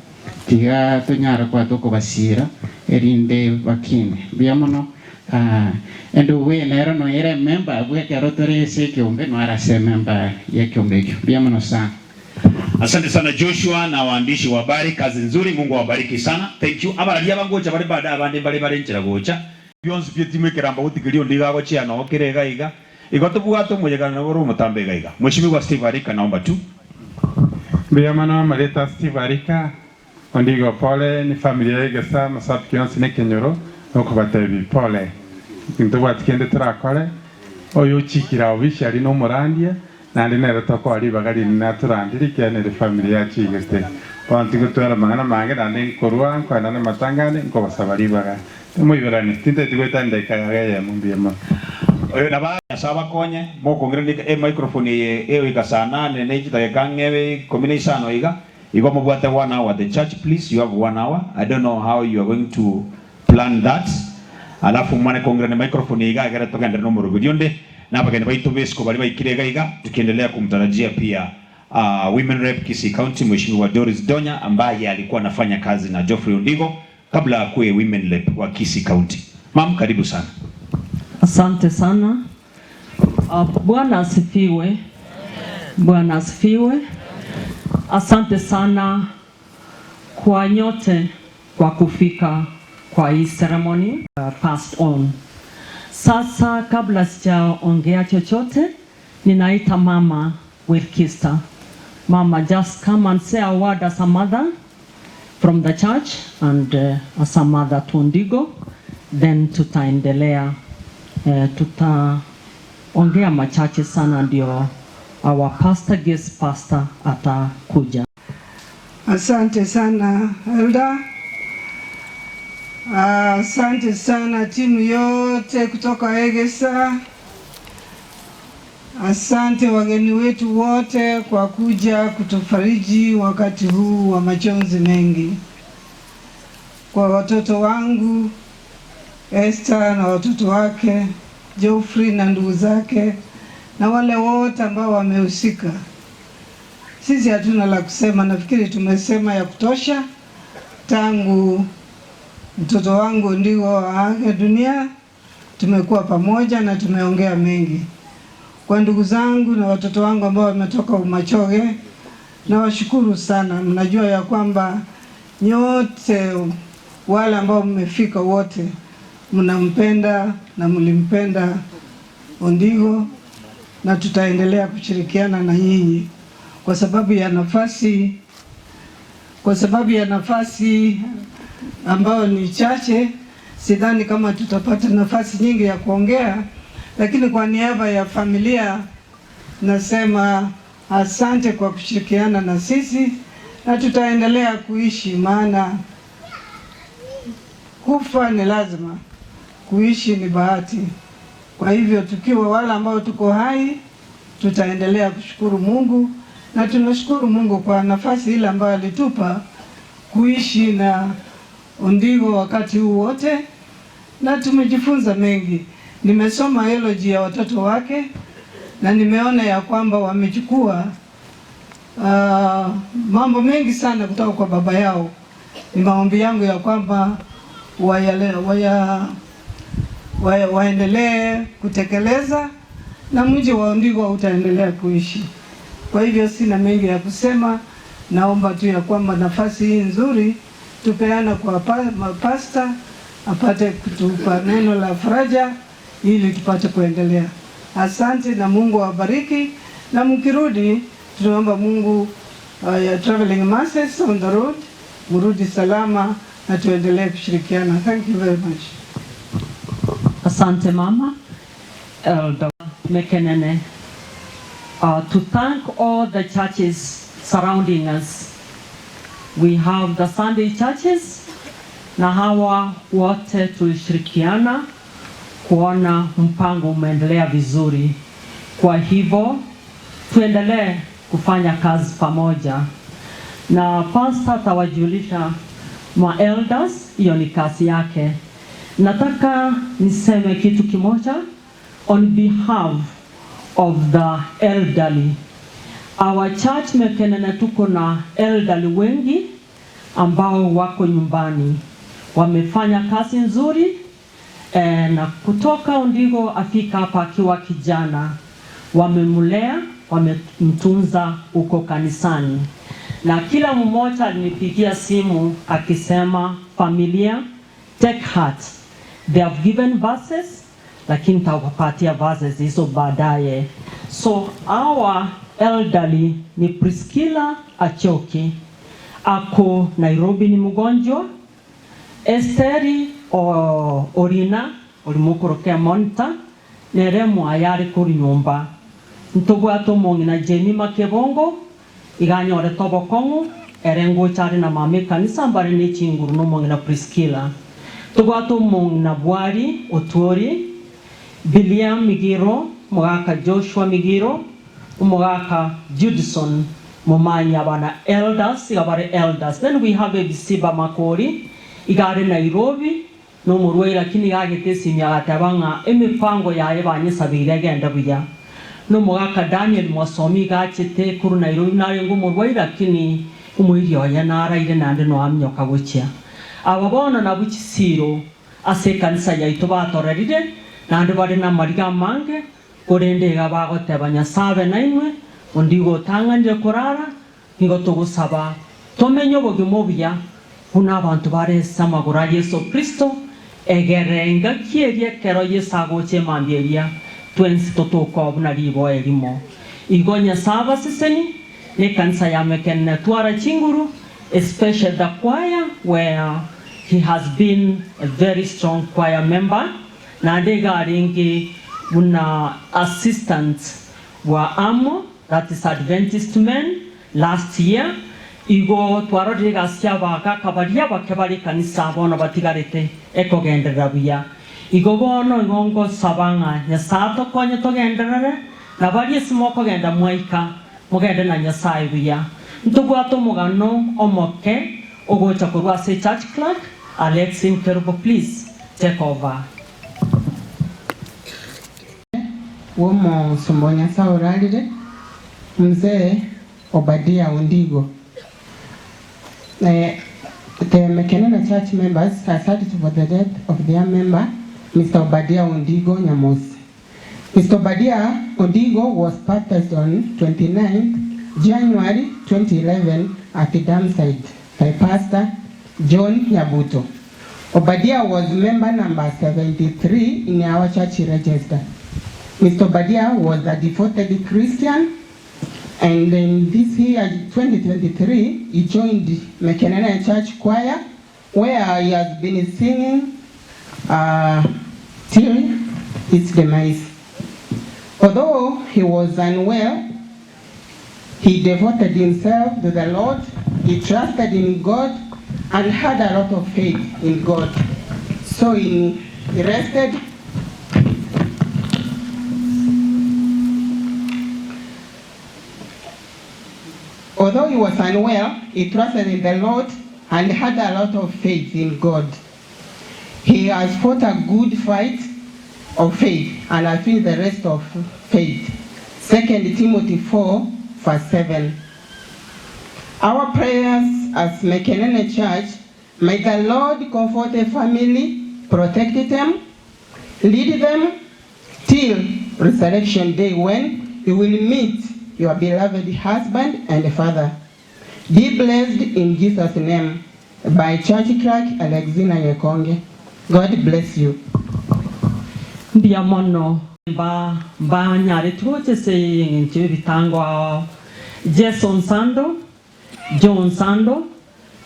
tiga tonyare koba tokobasiira erinde bakine. Mbuya mono. Endugu eye nero noere emember abwo ekero tore ase ekeombe noare ase emember y'ekeombe ekio. Mbuya mono sana. Asante sana Joshua na waandishi wa habari, kazi nzuri, Mungu awabariki sana. Thank you. Abarari aba ngocha bare baadaye abande mbare bare nchera gocha. Bionsi bie timu ekeramba gotigeria onde iga agochia noo kere iga iga. Igo tobwate omoyegano ore omotambe iga iga. Mweshimiwa Steve Arika naomba tu. Mbuya mono amarieta a Steve Arika, onde igo pole ne family yaye gesa amasabiki yonsi ne ekenyoro nokobatebi pole ntobwati kende torakore oyo ochikire officially nomorandia Naende nere tokoa ribaga rinene atoranderie, ekiagera nere efamiri yachigete. Bono tingotwara amang'ana amange, naende nkorwa nkoenda namatanga ande, nkobasaba ribaga. Timoiberani, tintageti goetania edakika yago eyemo. Mbuya mono. Oyo nabo Nyasae abakonye, mokong'iraneria emicrophone eye egoika saa nane ne chidakika ang'e ikomi na isano iga, igo mobwate one hour, the church please you have one hour, I don't know how you are going to plan that, alafu mwane kong'irania microphone eye iga egere togenderere nomoroberio onde. Na abageni baito b'esiko baria baikire iga iga, tukiendelea kumtarajia pia Women Rep Kisii County Mheshimiwa Doris Donya ambaye alikuwa anafanya kazi na Geoffrey Ondigo kabla akuwe Women Rep wa Kisii County. Ma'am karibu sana. Asante sana. Bwana asifiwe. Bwana asifiwe. Asante sana kwa nyote kwa kufika kwa hii ceremony. Passed on. Sasa kabla sijaongea chochote ninaita mama Wilkista. Mama just come and say a word as a mother from the church and as a mother to Ondigo then tutaendelea tutaongea machache sana ndio our pastor guest pastor atakuja. Asante sana Elda. Asante sana timu yote kutoka Egesa. Asante wageni wetu wote kwa kuja kutufariji wakati huu wa majonzi mengi. Kwa watoto wangu Esther na watoto wake, Geoffrey na ndugu zake na wale wote ambao wamehusika. Sisi hatuna la kusema, nafikiri tumesema ya kutosha tangu mtoto wangu ndio aage dunia. Tumekuwa pamoja na tumeongea mengi. Kwa ndugu zangu na watoto wangu ambao wametoka Umachoge, nawashukuru sana. Mnajua ya kwamba nyote wale ambao mmefika wote mnampenda na mlimpenda Ondigo, na tutaendelea kushirikiana na nyinyi kwa sababu ya nafasi, kwa sababu ya nafasi ambayo ni chache, sidhani kama tutapata nafasi nyingi ya kuongea, lakini kwa niaba ya familia nasema asante kwa kushirikiana na sisi, na tutaendelea kuishi, maana kufa ni lazima, kuishi ni bahati. Kwa hivyo tukiwa wale ambao tuko hai, tutaendelea kushukuru Mungu, na tunashukuru Mungu kwa nafasi ile ambayo alitupa kuishi na Ondigo wakati huu wote, na tumejifunza mengi. Nimesoma eulogy ya watoto wake na nimeona ya kwamba wamechukua mambo mengi sana kutoka kwa baba yao. Ni maombi yangu ya kwamba waendelee kutekeleza na mji wa Ondigo utaendelea kuishi. Kwa hivyo sina mengi ya kusema, naomba tu ya kwamba nafasi hii nzuri tupeana kwa pasta apate kutupa neno la faraja ili tupate kuendelea. Asante na Mungu awabariki, na mkirudi tunaomba Mungu ya traveling masses on the road, mrudi salama na tuendelee kushirikiana. Thank you very much. Asante mama Elder Mekenene. Uh, to thank all the churches surrounding us. We have the Sunday churches na hawa wote tulishirikiana kuona mpango umeendelea vizuri. Kwa hivyo tuendelee kufanya kazi pamoja, na pastor atawajulisha ma elders, hiyo ni kazi yake. Nataka niseme kitu kimoja on behalf of the elderly. Our church Mekenene tuko na elderly wengi ambao wako nyumbani, wamefanya kazi nzuri eh, na kutoka Ondigo afika hapa akiwa kijana, wamemlea wamemtunza huko kanisani, na kila mmoja alinipigia simu akisema, familia take heart, they have given verses, lakini nitawapatia verses hizo baadaye. So our elderly ni Priscilla Achoki ako Nairobi, ni mgonjwa. Esteri o, Orina ori mokorokia monitor nere mwaye are korwa nyomba. Ntobwate omong'ina Jemima Kebongo iga anyorete obokong'u ere ngocha are na mama ekanisa mbare ne chinguru na omong'ina Priscilla. Tobwate omong'ina Bwari Otuori, Biliam Migiro, omogaka Joshua Migiro, omogaka Judson Momanyi abana elders iga bare elders. Then we have Ebisiba Makori iga are Nairobi Nomorwaire lakini iga agete esimi agateba ng'a emepango yaye banyesabeire egende buya. Nomogaka Daniel Mwasomi iga achete korwa Nairobi buna arenge omorwaire lakini omoiri oye naraire naende noaminyoka gochia. Aba bono nabwo chisiiro ase ekanisa yaito batorerire naende bare namariga amange korende iga bagoteba Nyasae abe nainwe onde igo otang'anire korara Nigo togosaba tomenye obogima obuya buna abanto bare ase amagoro a Yeso Kristo, egere engaki eria ekero Yeso agocha emambia eria, twensi totoke buna riboa erimo. Igo Nyasae abaseseni, na ekanisa ya Mekenene twara chinguru, especially the choir where he has been a very strong choir member, naende iga arenge buna assistant bwa amo, that is Adventist men, last year, igo twarorire egasi y'abagaka baria abake bare ekanisa bono batigarete ekogenderera buya. Igo bono igo ngosaba ng'a Nyasae atokonye togenderere, na baria ase mokogenda mwaika, mogende na Nyasae buya. Ntobwate omogano omoke ogocha korwa ase church clerk, Alexine Kerubo please take over. Bw'omosomba o Nyasae orarire, Mzee Obadia Ondigo. The Mekenene Church members are sad for the death of their member, Mr. Obadia Ondigo Nyamosi. Mr. Obadia Ondigo was baptized on 29th January 2011 at the dam site by Pastor John Nyabuto. Obadia was member number 73 in our church register. Mr. Obadia was a devoted Christian and in this year 2023 he joined Mekenene Church Choir where he has been singing uh, till his demise. Although he was unwell, he devoted himself to the Lord, he trusted in God, and had a lot of faith in God. So he rested Although he was unwell, he trusted in the Lord and had a lot of faith in God. He has fought a good fight of faith and has finished the rest of faith. 2 Timothy 4, verse 7. Our prayers as Mekenene Church, may the Lord comfort the family, protect them, lead them till resurrection day when you will meet your beloved husband and father. Be blessed in Jesus' name. By Church Clerk Alexina Nyekonge. God bless you. Mbuya mono mba mbanyaretwe gocha ase engencho y'ebitango ao. Jason Sando, John Sando,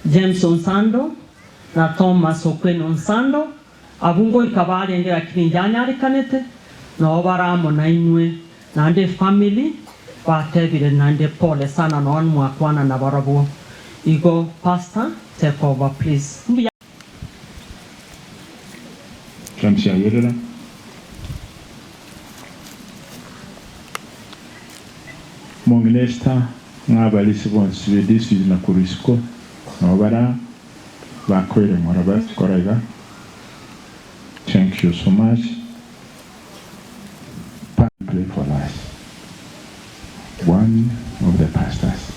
Jameson Sando, na Thomas Okweno Nsando, abwo ngoika barenge lakini injanyarekanete, noo bare amo nainwe, naende efamily batebire naende pole sana noo mwakwana nabarabwo. Igo Pastor take over please. Mbuya. James Ayerera. Omong'ina Esther ng'a abarisia bonsi be district na korwa isiko nabo bare aa bakoire ng'ora basikora iga. Thank you so much. Pray for us. One of the pastors.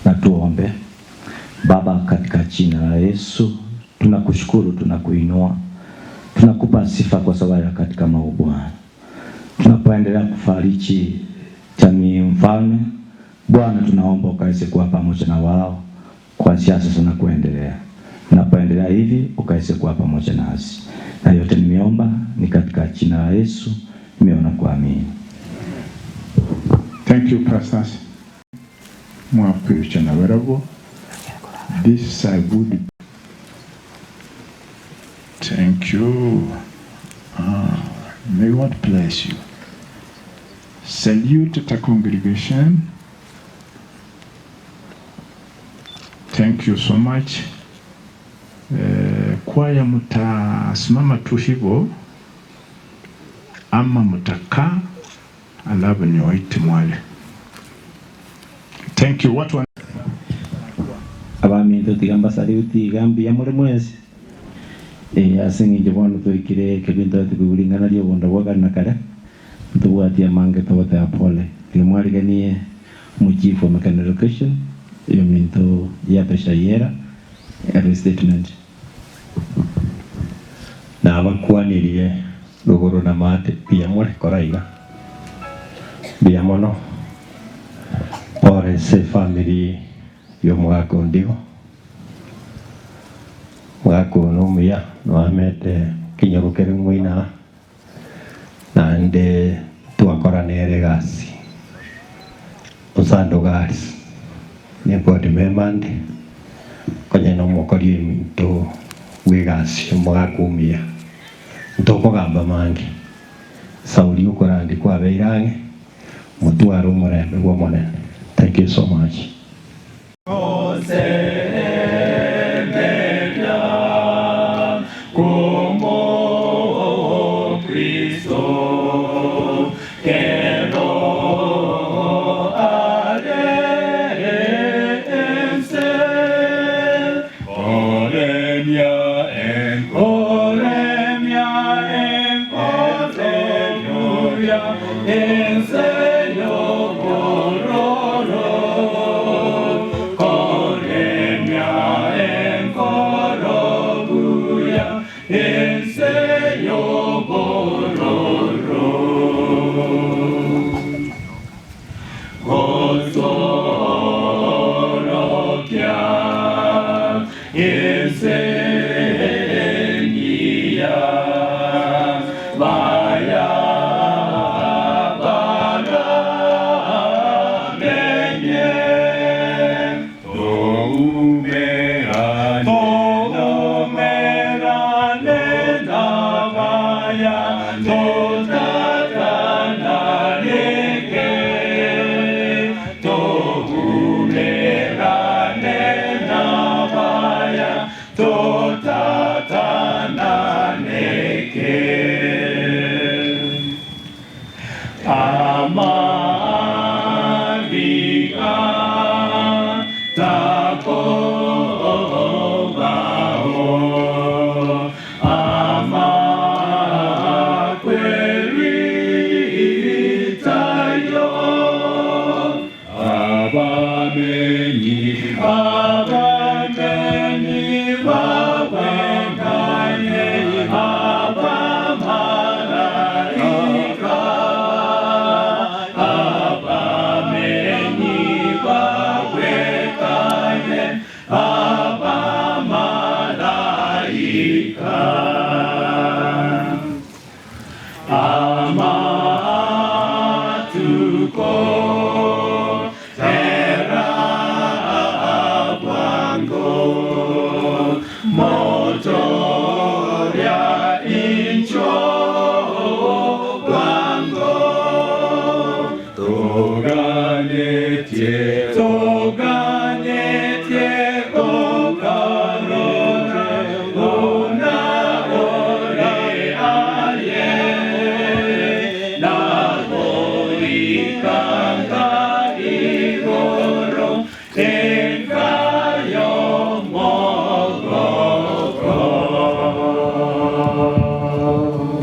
Na tuombe. Baba, katika jina la Yesu tunakushukuru, tunakuinua, tunakupa sifa kwa sababu ya katika mau Bwana, tunapoendelea kufariji jamii mfalme Bwana, tunaomba ukaweze kuwa pamoja na wao kuanzia sasa na kuendelea. Tunapoendelea hivi ukaweze kuwa pamoja nasi, na yote nimeomba ni katika jina la Yesu nimeona kuamini. Thank you pastors. Mwapreacha na barabwo. This is a good Thank you. Ah, may God bless you. Salute the congregation. Thank you so much. Eh, kwaya mtasimama tu hivyo ama mtakaa, alafu niwaite mwale. Thank you. Watu wa Abaminto tiga mbasaluti iga mbuya more mwensi, eh, ase eng'encho bono twaikire ekebinto toete koigwa ring'ana ri'obonda bwa kare na kare, ntobwati amange togoteba pole. Tiga mwariganie omochief o Makeni Location, oyominto Yabesha Ayera, ere statement. Nabakwanirie rogoro na maate mbuya more kora iga. Mbuya mono. Pore ase efamiri y'omogaka Ondigo. Omogaka oyo nomuya, noamete ekenyoro kere ng'oina aa, naende twakora nere egasi. Osando Girls ne board member ande, konya nomokori ominto bw'egasi omogaka omuya. Ntokogamba mange, Sauli okorandi kwabeire ang'e, motware omorembe bw'Omonene. Thank you so much. Aye.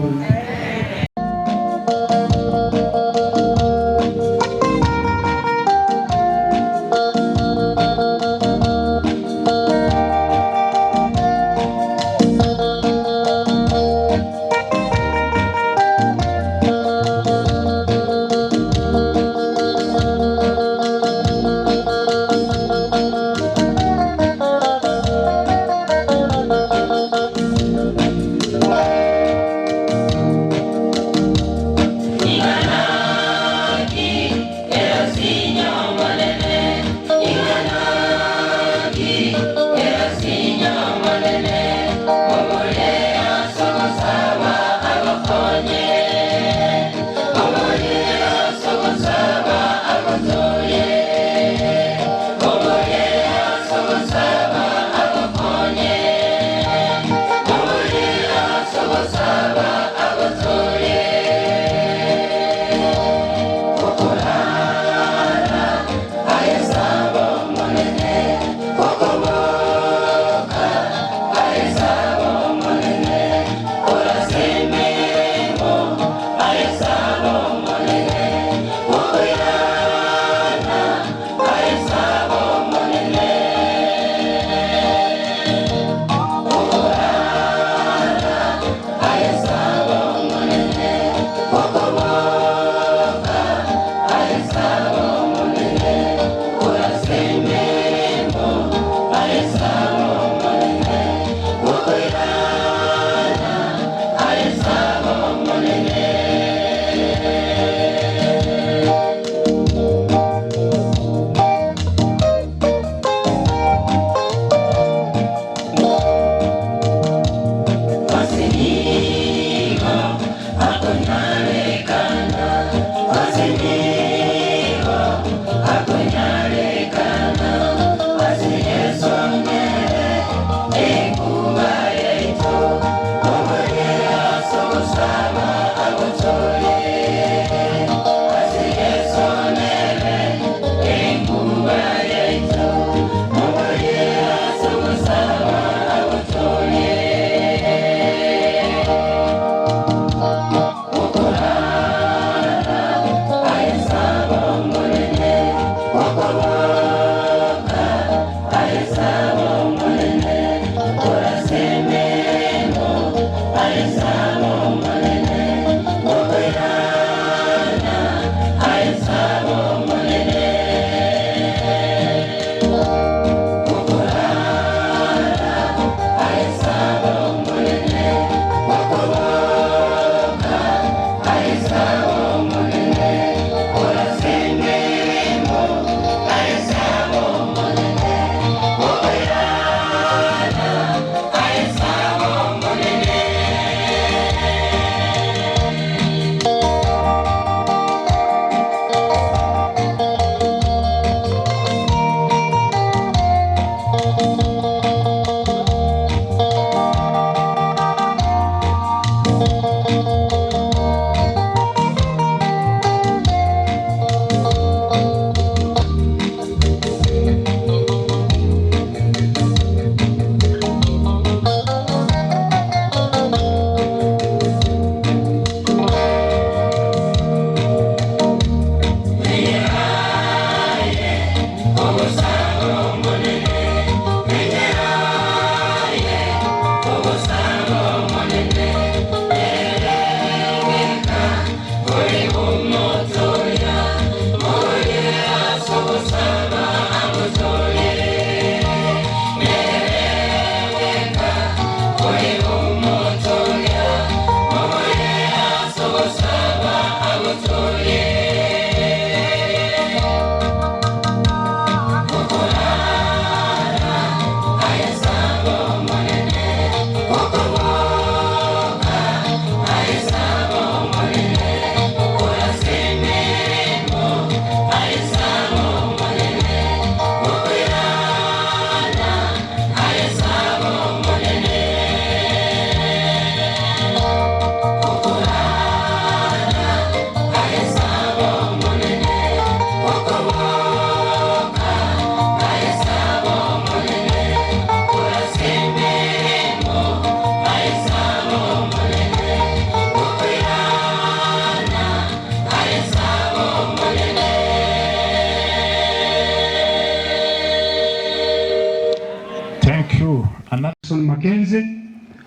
Mackenzie,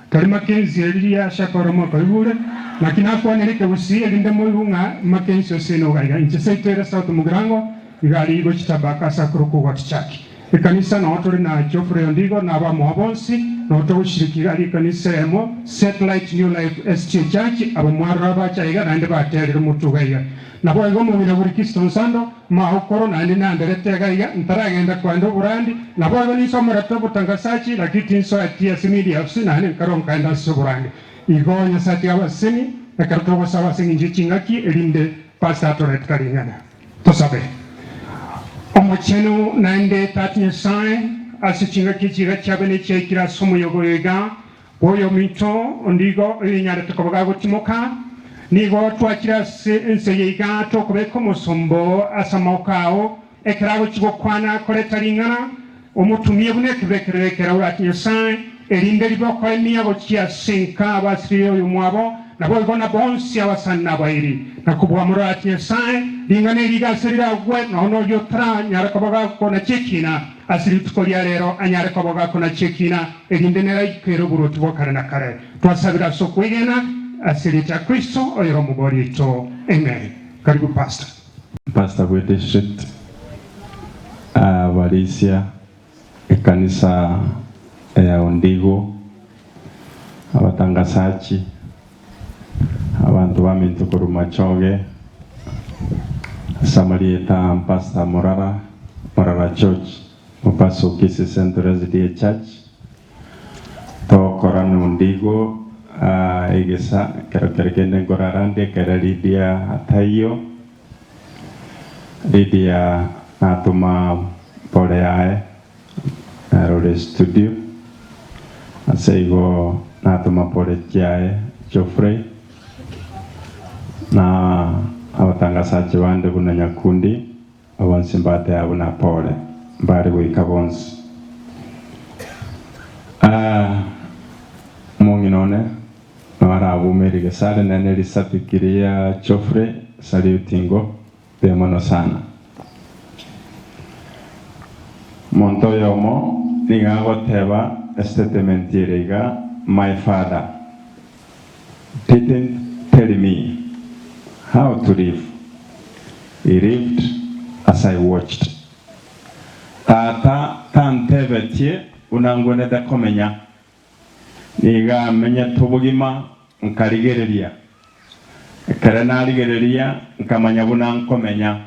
tari Mackenzie eri ria Shakora mwakoigure, naki nakwanire ekegusii erinde moigwe ng'a Mackenzie ose nigo iga. Inche seito ere South Mugirango, iga aria igo Chitabaka ase akorokwa Gwatichaki. Ekanisa noo tore na Geoffrey Ondigo na abamoa bonsi, noo togoshiriki iga aria ekanisa eyemo, Satellite New Life SDA Church, abamwarora abacha iga naende baterire omotwe iga iga. Naboigo omong'ina buri Kristo Nsando, Maokoro naende nanderete iga iga, ntaragenda koenda oborandi, naboigo ninsomorete obotangasachi, lakini tinsoeti ase media house naende nkarwa nkaenda ase oborandi. Igo Nyasae tiga abasesenie ekero togosaba ase engencho ye ching'aki erinde Pastor atoretera ring'ana. Tosabe. Omochenu naende Tata Nyasae, ase ching'aki echi iga chiabe nechiaikire ase omoyogo oyo iga, Bw'oyominto onde igo oyenyarete koba gagotimoka, nigo twachire ase ense eye iga tokobeka omosomba ase amaboko ao, ekero agochia gokwana koreta ring'ana, omotumie buna ekebekerero ekero orache Nyasae, erinde ribe okoemia gochia ase enka abasirire oyomwabo, naboigo na bonsi abasani na abairi. Na kobua morache Nyasae, ring'ana eri iga ase riragwe, nonya noria otaranyare koba gakonacha ekina, Ase rituko ria rero anyare koba gakonachia ekina, erinde nere aikere oboruoti bwa kare na kare. Twasabire ase okwegena, ase erieta ria Kristo, oyore Omobori oito. Amen. Karibu Pastor. Pastor bwe district, abarisia ekanisa ya Ondigo, abatangasachi, abanto baminto korwa Machoge, ase amarieta Pastor Morara, Morara George, Mopasa o Kisii Central SDA Church, togokora nondigo egesa ekero kere kende nkorara ndi ekere Lydia ataiyo, Lydia natoma pore yaye Nere ore studio ase igo natoma pore chiaye Geoffrey na abatangasachi bande buna Nyakundi bonsi mbate abwo na pore mbare goika bonsi. Ah omong'ina one nabo arabumerie gesare nene risabiki ria Geoffrey saluti ingo. Mbuya mono sana. Omonto oyomo nigo agoteba estatement ere iga, My father didn't tell me how to live, he lived as I watched. Tata tantebetie buna ngwenerete komenya, Nigo amenyete obogima nkarigereria. Ekero narigereria nkamanya buna nkomenya.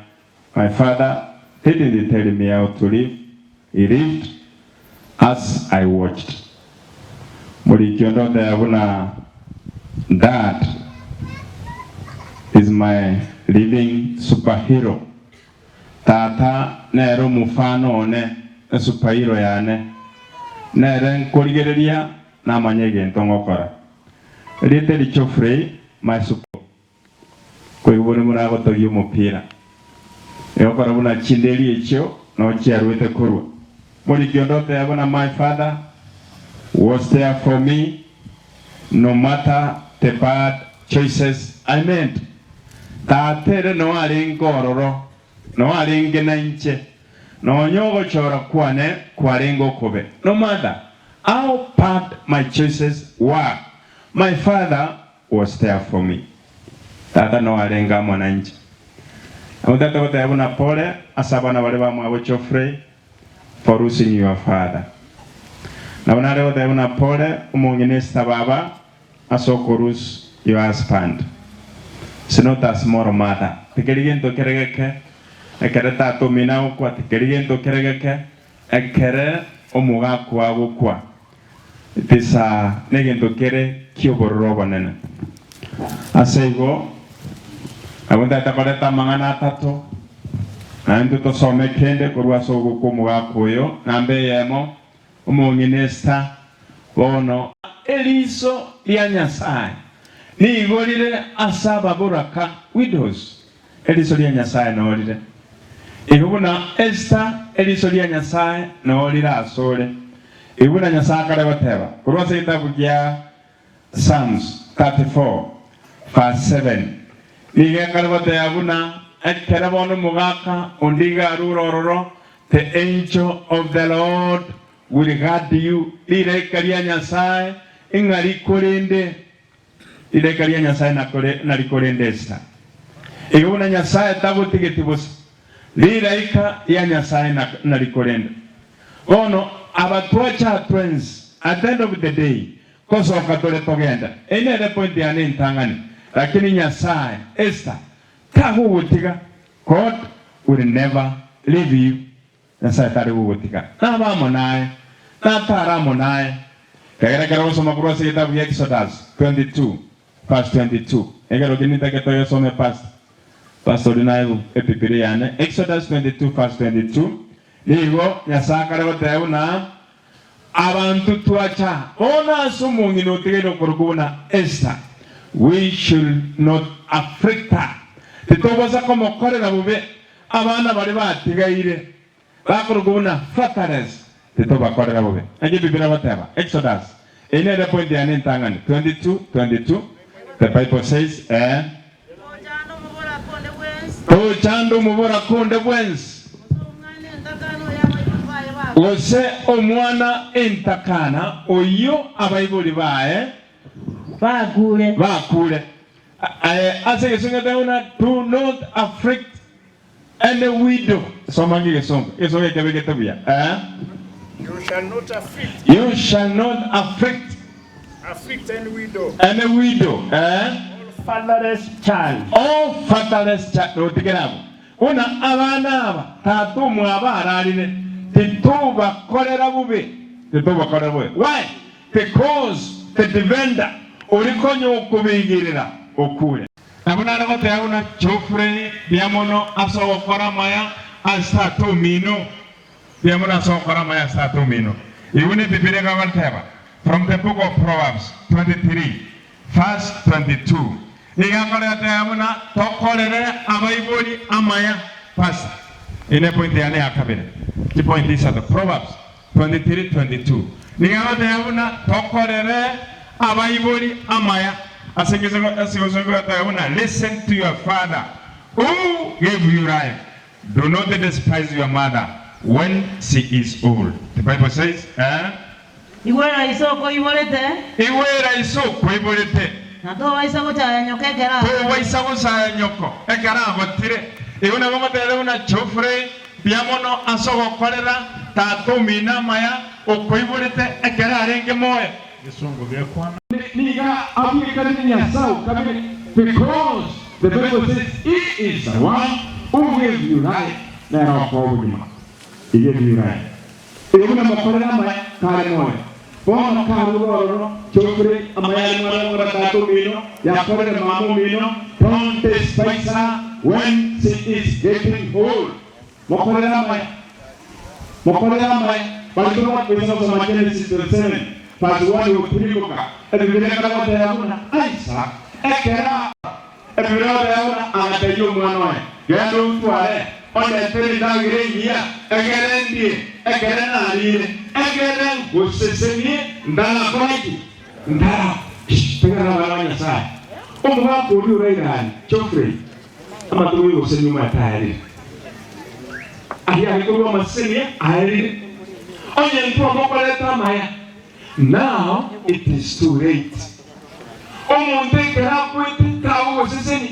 My father didn't tell me how to live, he lived as I watched. Moriki onde oteba buna Dad is my living superhero. Tata nere omofano one, esupairo yane, nere nkorigereria namanye egento ngokora. Erieta eri Geoffrey my sup koigwa buna moragotogia omopira. Egokora buna chinderi echio noo chiaruete korwa. Moriki onde oteba buna my father was there for me no matter the bad choices I made. Tata ere noo arenge ororo, noo arenge nainche, nonya ogochora kwane kwarenge okobe. No matter how bad my choices were, my father was there for me. Tata noo arenge amo nainche. Nabo tata goteba buna pole ase abana baria bamwabo Geoffrey for losing your father. Nabo nare goteba buna pole omong'ina Esther baba ase oko lose your husband. It's not a small matter. Tikeri gento kere geke ekere tata omino agokwa, tikeri gento kere geke ekere omogaka agokwa. It is a negento kere ki'obororo obonene. Ase igo, nabo ntagete koreta amang'ana atato, na intwe tosome kende korwa ase ogokwa omogaka oyo, namba eyemo, omong'ina Esther, bono. Eriiso ria Nyasae nigo rire ase ababoraka, widows, eriiso ria Nyasae noo rire. Igo buna Esther, eriiso ria Nyasae noo rire asore. Igo buna Nyasae akare goteba korwa ase egetabu gia Psalms 34 verse 7, nigo ekare goteba buna ekere bono omogaka onde iga arure ororo, The angel of the Lord. will guard you, rilaika ria Nyasae ng'a rikorende, rilaika ria Nyasae nakore narikorende Esther. Igo buna Nyasae tagotigeti bosa, rilaika ria Nyasae narikorende. Bono aba twacha twensi at the end of the day kosoka tore togenda. Eye nere point yane entang'ani. Lakini Nyasae Esther tagogotiga, God will never leave you. Nyasae tari gogotiga. Nabe amo naye, natare amo naye. Ekero ekero ogosoma korwa ase egetabu gia Exodus 22 verse 22. Ekero ki nintake togesome pastor. Pastor oria naye ebibilia yane. Exodus 22 verse 22. Nigo Nyasae akare goteba buna abanto twacha bono ase omong'ina otigaire okorokwa buna Esther, we should not afflict her. Titobaisa komokorera bobe abana baria batigaire bakorokwa buna fatherless, titobakorera bobe. Naki Ebibilia egoteba? Exodus, eye nere point yane entang'ani, 22, 22, the Bible says, eh. Tochanda omoboraka onde bwensi, gose omwana entakana oyio abaibori baye bakure. Aye ase egesongo eteba buna do not afflict any widow. Soma ng'a egesongo, egesongo ekebegete buya. Eh? You shall not afflict. You shall not afflict. Afflict any widow. Any widow. Eh? Or fatherless child. Or fatherless child. Notigere abwo. Buna abana aba tata omwabo ararire, titobakorera bobe. Titobakorera bobe. Why? Because the defender ori konya okobigirira okure. Nabo nare goteba buna Geoffrey mbuya mono ase ogokora amaya ase tata omino. Mbuya mono ase ogokora amaya ase tata omino. Igo ne Ebibilia egoteba from the book of Proverbs 23 verse 22 nigo akoreteba buna tokorere abaibori amaya. Pastor, eye ne point yane ya kabere. Chipoint isato. Proverbs 23, 22 nigo egoteba buna tokorere abaibori amaya. Ase egesongo egoteba buna listen to your father who gave you life, do not despise your mother when she is old. The Bible says, eh? Igwera iso okoiborete. Igwera iso okoiborete. Na tobaisa gochaya nyoko ekero agotire. Tobaisa gochaya nyoko ekero agotire. Igo nabo ngotebete buna Geoffrey, mbuya mono ase ogokorera tata omino amaya okoiborete ekero arenge moyo. Egesongo gekwana. Nigo abwekanire Nyasae o kabere because the bible says he is the one who gave you life, nere okoa obogima, he gave you life. Igo buna mokorere amaya kare moyo, bono karure ororo, chokure amaya aria mwarang'ora tata omino, yakorere mama omino, don't despise her when she is getting old. Mokorere amaya, mokorere amaya, baria tobakwesa gosoma Genesis 27 verse 1 gotirimboka, Ebibilia ekero goteba buna Isaac ekero Ebibilia goteba buna agatebia omwana oye, Genda ontware, ondetere endagera engiya, ekere ndie, ekere narire, ekere ngosesenie, ndarakore ki? Ndara. Tegerera abana ba Nyasae. Omogaka oria orairanie, Geoffrey, Amatuko y'ogosenia omanyete aerire, aria are korwa amasesenia aerire. Onye ntwamokorete amaya, now it is too late. Omonto ekero akwete tagogosesenia,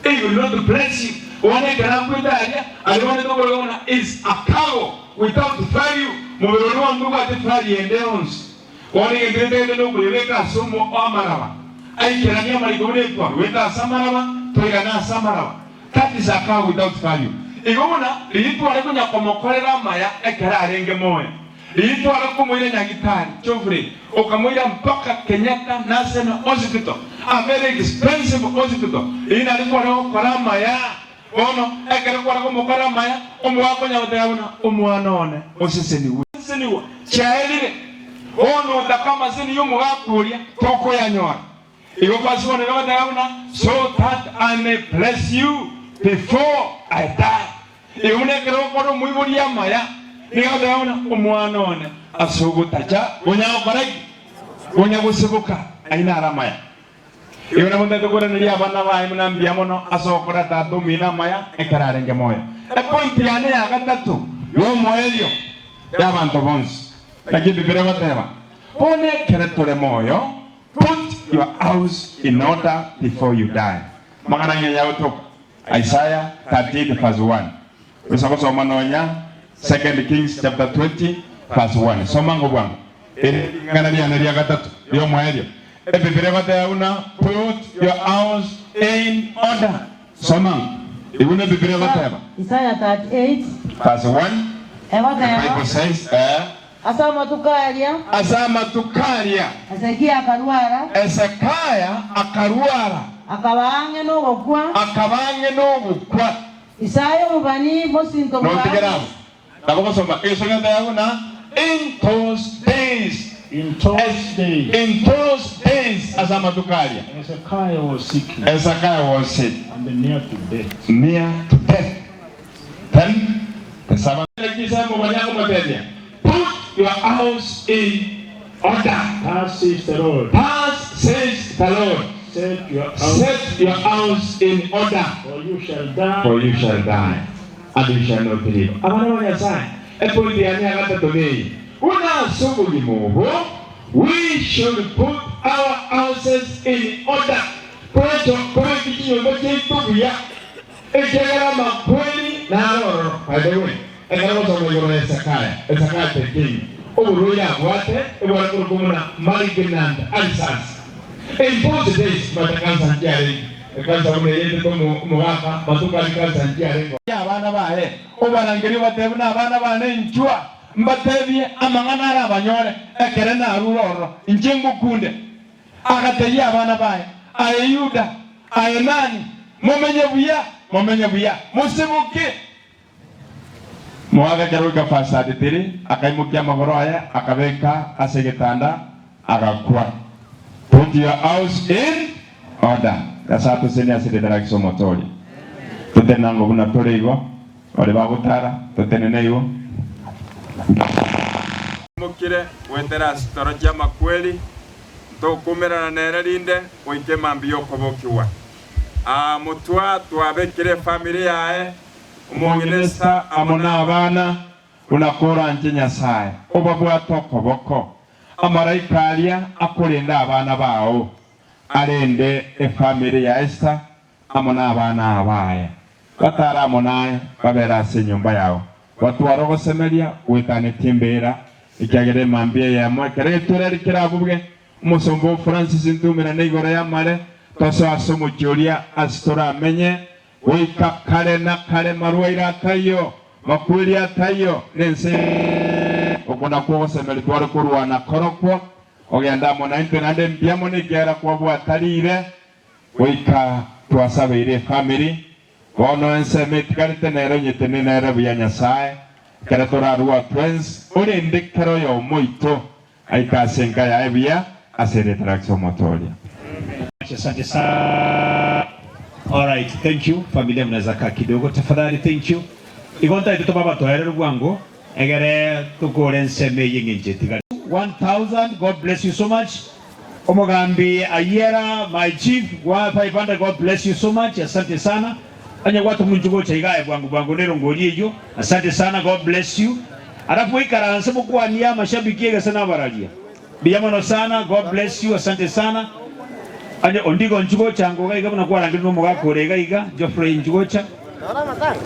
he will not bless you. Bono ekero akwete aria, aria bono tokorora buna is a cow without value, mobere oria bono tobwate value ende yonsi. Bono egento getagete nokoyebeka ase amaraba, aikeranie amariko buna etwarwete ase amaraba, toirane ase amaraba. That is a cow without value. Igo buna riria tware konya komokorera amaya ekero arenge moyo, riria tware komoira nyagitari, Geoffrey, okamoira mpaka Kenyatta National Hospital, a very expensive hospital, riria nario kware gokora amaya. Bono ekero kware komokorera amaya, omogaka onya goteba buna, Omwana one osesenigwe. Osesenigwa chiaerire, bono otaka amaseseni y'omogaka oria, tokoyanyora. Igo verse 1 egoteba buna, So that I may bless you before I die. Igo buna ekero ogokora omoibori amaya, nigo agoteba buna, Omwana one ase ogotacha gonya gokora ki? Gonya goseboka. Ayio naro amaya. Igo nabo ntaete koiraneria abana baye buna mbuya mono ase ogokora tata omino amaya ekero arenge moyo. Epointi yane ya gatato y'omoerio y'abanto bonsi. Naki Ebibilia egoteba, Bono ekere tore moyo, put your house in order before you die. Amang'ana ng'enye agotoka Isaiah 38 verse 1. Oisa gosoma nonya Second Kings chapter 20 verse 1. Soma ng'o bwango. Eri ring'ana riane ria gatato ri'omoerio. Ebibilia egoteba buna put your house in order. Soma ng'o. Igo buna Ebibilia egoteba. Isaiah 38 Verse 1. The egoteba, Bible says, eh. Ase amatuko aria. Ase amatuko aria. Hezekia akarwara. Hezekia akarwara. Akaba ang'e nogokwa. Akaba ang'e nogokwa. Isaya omobani, mosinto Notigere bw'Amosi. abo. Nabo gosoma egesongo geteba buna, In those days. In those days. In those days, ase amatuko aria. Hezekiah was sick. Hezekiah was sick. And near to death. Near to death. Then the servant. Naki Isaya omobani akomotebia, Put your house in order. Thus says the Lord. Thus says the Lord. Set your house. Set your house in order. For you shall die. For you shall die, and you shall not live. Abana ba Nyasae, epointi yane ya gatato neye, Buna ase obogima obo, we should put our houses in order, korecho kobeka chinyomba chiaito buya, ekiagera amakweri naro ororo. By the way, ekero gosoma igoro ya Hezekiah, Hezekiah the king, oborwaire abwate ebware korokwa buna malignant ulcers. In those days mata kansa nchiarenge, ekansa buna eyetete omogaka, matuko aria kansa nchiarenge. Abana baye, obarangerie obatebie buna abana bane inchwa, mbatebie amang'ana arabanyore ekere narure ororo, inche ngokunde. Agatebia abana baye, Aye Yuda, aye nani, momenye buya, momenye buya, mosiboke. Moaka ekero goika fasadi tiri, akaimokia amagoro aye, akabeka ase egetanda, agakwa. Put your house in order. Nyasae atosenie ase rieta ria Yeso Omotoori. Totenena ango buna tore igo, baria bagotara, totenene igo. Mokire goetera ase chitoro chi'amakweri, ntokumerana nere rinde goika emambia y'okobokigwa. Aa motwa twabekire efamiri yaye, omong'ina Esther amo nabana, buna koranche Nyasae, obabwate okoboko. Amaraika aria akorende abana bao, arende efamiri ya Esther amo nabana baye. Batare amo naye, babere ase enyomba yao, batware ogosemeria goetanetie embeera, ekiagera emambia eyemo ekero egetureri kerabubwe, Omosomba o Francis ntumerane igoro y'amare, tosoe ase omochie oria ase toramenye goika kare na kare, marwaire ataiyo, makweri ataiyo, na ense Oko nakwo ogosemeria tware korwana korokwo, ogende amo naintwe naende mbuya mono ekiagera kwabwatarire goika twasabeire efamiri. Bono ensemo etigarete nere onyetenene nere buya Nyasae, ekero torarue twensi, orende kera oyomo oito Aike ase enka yaye buya ase erieta ria Yeso Omotooria. Asante sana. Alright, thank you. Familia mnaweza kaa kidogo tafadhali, thank you. Igo ntaete tobe abatoereru bwango egere tokore ensemo eye eng'encho etigare. 1000 God bless you so much. Omogambi Ayiera my chief gwa 500 God bless you so much. Asante sana. Onye gwatomunchwa gocha iga aye bwango bwango nerongori eyio. Asante sana God bless you. Alafu moikaranse mokwanie amashabiki egese na abararia. Mbuya mono sana God bless you asante sana. Onye Ondigo inchu gocha ango iga iga buna kwarangeria nomogaka ore iga iga Geoffrey inchu gocha.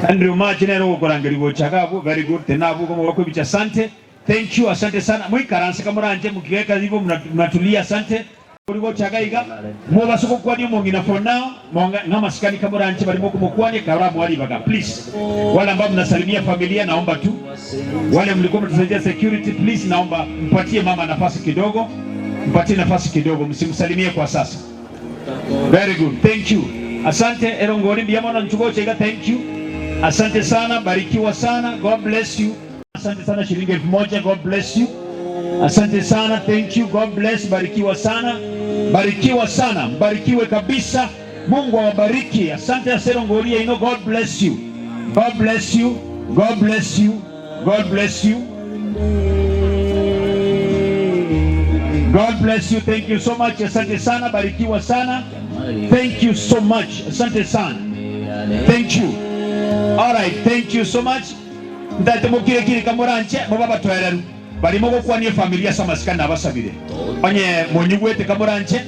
Andrew Mache nere ogokorangeria gocha iga abwo very good tena abwo igo mogakwa ebicha asante. Thank you asante sana moikaranse kamoranche mkiweka hivyo mnatulia asante. Ori gocha iga iga mobase gokwania omong'ina for now monga ng'a amasikani kamoranche bari mokomokwania ekero oramoa ribaga please wale ambao mnasalimia familia naomba tu wale mlikuwa mnatusaidia security please naomba mpatie mama nafasi kidogo mpatie nafasi kidogo msimsalimie kwa sasa very good thank you asante erongori mbuya mono nchu gocha iga thank you asante sana barikiwa sana God bless you Asante sana shilingi 1000 God bless you. Asante sana thank you God bless, barikiwa sana, barikiwa sana, mbarikiwe kabisa. Mungu awabariki. Asante asero ngoria ino God bless you. God bless you. God bless you. God bless you. God bless you. Thank you so much. Asante sana, barikiwa sana. Thank you so much. Asante sana. Thank you. All right, thank you so much. Ntaete mokire-kiri kamoranche mobe abatoereru. Baria mogokwania efamilia ase amasikani nabasabire. Onye monyigwete kamoranche,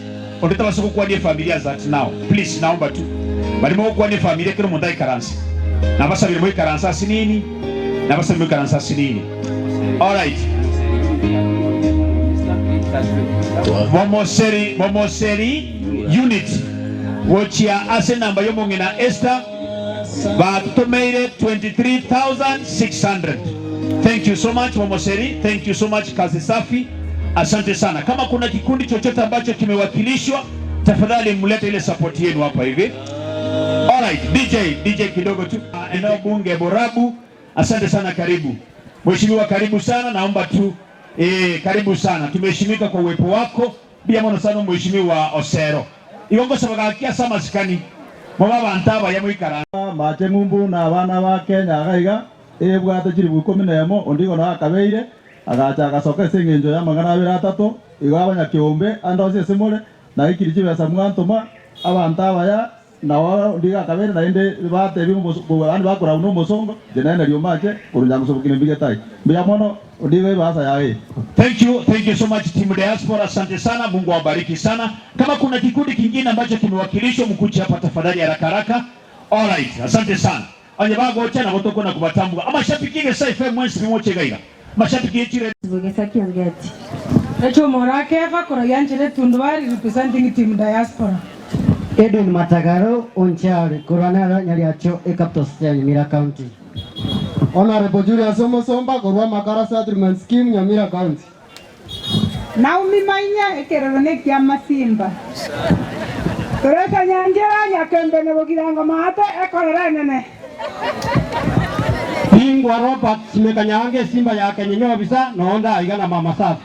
onde tabasa gokwania efamilia as at now. Please naomba tu. Baria mogokwania efamilia kera omonto aikaranse. Nabasabire moikaranse ase nini, nabasabire moikaranse ase nini. Alright. Bomoseri, Bomoseri unit gochia ase enamba y'omong'ina Esther. Batomeire 23600 Thank you so much Momoseri, thank you so much kazi safi, asante sana. Kama kuna kikundi chochote ambacho kimewakilishwa, tafadhali mlete ile support yenu hapa hivi. Alright, DJ, DJ kidogo tu. Eneo bunge Borabu, asante sana, karibu Mheshimiwa, karibu sana, naomba tu karibu sana, tumeheshimika kwa uwepo wako Mbuya mono sana Omweshimiwa Osero. Igo ngosaba gaki ase amasikani, mobe abanto abaya moikaranse. Amache ng'umbu na abana ba Kenya iga iga, ebwate chilifu ikomi nemo, onde igo nao akabeire, agacha agasoka ase engencho y'amang'ana abere atato, igo abanyakeombe ande onsi ase more, naikire chibesa mwantoma, abanto abaya, Nao onde igo akabeire naende batebia yaani bakoragwa nomosongo, inche nere nario mache korwa nyangosobokia nembiga etai. Mbuya mono, onde igo ebasa yaye eye. Thank you, thank you so much team diaspora, asante sana, Mungu awabariki sana. Kama kuna kikundi kingine ambacho kimewakilishwa mkuje hapa tafadhali haraka haraka. Alright, asante sana. Onye bagocha nabo tokona kobatambua. Amashabiki Gesa FM mwensi bimoche iga iga. Amashabiki ye chire. Gesa Kiongeti. Rachel Moraa Kefa korwa Gianchere Tundubari representing team diaspora. Edwin Matagaro Onchari korwa nero Nyariacho ecapital city ya Nyamira County. Honorable Julius Omosomba korwa Makara Settlement Scheme Nyamira County. Naomi Mainya ekerero nekiamasimba. Teresa Nyanchera Nyakembe na Bogirango Maate ekorera enene. Bingwa Robert Simeka Nyange esimba ya Kenyenya obisa noonde aiga na Mama Safi.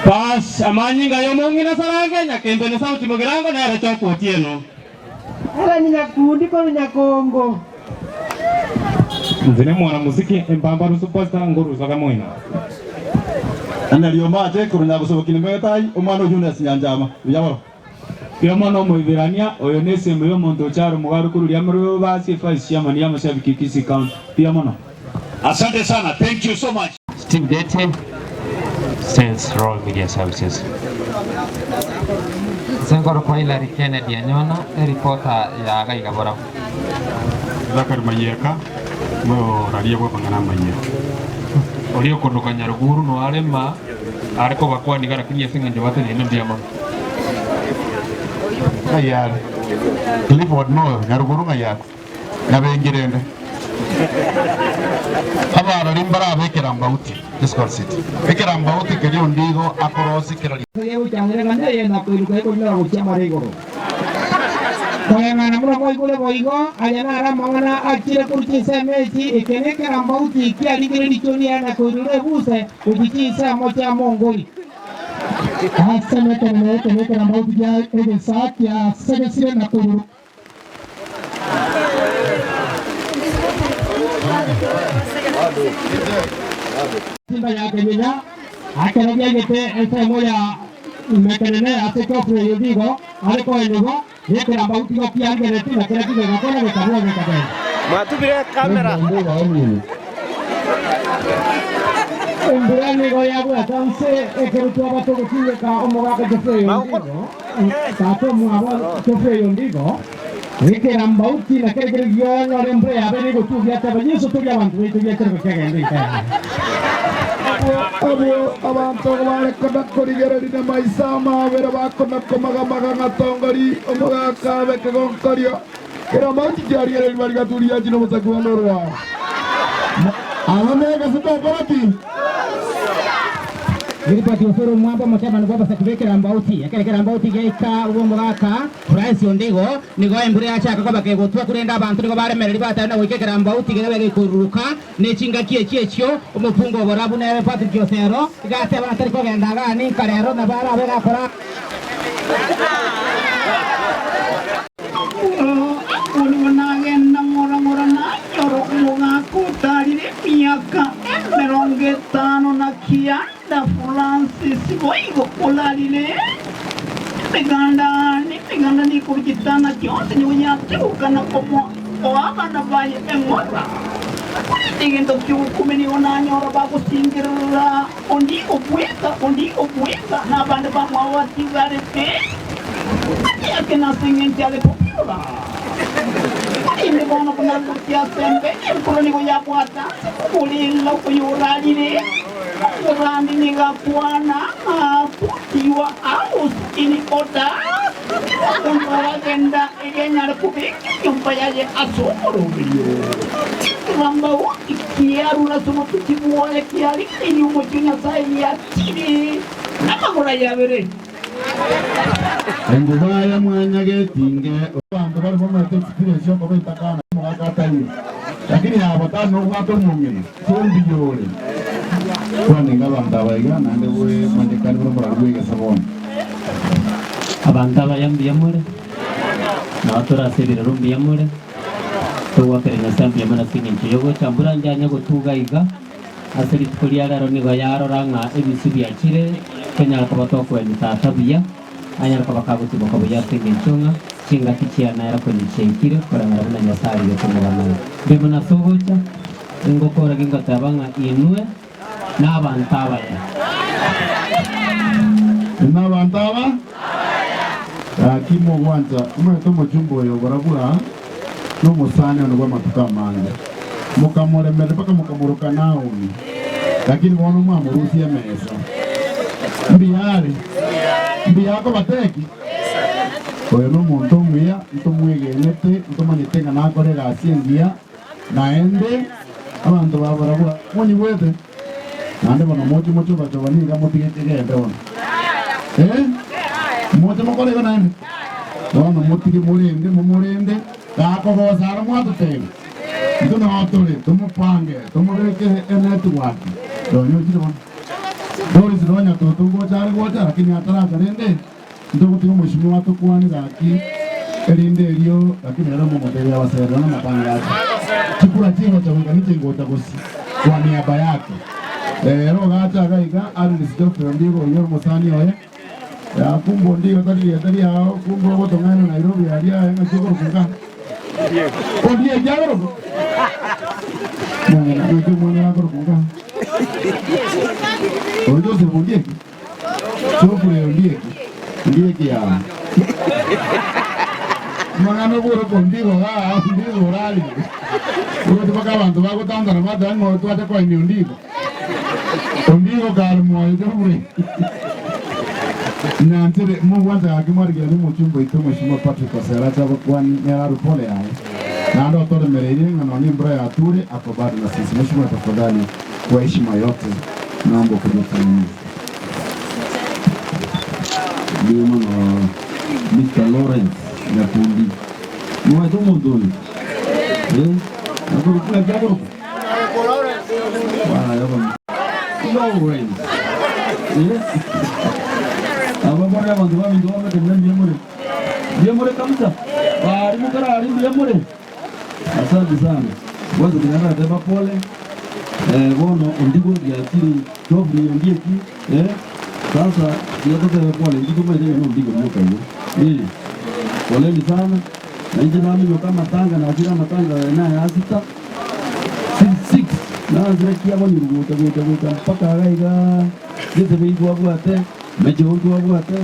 Baas, amanyinga y'omong'ina Sarange, Nyakembe na Sauti Mogirango nere Choku Otieno. Hellen Nyakundi korwa Nyakongo. Inche nemwanamuziki empambaru superstar nkorusaga moino. Nario omache korwa nyagosobokia nemegeta omwana o Julius Nyanchama. Buya bono. Mbuya mono Omoiberania, oyo nesembo y'omonto ochare omogaro korwa riamorero basi evice chairman y'amashabiki Kisii County. Mbuya mono. Asante sana, thank you so much. Steve Dete, Sales Roll Media Services. Ase nkorokwa Hillary Kennedy Anyona, eripota ya gaiga borabu. Zachary Mayeka, Moraria bw'amang'ana amayia. Oria okoruka Nyaruguru no arema are kobakwaniga lakini ase eng'encho bateneine mbuya mono. Ng'ai are? Clifford noyo, Nyaruguru ng'ai are? Nyabengi rende. Abarori mbarabe ekerambauti, physical city. Ekerambauti keria ondigo akorosia kera Egochang'eregana eye na koiruka ekorimera gochia amare igoro. Koreng'ana buna mwaigure boigo, aya naro amang'ana achire korwa chinsemo echi, eke nekerambauti kiarikire richoria na koirura ebuse gochia chinsemo chia mongori. Ase emekerero eke nekerambauti gia egesaa kiasegesire na koirura. Simba ya Kenyenya akero biaigete ensemo ya Mekenene ase Geoffrey Ondigo are koenyigwa nekerambauti gokiangeretie na kera kigegakora gekabua gekagenda. Mwatubire camera. Embura nigo yabwata nse ekero twaba togotindeka omogaka Geoffrey Ondigo, tata omwabo Geoffrey Ondigo, Ekerambauti na kera kere gionyore embura yabe negotugia ateba, Yeso toria abanto baito giachere gochia genda enka yaye. Abwo abanto bare kona-korigereria namaiso amabera bakona-komagamaga ng'a tongori omogaka abe ekegonkorio, kerambauti kiarigereria barigaturia chire omosaku one orwao. Aba negese tokora ki? Gilbert Osoro omwambe omochebano bw'abasaki b'ekerambauti. Ekero ekerambauti giaika bw'omogaka Francis Ondigo, nigo embura yachaka koba kegotwa, korende abanto nigo baremereria batari na goika ekerambauti gekebe gekoiruruka. Ne chingaki echio echio omofungo oborabu nere Patrick Osero iga ateba atari kogenda igaa ninka rero nabo arabe gakora. Korwa nagenda ng'ora ng'ora nanyora omogaka otarire emiaka emerongo etano na kianda Francis boigo orarire emeganda nemeganda nikorwa chitana chionsi nigo yategokana komoa abana baye eng'ora. Korende egento ki'ogokumia nigo nanyora bagosingerera ondigo bweka, ondigo bweka, na abande bamwabo batigarete, atiake nase engencho are kobiora. Korende bono buna ngochia ase embe, enkoro nigo yabwata ase koborera oyorarire, omorandi nigo akwana ng'a put your house in order, kera omonto oragenda erio anyare kobeka enyomba yaye ase omoroberio. Ekerambauti kiarure ase obotuki bwaye kiarigereirie omochie o Nyasae giachire namagoro aye abere. Enguba ya mwanyagetinge. Abanto bare bamaete experience yokoba etakana omogaka ataiyo lakini aba tari nobwate omong'ina so mbuya ore kwanenga abanto aba iga naende bwemanyekani buna omorari bwegesa bono. Abanto abaya mbuya more, nao tore ase ebirero mbuya more, togoakera Nyasae mbuya mono ase engencho y'ogocha mbura njanye gotuga iga. Ase rituko ria rero nigo yarora ng'a ebisio biachire, tonyare koba tokoenia tata buya, anyare koba kagotimoka buya ase engencho ng'a chingaki chiane ere konya chiaikire koreng'ana buna Nyasae arigete omogano oyo. Mbuya mono ase ogocha, ningokora gingoteba ng'a inwe nabanto abaya. Inwe abanto aba, gaki mogwancha omanyete omochumba oyo oborabwo aa, nomosani one bw'amatuko amange, mokamoremereria mpaka mokamoroka Naomi, lakini bono mwamorusia emesa. Mbuya are? Mbuya akobateki? Oyo nomonto omuya, ntomwegenete, ntomanyete ng'a nakore egasi engiya, naende abanto ba barabwo monyigwete, naende bono moche mochobachoba niga motige kegende bono. Eh? Moche mokore igo naende? Bono motige morende, momorende, gakogosa aro mwatotebia, intwe nao tore, tomopange, tomobeke enetwork. Nonya ochire bono. Doris nonya toto ngocha are gocha, lakini ataracha rende, ntogotiga omweshimiwa atokwane gaki, erinde erio, lakini ere omomotebia abaserere namatangazo. Chikura chigocha goika ninche ngocha gosi kwa niaba yake. Ere ogacha iga iga, Agnes Geoffrey Ondigo oyio omosani oye, Yaa kumbe ondigo tari rieta riao, kumbe ogotong'aina Nairobi aria aye ng'aki okorokwa nka? Ondieki akorokwa? Mong'ina ng'aki omwana oyo akorokwa nka? Oyo Joseph Ondieki? Geoffrey Ondieki? Ondieki yaa. Amang'ana oborokwa ondigo igaa, ondigo orarire. Oroche mpaka abanto bagotantana bateba ng'a twacha koenia ondigo. Ondigo kare moyo Geoffrey. Nyanchere mogwancha gaki mwarigereria omochumba oito Mheshimiwa Patrick Osera ache abakwani nere arwe pole yaye naende otoremereirie ng'a nonya embura yature ako bado na sisi Mheshimiwa tafadhali kwa heshima yote naomba ukuje utusalimie. Mbuya mono Mister Lawrence Nyakundi. Nomanyete omonto oyo? Eh? Akorokwa naki akorokwa? Lawrence. Eh? Aba bare abanto baminto bamete muna mbuya more. Mbuya more kabisa. Bari mokarari mbuya more. Asante sana. Kwanza tinateba pole. Eh, bono ondigo ndiachiri Geoffrey ondieki eh sasa tiga totebe pole inche tomaete ng'a nondigo rioka igo. Eh. Poleni sana. Na inche naminyoka amatanga nachire amatanga naye asita. 66 naanzire kiabonire gocha gocha gocha mpaka iga iga gete bei twabwate mecheo ntwabwate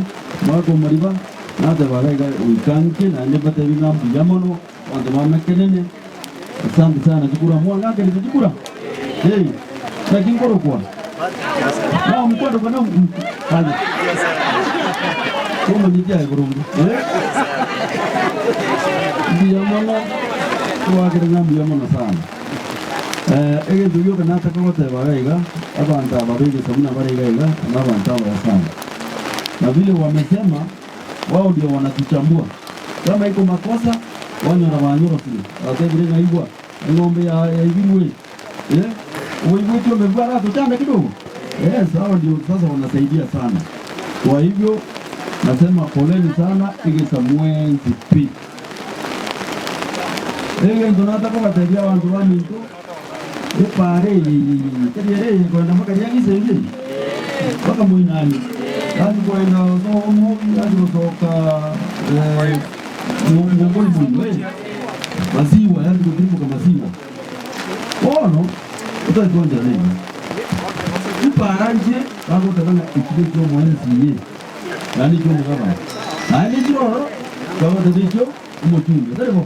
mwaka omoriba nateba iga iga goika nke naende mbatebi ng'a mbuya mono abanto bamekenene asante sana chikura mwang'akerete chikura hey naki nkorokwa Naomi kwarokwa Naomi aye tomanyeti aye boronge eh mbuya mono Twakire ng'a mbuya mono sana. Egento gioka nataka goteba iga iga, abanto aba b'egesaku nabare iga iga, nabanto abaya sana. Na vile wamesema, wao ndio wanatuchambua. Kama iko makosa, wanyora banyorokire, batebire ng'a igwa, eng'ombe yaibirwe, eh, oigwete omebwa aratochanda kidogo? Yes, hao ndio sasa wanasaidia sana. Kwa hivyo nasema poleni sana egesa mwensi pi. Egento natakobatebia abanto baminto, epaara eye eye eye, tari ere eye ekoenda mpaka riang'isa eria eye, mpaka moinani, yaani koenda somo yaani gosoka mongoli moino eh, masiwa yaani gotirimuka masiwa. Bono otari kwanchera neng'ana. Chipara inche bagoteba ng'a echi nechio omo MCA, naende echio omogabana, naende echire ororo bagoteba echio omochumbe, tari bo?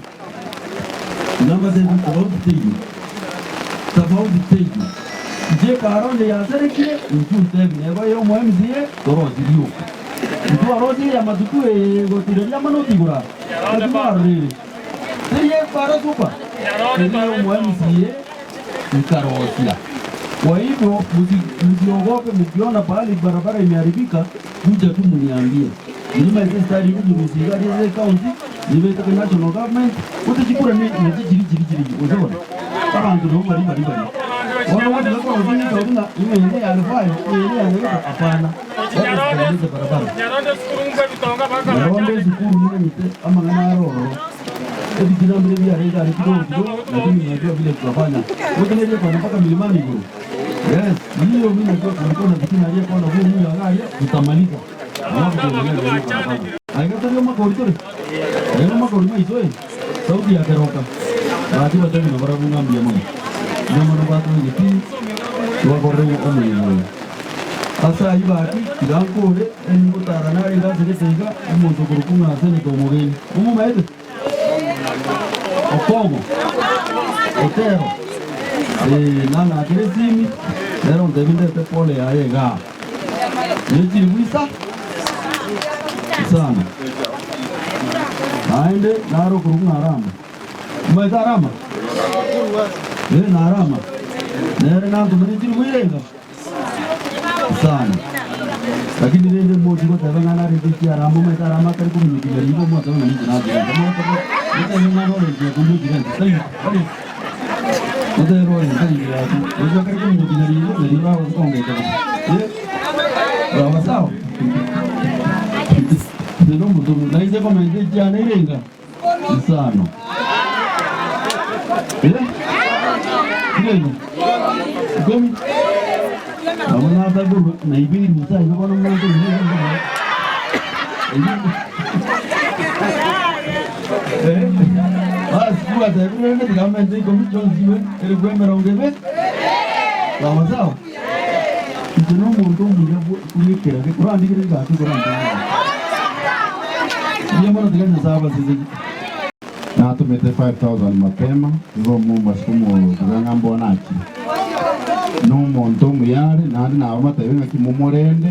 Buna mbatebi tofauti teiyo, tofauti teiyo. Inche epara onye yasarekire, inchuo ntebi neba eye omo MCA torosie rioka. Ntwarosirie ya matuko eye egotireria amanoti igoro aa, naki mwarorire? Teri epara super, eria ya omo MCA nkarosia. Kwa hivyo msiogope mkiona pahali barabara imeharibika, kuja tu muniambie. Nimaete style ikujurusia iga aria ase ecounty, nibeteke national government, gose chikura ne nachi chiri chiri chiri gose bono. Abanto nabo bari bari bari. Bono gotiga korosia ebisaku ng'a ng'a eye ne ya Alfayo, eye ne ya Nyagete, hapana. Watu tutengeneze barabara. Nyaronde esukuru nimanyete amang'ana aro ororo. Ebitina mbire biarenge are kidogo kidogo, lakini najua vile tutafanya. Goteneria kona mpaka milimani igoro. Yes, hiyo mimi najua kulikuwa na fitina aliyekuwa na huyo huyo agaria tutamaliza. Alafu tuendelee na hiyo barabara. Aiga tari omakori tore. Aiga nomakori maiso eh. Sauti ya keroka. Gaki batebi na barabwo ng'a mbuya mono. Mbuya mono batoegeti twakorire omoyega oyo. Ase ayio gaki tiga nkore enigotara narenge ase gete iga omonto okorokwa ng'a Senator Omogeni. Momomaete? Okongo, Otero, ee, nang'akere esimi, nere ontebie ndete pole yaye igaa. Ne chilifu isa isano. Naende nare okorokwa ng'a Arama. Omaete Arama? Ee, na Arama. Nere nantomere chilifu irenga? Isano. Lakini rende mochi goteba ng'a narente ekiarama, omaete Arama atari kominyokinya riiba omotebe ng'a ninche nachirente. Mogoteba, motebe ng'a norente yaku ndochirente. Taiyo, tari. Motebe orente riiba yaku. Oise akare kominyokinya riiba, nario oragose kongecha bosa. Eh, sawa sawa. Inche nomotomwa, nainche komenta echiana irenga isano. Eh, irenga ikomi. Nabo natagorwa naibeirwe inse aiga bono monto Basi kwatebire rende tiga amente ikomi chionsi chibe elifu emerongo ebe. Sawa sawa. Inche nomonto omuya bw'ekerage korandigere egati korantang'ane. Mbuya mono tiga Nyasae abasesenie. Natomete 5000 mapema igo omomasi komotiga ng'a mbono achire. Nomonto omuya are naende nabamatebie ng'aki momorende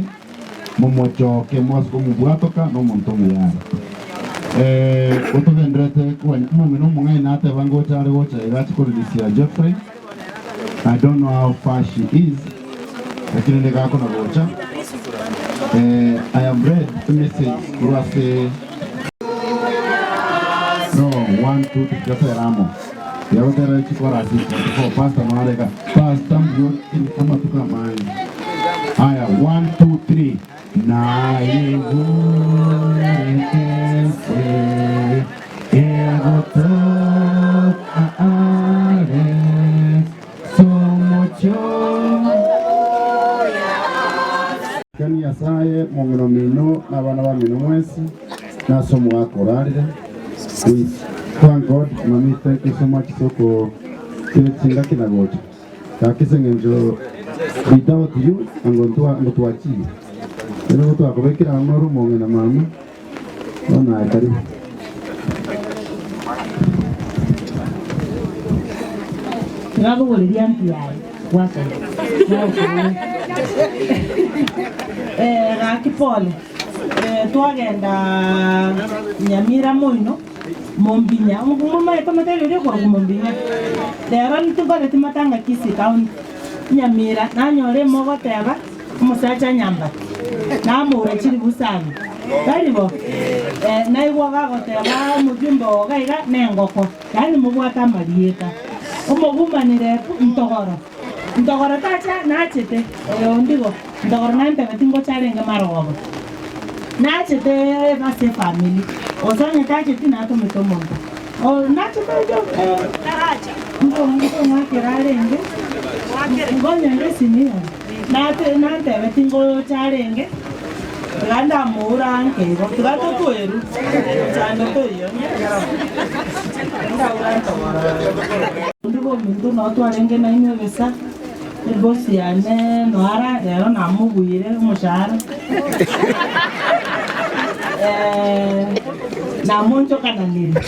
momochoke mwase komobwatoka nomonto omuya are. Eh, otogenderete koganya omong'ina omong'aini nateba ngocha are gocha iga ache koririsia Geoffrey. I don't know how far she is lakini nigo akona gocha. Eh, I have read a message korwa ase No, one, two, three, gotera amo. Yagotera chikorasi 44 pastor noareka. Pastor mbuyo amatuko amange. Aya, one, two, three. Naigure ense egotoka are somochio. Kani Nyasaye mong'ina omino na abana bamino mwensi, na ase omogaka orarire. We thank God, mami thank you so much ase okokira chingaki na gocha. Gaki ase eng'encho without you ango ntwa ango twachire. Rero nigo twakobekire amo ore omong'ina mama, bono aye karibu. Tirabogoreria anti yaye gwakora nagokorire eh, gaki pole eh, twagenda Nyamira moino Mombinya momaete omotebi oria okorokwa Mombinya rero ntinkoreti matanga Kisii county Nyamira nanyora emogoteba omosacha Nyambati namoura chiribu sana tari bo? Eh, naigwa gagoteba omojumbe oo iga iga nengoko. Yaani mobwate amarieta. Omogumanire ntogoro. Ntogoro tacha nachete oyo ondigo. Ntogoro nantebeti ngocha arenge marogoba. Nachete ase efamiri. Gose onye tacheti natomete omonto. O nachete oyo taracha. Nkong'akera arenge. Nkonyora esimi yane. Nantebeti ngocha arenge. Tiga ndamoura anke igo, tiga totweru, chando toiyo, ndaura ntogoro. bominto noo twarenge nainwe egesa, ebosi yane noara rero namobuire omoshahara namonchokananire.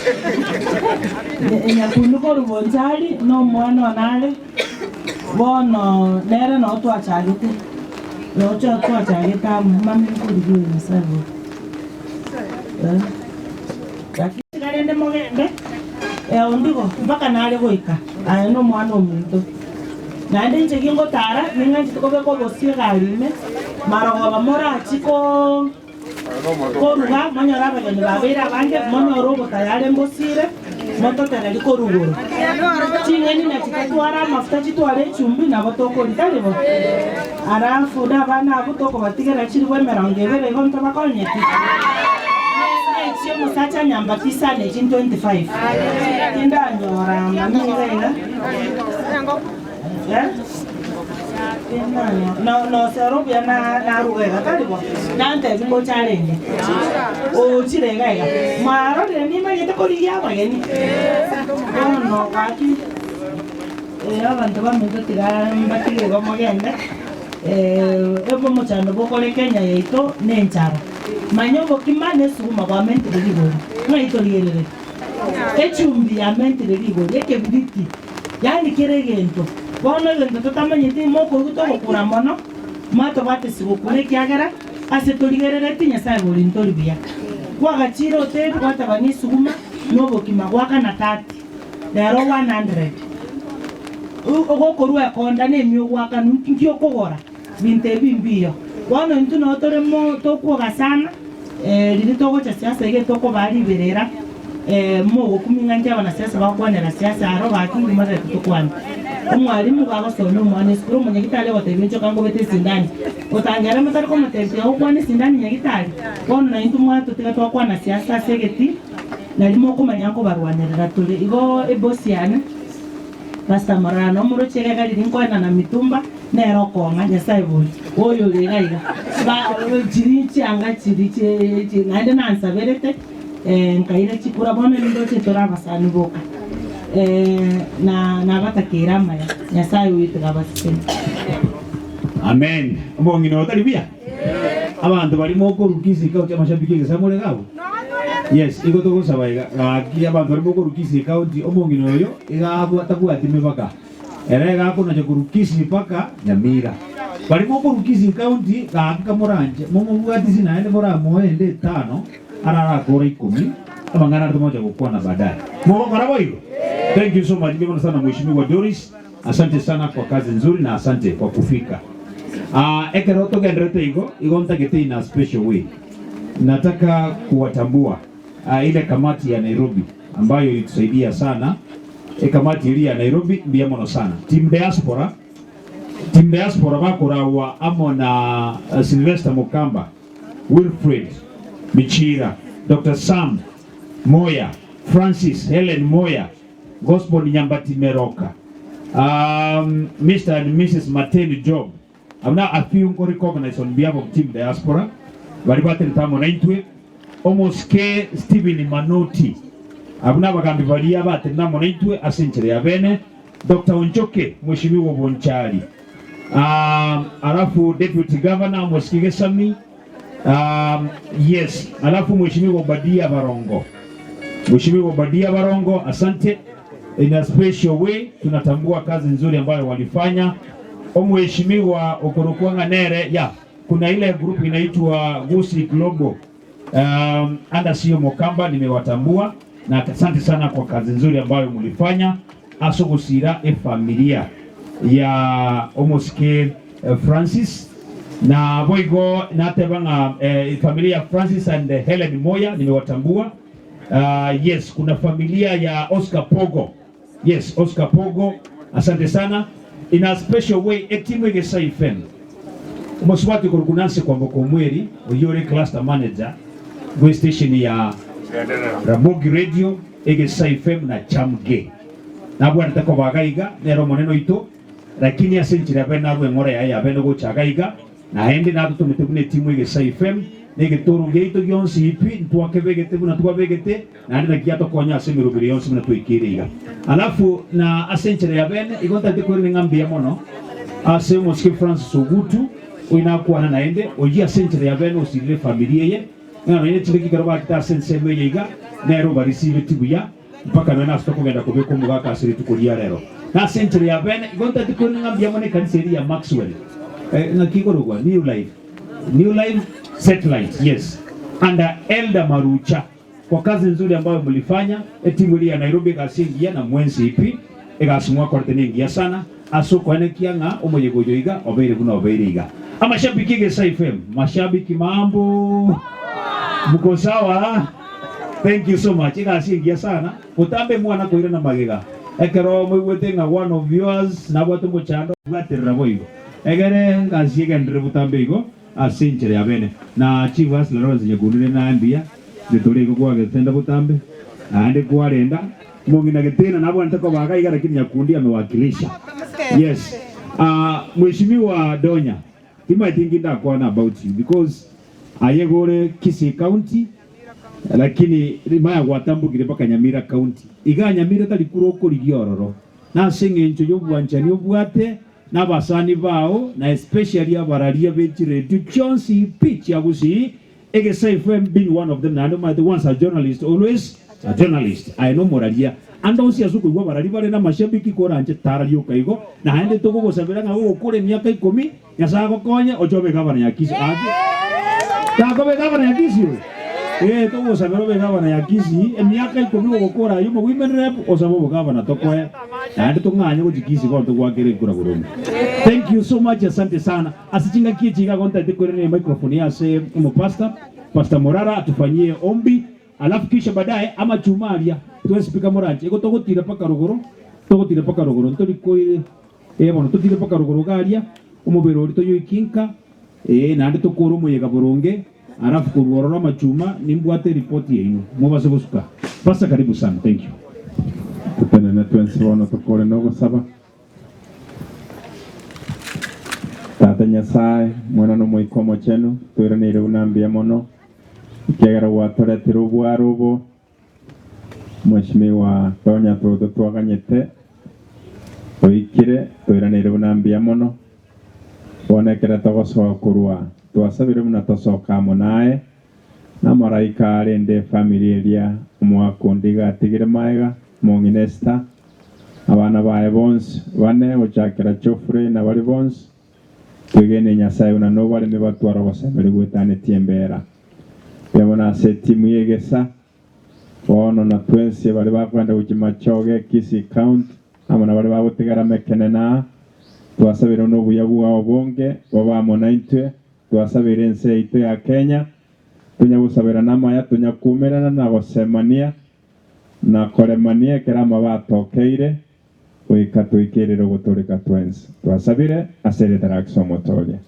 Nyakundi korwa Bonchari na omwana one are, bono nere noo twachagete, noo twachagete amo, mama nkorigia oyo Nyasaye bobe. Tiga rende mogende ondigo mpaka nare goika, aye nomwana ominto. Naende inche gingotara, ning'anchete kobeka obosio egari ime, marogoba morachie koruga, monyore abageni babeire abange, monyore obotayare mbosiire, mototererie korwa igoro. Ching'eni na chitatware amafuta chitware echumbi, nabo tokoria, tari bo? Alafu nabana abwo tokobatigera chilifu emerongo ebere igo ntobakonyeti? Nechia omosacha anyambatise ane echi 25 tindanyora mami iga iga Eh? Tindanyora no nosero buya na naruga iga tari bo? Nantebi ngocha arenge ochire iga iga mwarorire nimanyete korigia abageni bono gaki. Abanto baminto tiga mbatige igo mogende, ebe omochando bokore Kenya yaito nenchara. Manya obokima na esuguma bwamentire rigori, ng'ai torigerereti? Echumbi yamentire rigori, ekebiriti, yaani kera egento. Bono egento totamanyeti mokoigwa togokura mono, mwatobwatesi gokura ekiagera ase torigerereti Nyasaye bori ntori buya. Kwagachire hoteli gwateba nesuguma na obokima gwakana 30. Rero 100 ogokorua ekonda na emiogwakanu nki okogora? Binto ebi mbiyo. Bono intwe noo tore mo tokwoga sana riria togocha siasa iga etokobaa riberera mogokumia ng'a inki abanasiasa bagokwanera siasa aro gaki inki morarete tokwane. Omwalimu gagosomia omwana esukuru omonyagitari ogotebia inchoka nkobete esindani otangere motari komotebia tiga gokwana esindani nyagitari bono naintwe mwatotiga twakwana siasa ase egetii. Nario mokomanya nkobarwanerera tore. Igo ebosi yane, Pastor Morana, omoroche iga iga riria nkoenana mitumba, nere okong'a, Nyasae bori, oyo ore iga iga. Ba chiri chianga chiri chie chi naende nansaberete, nkaira chikura, bono nindoche tore abasani boka. Na nabatakeire amaya, Nyasae oito iga abasesenie. Amen. Omong'ina oyo tari buya? Abanto baria mokoruka isiko county amashabiki egesa more iga abwo? Yes, igo togosaba iga gaki abanto baria mokoruka Kisii county omong'ina oyo iga abwa tabwati mipaka. Ere iga akonacha korwa Kisii mpaka Nyamira. Baria mokoruka Kisii county gaki kamoranche momobwatisi naende moramoe ende etano ararakore ikomi amang'ana aria tomocha gokwana baadaye. Mogokora boigo? Thank you so much. Mbuya mono sana Mheshimiwa Doris. Asante sana kwa kazi nzuri na asante kwa kufika. Ah, ekero togenderete igo, igo ntagete in a special way. Nataka kuwatambua ah, ile kamati ya Nairobi ambayo ilitusaidia sana. Ekamati eria ya Nairobi mbuya mono sana. Team Diaspora, Team Diaspora bakoragwa amo na Sylvester Mukamba, Wilfred Michira, Dr. Sam Moya, Francis Helen Moya, Gospel Nyambati Meroka, um, Mr. and Mrs. Martin Job. Abwo na a few nko recognize on behalf of Team Diaspora bari baterete amo naintwe, Omosike Stephen Manoti, abwo na abagambi baria baterete amo naintwe ase enchera ya bene, Doctor Onchoke, Mheshimiwa Bonchari, um, alafu Deputy Governor Omosike Gesami, um, yes, alafu Mheshimiwa Obadia Barongo. Mheshimiwa Obadia Barongo, asante. In a special way tunatambua kazi nzuri ambayo walifanya. Omheshimiwa okorokwa ng'a nere ya kuna ile group inaitwa Gusi Global um, under CEO Mokamba nimewatambua na asante sana kwa kazi nzuri ambayo mlifanya asogosira efamilia ya omosike eh, Francis na boigo nateba ng'a eh, familia ya Francis and Helen Moya nimewatambua. Uh, yes, kuna familia ya Oscar Pogo. Yes, Oscar Pogo, asante sana. In a special way, etimu egesa FM. Omosubati okorokwa Nancy Kwamboka Omweri, oyio ore cluster manager bwe station ya Ramogi Radio, Egesa FM na Chamge. Nabwanete koba iga iga, nere omonene oito, lakini ase enchera yabe narwe eng'ora yaye yabene gocha iga iga, naende natotomete buna etimu Egesa FM. Na egetoro giaito gionsi pi ntwakebegete buna twabegete, naende naki giatokonya ase emeroberi yonsi buna twaikeire iga. Alafu na ase enchera ya bene, igo ntagete koirania ng'a mbuya mono ase omosike Francis Ogutu, oyio nakwana naende, oyio ase enchera ya bene osirire efamiri eye, ng'a nonya ne chingaki ekero bachete ase ensemo eye iga, nere obarisibetie buya, mpaka nonya nase tokogenda kobeka omogaka ase rituko ria rero. Na ase enchera ya bene, igo ntagete koirania ng'a mbuya mono ekanisa eria ya Maxwell, ng'aki ekorokwa? New Life. New Life Satellite, yes, under Elder Marucha kwa kazi nzuri ambayo mlifanya, etimu eria ya Nairobi egasi engiya na mwensi pi egasi mwakorete nengiya sana ase okoenekia ng'a omoyega oyo iga obeire buna obeire iga. Amashabiki Egesa FM, mashabiki mambo! Mko sawa? Thank you so much, egasi engiya sana, botambe mwana koirana magega ekero moigwete ng'a one of yours nabwate omochando, bwaterera boigo. Egere egasi egenderere botambe igo ase enchera ya bene. Na Chief Hustler Lawrence Nyakundi naye mbuya, getore igo kwagetenda botambe, naende kwarenda. Mong'ina Getena nabwanete koba iga iga lakini Nyakundi amewakilisha. Yes. Ah, Mheshimiwa Donya, timaeti inki ndakwane about you because aye gore Kisii County lakini rimaya gwatambokire mpaka Nyamira County. Iga Nyamira tari kura okorigia ororo. Nase eng'encho y'obwanchani obwate Nabasani bao, na especially abararia be chiredio chionsi pi chia Gusii, Egesa FM being one of them, naende omanyete once a journalist always a journalist, aye nomoraria ande onsi ase okoigwa abarari bare namashabiki koranche tara rioka igo, naende togogosabera ng'a gogokora emiaka ikomi Nyasae agokonye oche obe gavana ya Kisii. Gaki takobe gavana ya Kisii oyo? Ee, togosabera obe gavana ya Kisii emiaka ikomi gogokora ayio omowomen rep osabe obogavana tokoe naende tong'anye gochia Kisii bono togoakere ekura boronge. Thank you so much asante sana ase chingaki echi iga gontaete koirania emicrophone eye ase omopastor Pastor Morara atufanyie ombi alafu kisha baadaye amachuma aria twensi pi kamoranche igo togotira paka rogoro togotira paka rogoro ntori koi Ee bono totire mpaka rogoro iga aria, omobere oria toyoikie nka, ee, naende tokore omoyega boronge, alafu korwa ororo amachuma, nimbwate eripoti yaino, mobase gosuka. Pastor karibu sana, thank you. Totenene twensi bono tokore nogosaba. Tata Nyasae, Mwana na Omoika Omochenu, toiraneire buna mbuya mono, ekiagera gwatoretire obwaro obo. Mweshimiwa Tonya Toto twaganyete oikire toiraneire buna mbuya mono bono ekero togosoa korwa twasabire buna tosoka amo naye na amaraika arende efamiri eria omwaka onde iga atigire maega omong'ina Esther abana baye bonsi bane gochakera Geoffrey na baria bonsi twegene Nyasaye buna nobareme batware ogosemeria gwetanetie embera. Mbuya mono ase etimu y'egesa Bono na twensi baria bakwenda gochia Machoge, Kisii County, amo na baria bagotigara Mekene na aa, twasabeire nobuya bwao obonge bobe amo naintwe, twasabeire ense yaito ya Kenya, tonya gosaberana amaya, tonya kuumerana na gosemania na koremania ekero amabe atokeire, goika toikerere ogotooreka twensi. Twasabire ase erieta ria Kristo Omotooria.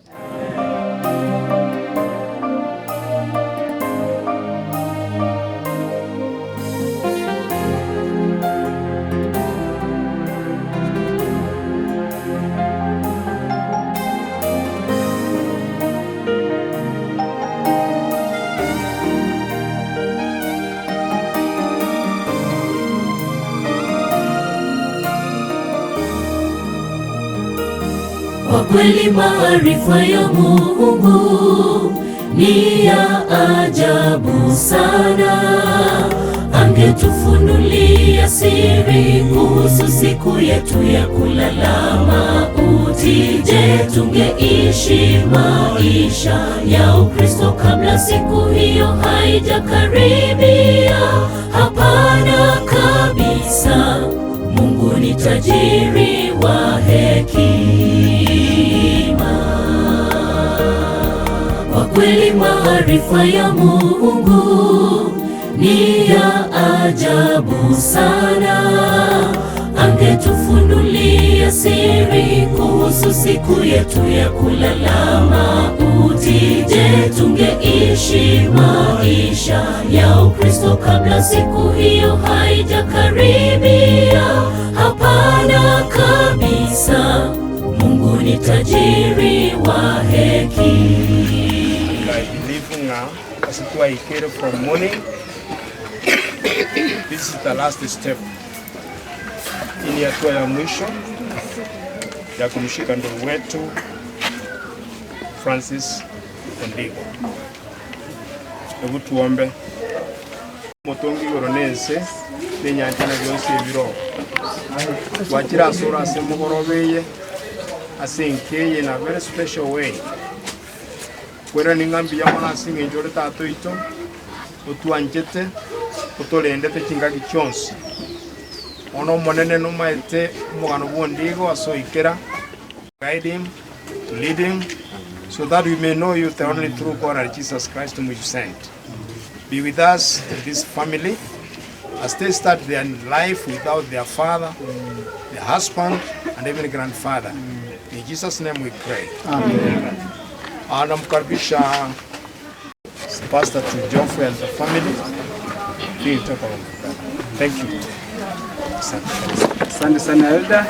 Kwa kweli maarifa ya Mungu ni ya ajabu sana. Angetufunulia siri kuhusu siku yetu ya kulala mauti. Je, tungeishi maisha ya Ukristo kabla siku hiyo haijakaribia? Hapana kabisa. Mungu ni tajiri wa hekima. Kwa kweli maarifa ya Mungu ni ya ajabu sana. Angetufunulia siri kuhusu siku yetu ya kulala mauti. Je, tungeishi maisha ya Ukristo kabla siku hiyo haijakaribia? Hapana kabisa. Mungu ni tajiri wa hekima. I believe ng'a ase twaikire from morning, this is the last step. Hii ni hatua ya mwisho ya kumshika ndugu wetu Francis Ondigo. Hebu tuombe. Omotongi igoro na ense, na enyancha na bionsi ebiroo, twachire asore ase emogoroba eye, ase enka eye in a very special way. Kwerani ng'a mbuya mono ase engencho ore Tata oito, otwanchete, otorendete chingaki chionsi. Bono Omonene nomaete omogano bw'ondigo ase oikera, guide him, to lead him, so that we may know you the only true God and Jesus Christ whom you sent. Be with us and this family as they start their life without their father, their husband, and even grandfather. In Jesus' name we pray. Amen. Anamkaribisha Pastor to Geoffrey and the family. Please take over. Thank you. Asante. Asante sana Elda.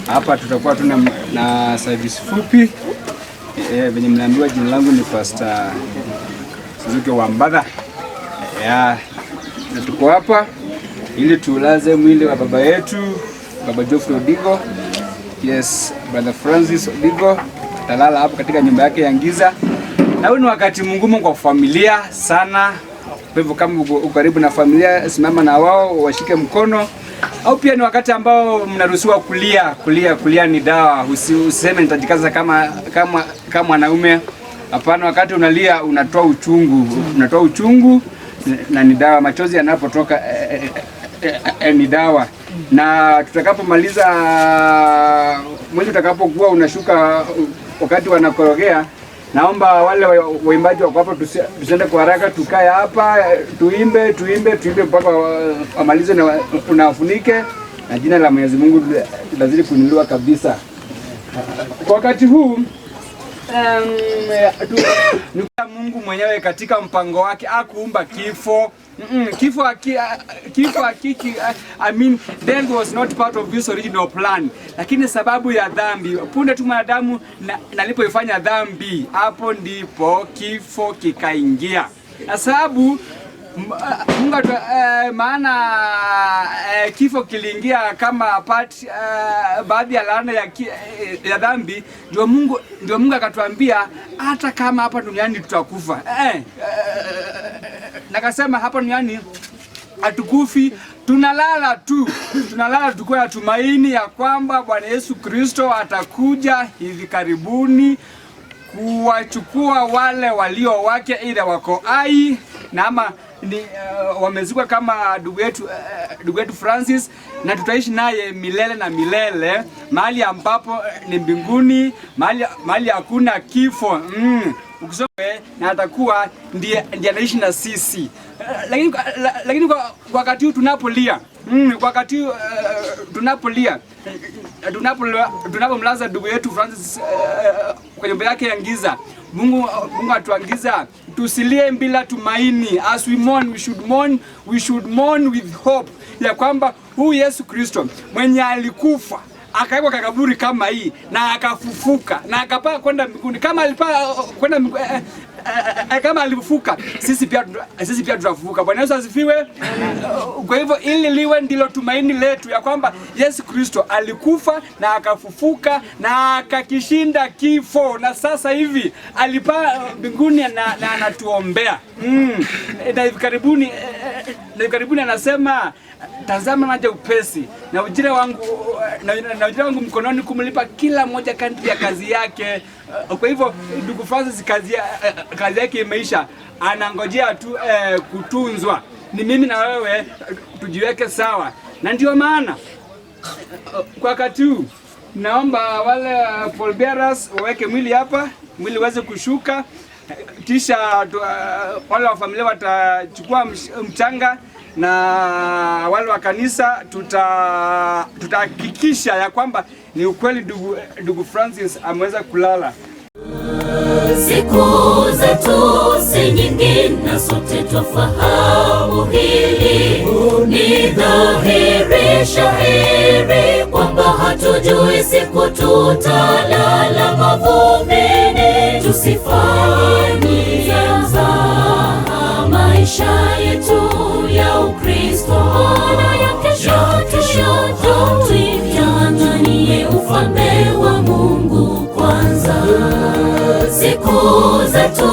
Hapa tutakuwa tuna na service fupi. Eh, venye mnaambiwa jina langu ni Pastor Suzuki Wambadha. Ya, na tuko hapa ili tuulaze mwili wa baba yetu Baba Geoffrey Odigo. Yes, Brother Francis Odigo atalala hapo katika nyumba yake ya Ngiza. Na huu ni wakati mgumu kwa familia sana. Kwa hivyo kama uko uko karibu na familia, simama na wao, washike mkono. Au pia ni wakati ambao mnaruhusiwa kulia, kulia, kulia ni dawa. Usi, usiseme nitajikaza kama kama kama mwanaume. Hapana, wakati unalia unatoa uchungu, unatoa uchungu na ni dawa. Machozi yanapotoka eh, eh, eh, eh, ni dawa. Na tutakapomaliza mwili utakapokuwa unashuka wakati wanakorogea, naomba wale waimbaji wako hapa tusiende kwa haraka, tukae hapa tuimbe tuimbe tuimbe mpaka wamalize na unafunike, na jina la Mwenyezi Mungu litazidi kuinuliwa kabisa. Kwa wakati huu ni kwa Mungu mwenyewe katika mpango wake akuumba kifo. Kifo haki, kifo hakiki, I mean death was not part of his original plan, lakini sababu ya dhambi, punde tu mwanadamu na alipoifanya dhambi, hapo ndipo kifo kikaingia, na sababu Mungu maana kifo kiliingia kama part baadhi ya laana ya dhambi, ndio Mungu akatuambia hata kama hapa duniani tutakufa, nakasema hapa duniani hatukufi, tunalala tu, tunalala tukiwa na tumaini ya kwamba Bwana Yesu Kristo atakuja hivi karibuni kuwachukua wale walio wake, ila wako hai na ama ni wamezikwa kama ndugu yetu Francis, na tutaishi naye milele na milele, mahali ambapo ni mbinguni, mahali hakuna kifo. Ukisoma na atakuwa ndiye anaishi na sisi. Lakini kwa wakati huu tunapolia, kwa wakati huu tunapolia, tunapomlaza ndugu yetu Francis kwa nyumba yake ya Ngiza, Mungu atuangiza tusilie bila tumaini. As we mourn, we should mourn with hope ya kwamba huyu Yesu Kristo mwenye alikufa akawekwa kwa kaburi kama hii na akafufuka na akapaa kwenda mbinguni, kama alipaa kwenda mbinguni, kama alifufuka, sisi pia tutafufuka. Bwana Yesu asifiwe. Kwa hivyo ili liwe ndilo tumaini letu ya kwamba Yesu Kristo alikufa na akafufuka na akakishinda kifo, na sasa hivi alipaa mbinguni na anatuombea. Na hivi karibuni anasema, tazama naja upesi na ujira wangu, na ujira wangu mkononi kumlipa kila mmoja kadri ya kazi yake. Kwa hivyo ndugu Francis kazi yake imeisha, anangojea tu kutunzwa. Ni mimi na wewe tujiweke sawa, na ndio maana kwa wakati huu naomba wale pallbearers waweke mwili hapa, mwili uweze kushuka, kisha wale wa familia watachukua mchanga na wale wa kanisa tutahakikisha ya kwamba ni ukweli ndugu Francis ameweza kulala. Siku zetu si nyingi na sote twafahamu hili, ni dhahiri shahiri kwamba hatujui siku tutalala mavumbini. Tusifanye mzaha. Maisha yetu ya Ukristo na ya kesho tuyang'ang'anie ufalme wa Mungu kwanza. Siku zetu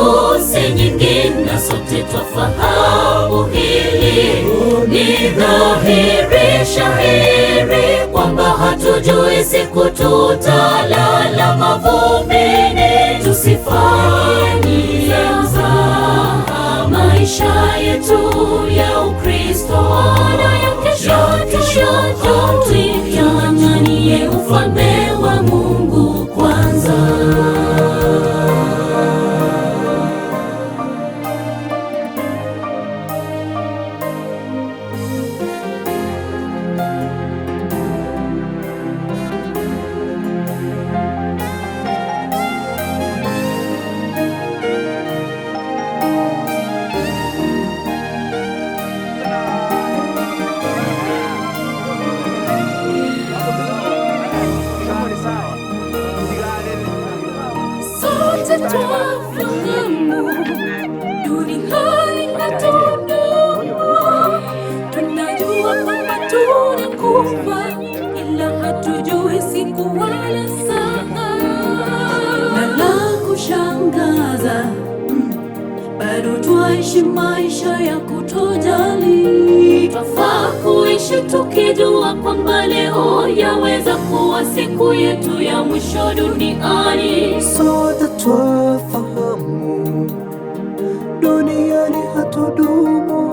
si nyingi na sote twafahamu hili, ni dhahiri shahiri kwamba hatujui siku tutalala mavumbini. Tusifanye mzaha maisha yetu ya Ukristo na ya kesho tuyang'ang'anie ufalme wa Mungu kwanza. Sote twafahamu dunia inatudumu, tunajua kwamba tunakufa, ila hatujui siku wala saa. Na la kushangaza, bado twaishi maisha ya kutojali. Twafaa kuishi tukijua kwamba leo yaweza kuwa siku yetu ya mwisho duniani. Sote twafahamu duniani hatudumu,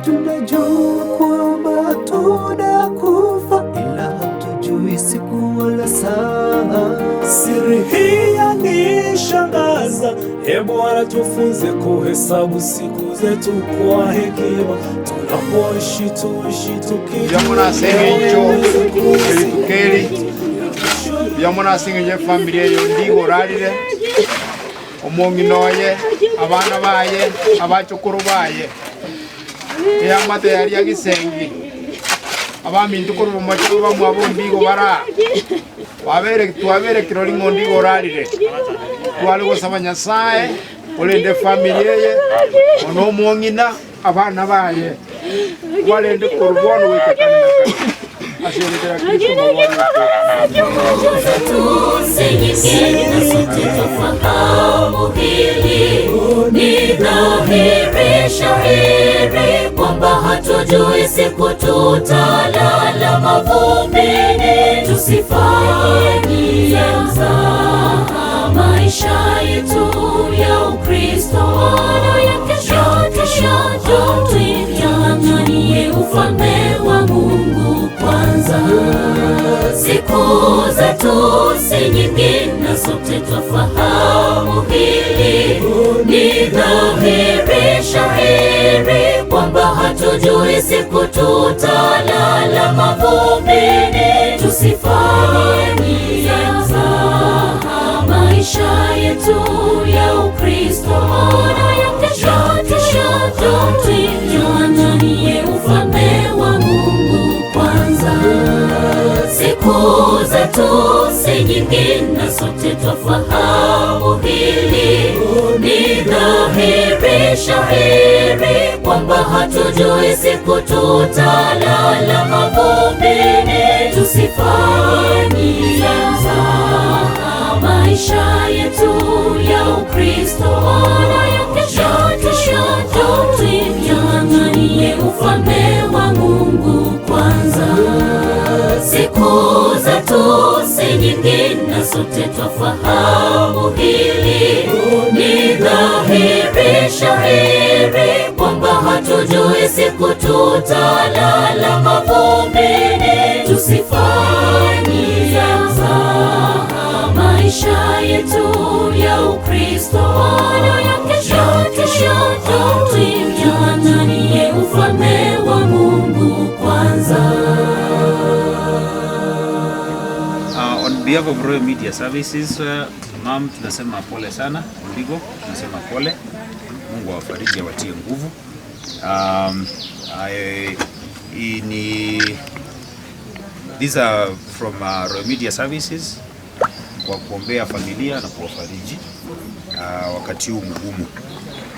tunajua kwamba tunakufa, ila hatujui siku wala saa. Siri hii yanishangaza, e Bwana, tufunze kuhesabu siku zetu kwa hekima, tunapoishi tuishi tukijua Eritukeri mbuya ase eng'encho efamiri eye ondigo orarire, omong'ina oye, abana baye, abachokoro baye, eamate yaria gisengi, abaminto korwa bomochie bamwabo ondigo bara aa, twabere kirori ng'a ondigo orarire, tware gosaba Nyasaye orende efamiri eye, mono omong'ina, abana baye, kwarende korwa bono goika kare na kare. Ase erieta ria Kristo Omobori oito. Si nyingi na sote twafahamu hili, ni dhahiri shahiri kwamba hatujui siku tutalala mavumbini. Tusifanye mzaha maisha yetu ya Ukristo na ya kesho tuyang'ang'anie ufalme wa Mungu kwanza. Siku zetu si nyingi na sote twafahamu hili, ni dhahiri shahiri kwamba hatujui siku tutalala mavumbini. Tusifanye mzaha maisha yetu ya Ukristo na ya kesho tuyang'ang'anie ufalme wa Mungu kwanza. Siku zetu si nyingi na sote twafahamu hili, ni dhahiri shahiri kwamba hatujui siku tutalala mavumbini. Tusifanye mzaha maisha yetu ya Ukristo na ya kesho tuyang'ang'anie ufalme wa Mungu kwanza. Siku zetu si nyingi na sote twafahamu hili, ni dhahiri shahiri kwamba hatujui siku tutalala mavumbini. Tusifanye mzaha maisha yetu ya Ukristo na ya kesho tuyang'ang'anie ufalme wa Mungu kwanza. On behalf of Royal Media Services, mam, tunasema pole sana. Ondigo, tunasema pole. Mungu awafariji awatie nguvu. I, ni, these are from Royal Media Services kwa kuombea familia na kuwafariji wakati huu mgumu.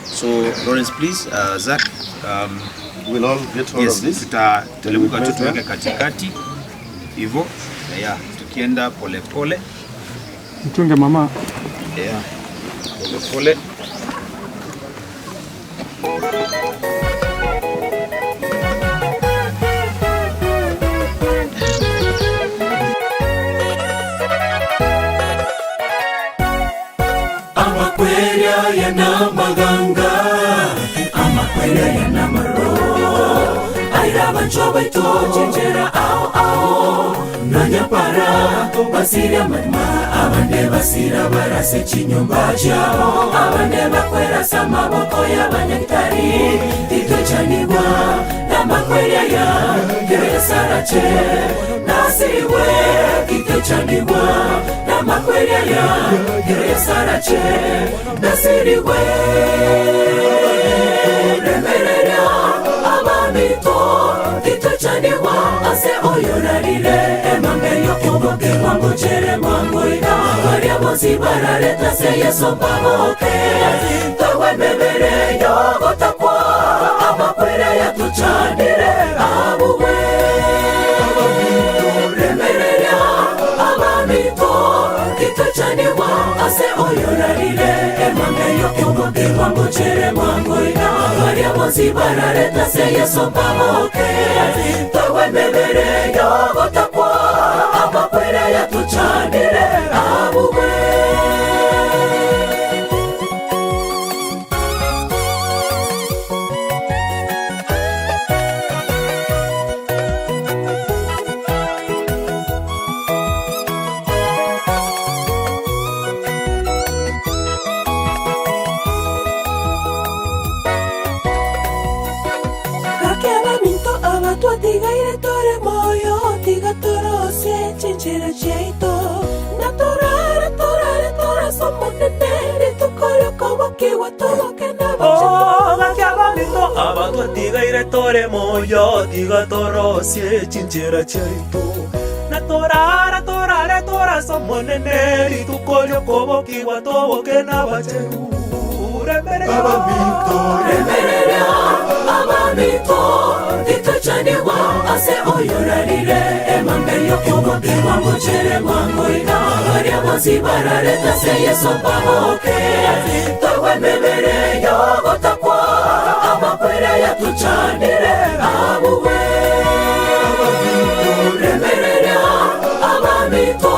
So Lawrence please, Zack, um, We'll all get hold yes, of this. tutateremka tu Then we tuweke press katikati hivyo, yeah, tukienda polepole Mchunge mama. yeah, polepole. Amakwerya yanamaganga amakwerya yanamaro airabancho baito chenjera ao ao nanyapara basira manma abande basira barase chinyumba chabo abande bakwerasa maboko y'abanyagitari titwechanigwa namakwerya ya keresarache nasiriwe kitwechanigwa namakwerya ya keresarache nasiriwe remerera abamito titwechanigwa ase oyorarire emambe yokoboke mangochere mangoida baria bonsi barareta se yeso mpaboke tawemebere yogotakwa amakwere yatuchanire abuwe remerera abamito titwechanigwa ase oyorarire emambe yokoboke mangochere mangoida baria bonsi barareta se yeso mpaboke tawemebere yogotakwa amakwere yatuchanire abuwe Gakeba minto abatwa tigaire tore moyo tiga torose chinchera cheito na torare torare torasomonene ritukorio kobokiwa toboke Oh, gakeba minto abatwa tigaire tore moyo tiga torosie chinchera chiaito na torara torare torasomonene rituko riokobokiwa toboke nabacheru remerera abamito titwechanigwa ase oyorarire emambe yokoboke mangochere mangoida baria bonsi barareta se yeso mpaboke tawemebere yogotakwa amakwere yatuchanire abuwe remerera abamito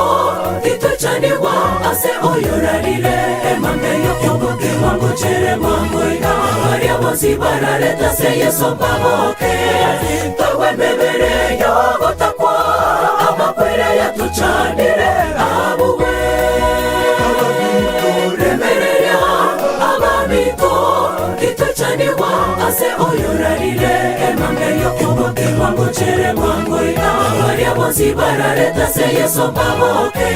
titwechanigwa ase oyorarire emambe yokoboke mangochere mangoida baria bonsi barareta se yeso mpaboke tawemebere yogotakwa amakwere yatuchanire abuwe remerera abamito titwechanigwa ase oyorarire emambe yokoboke mangochere mangoida baria bonsi barareta se yeso mpaboke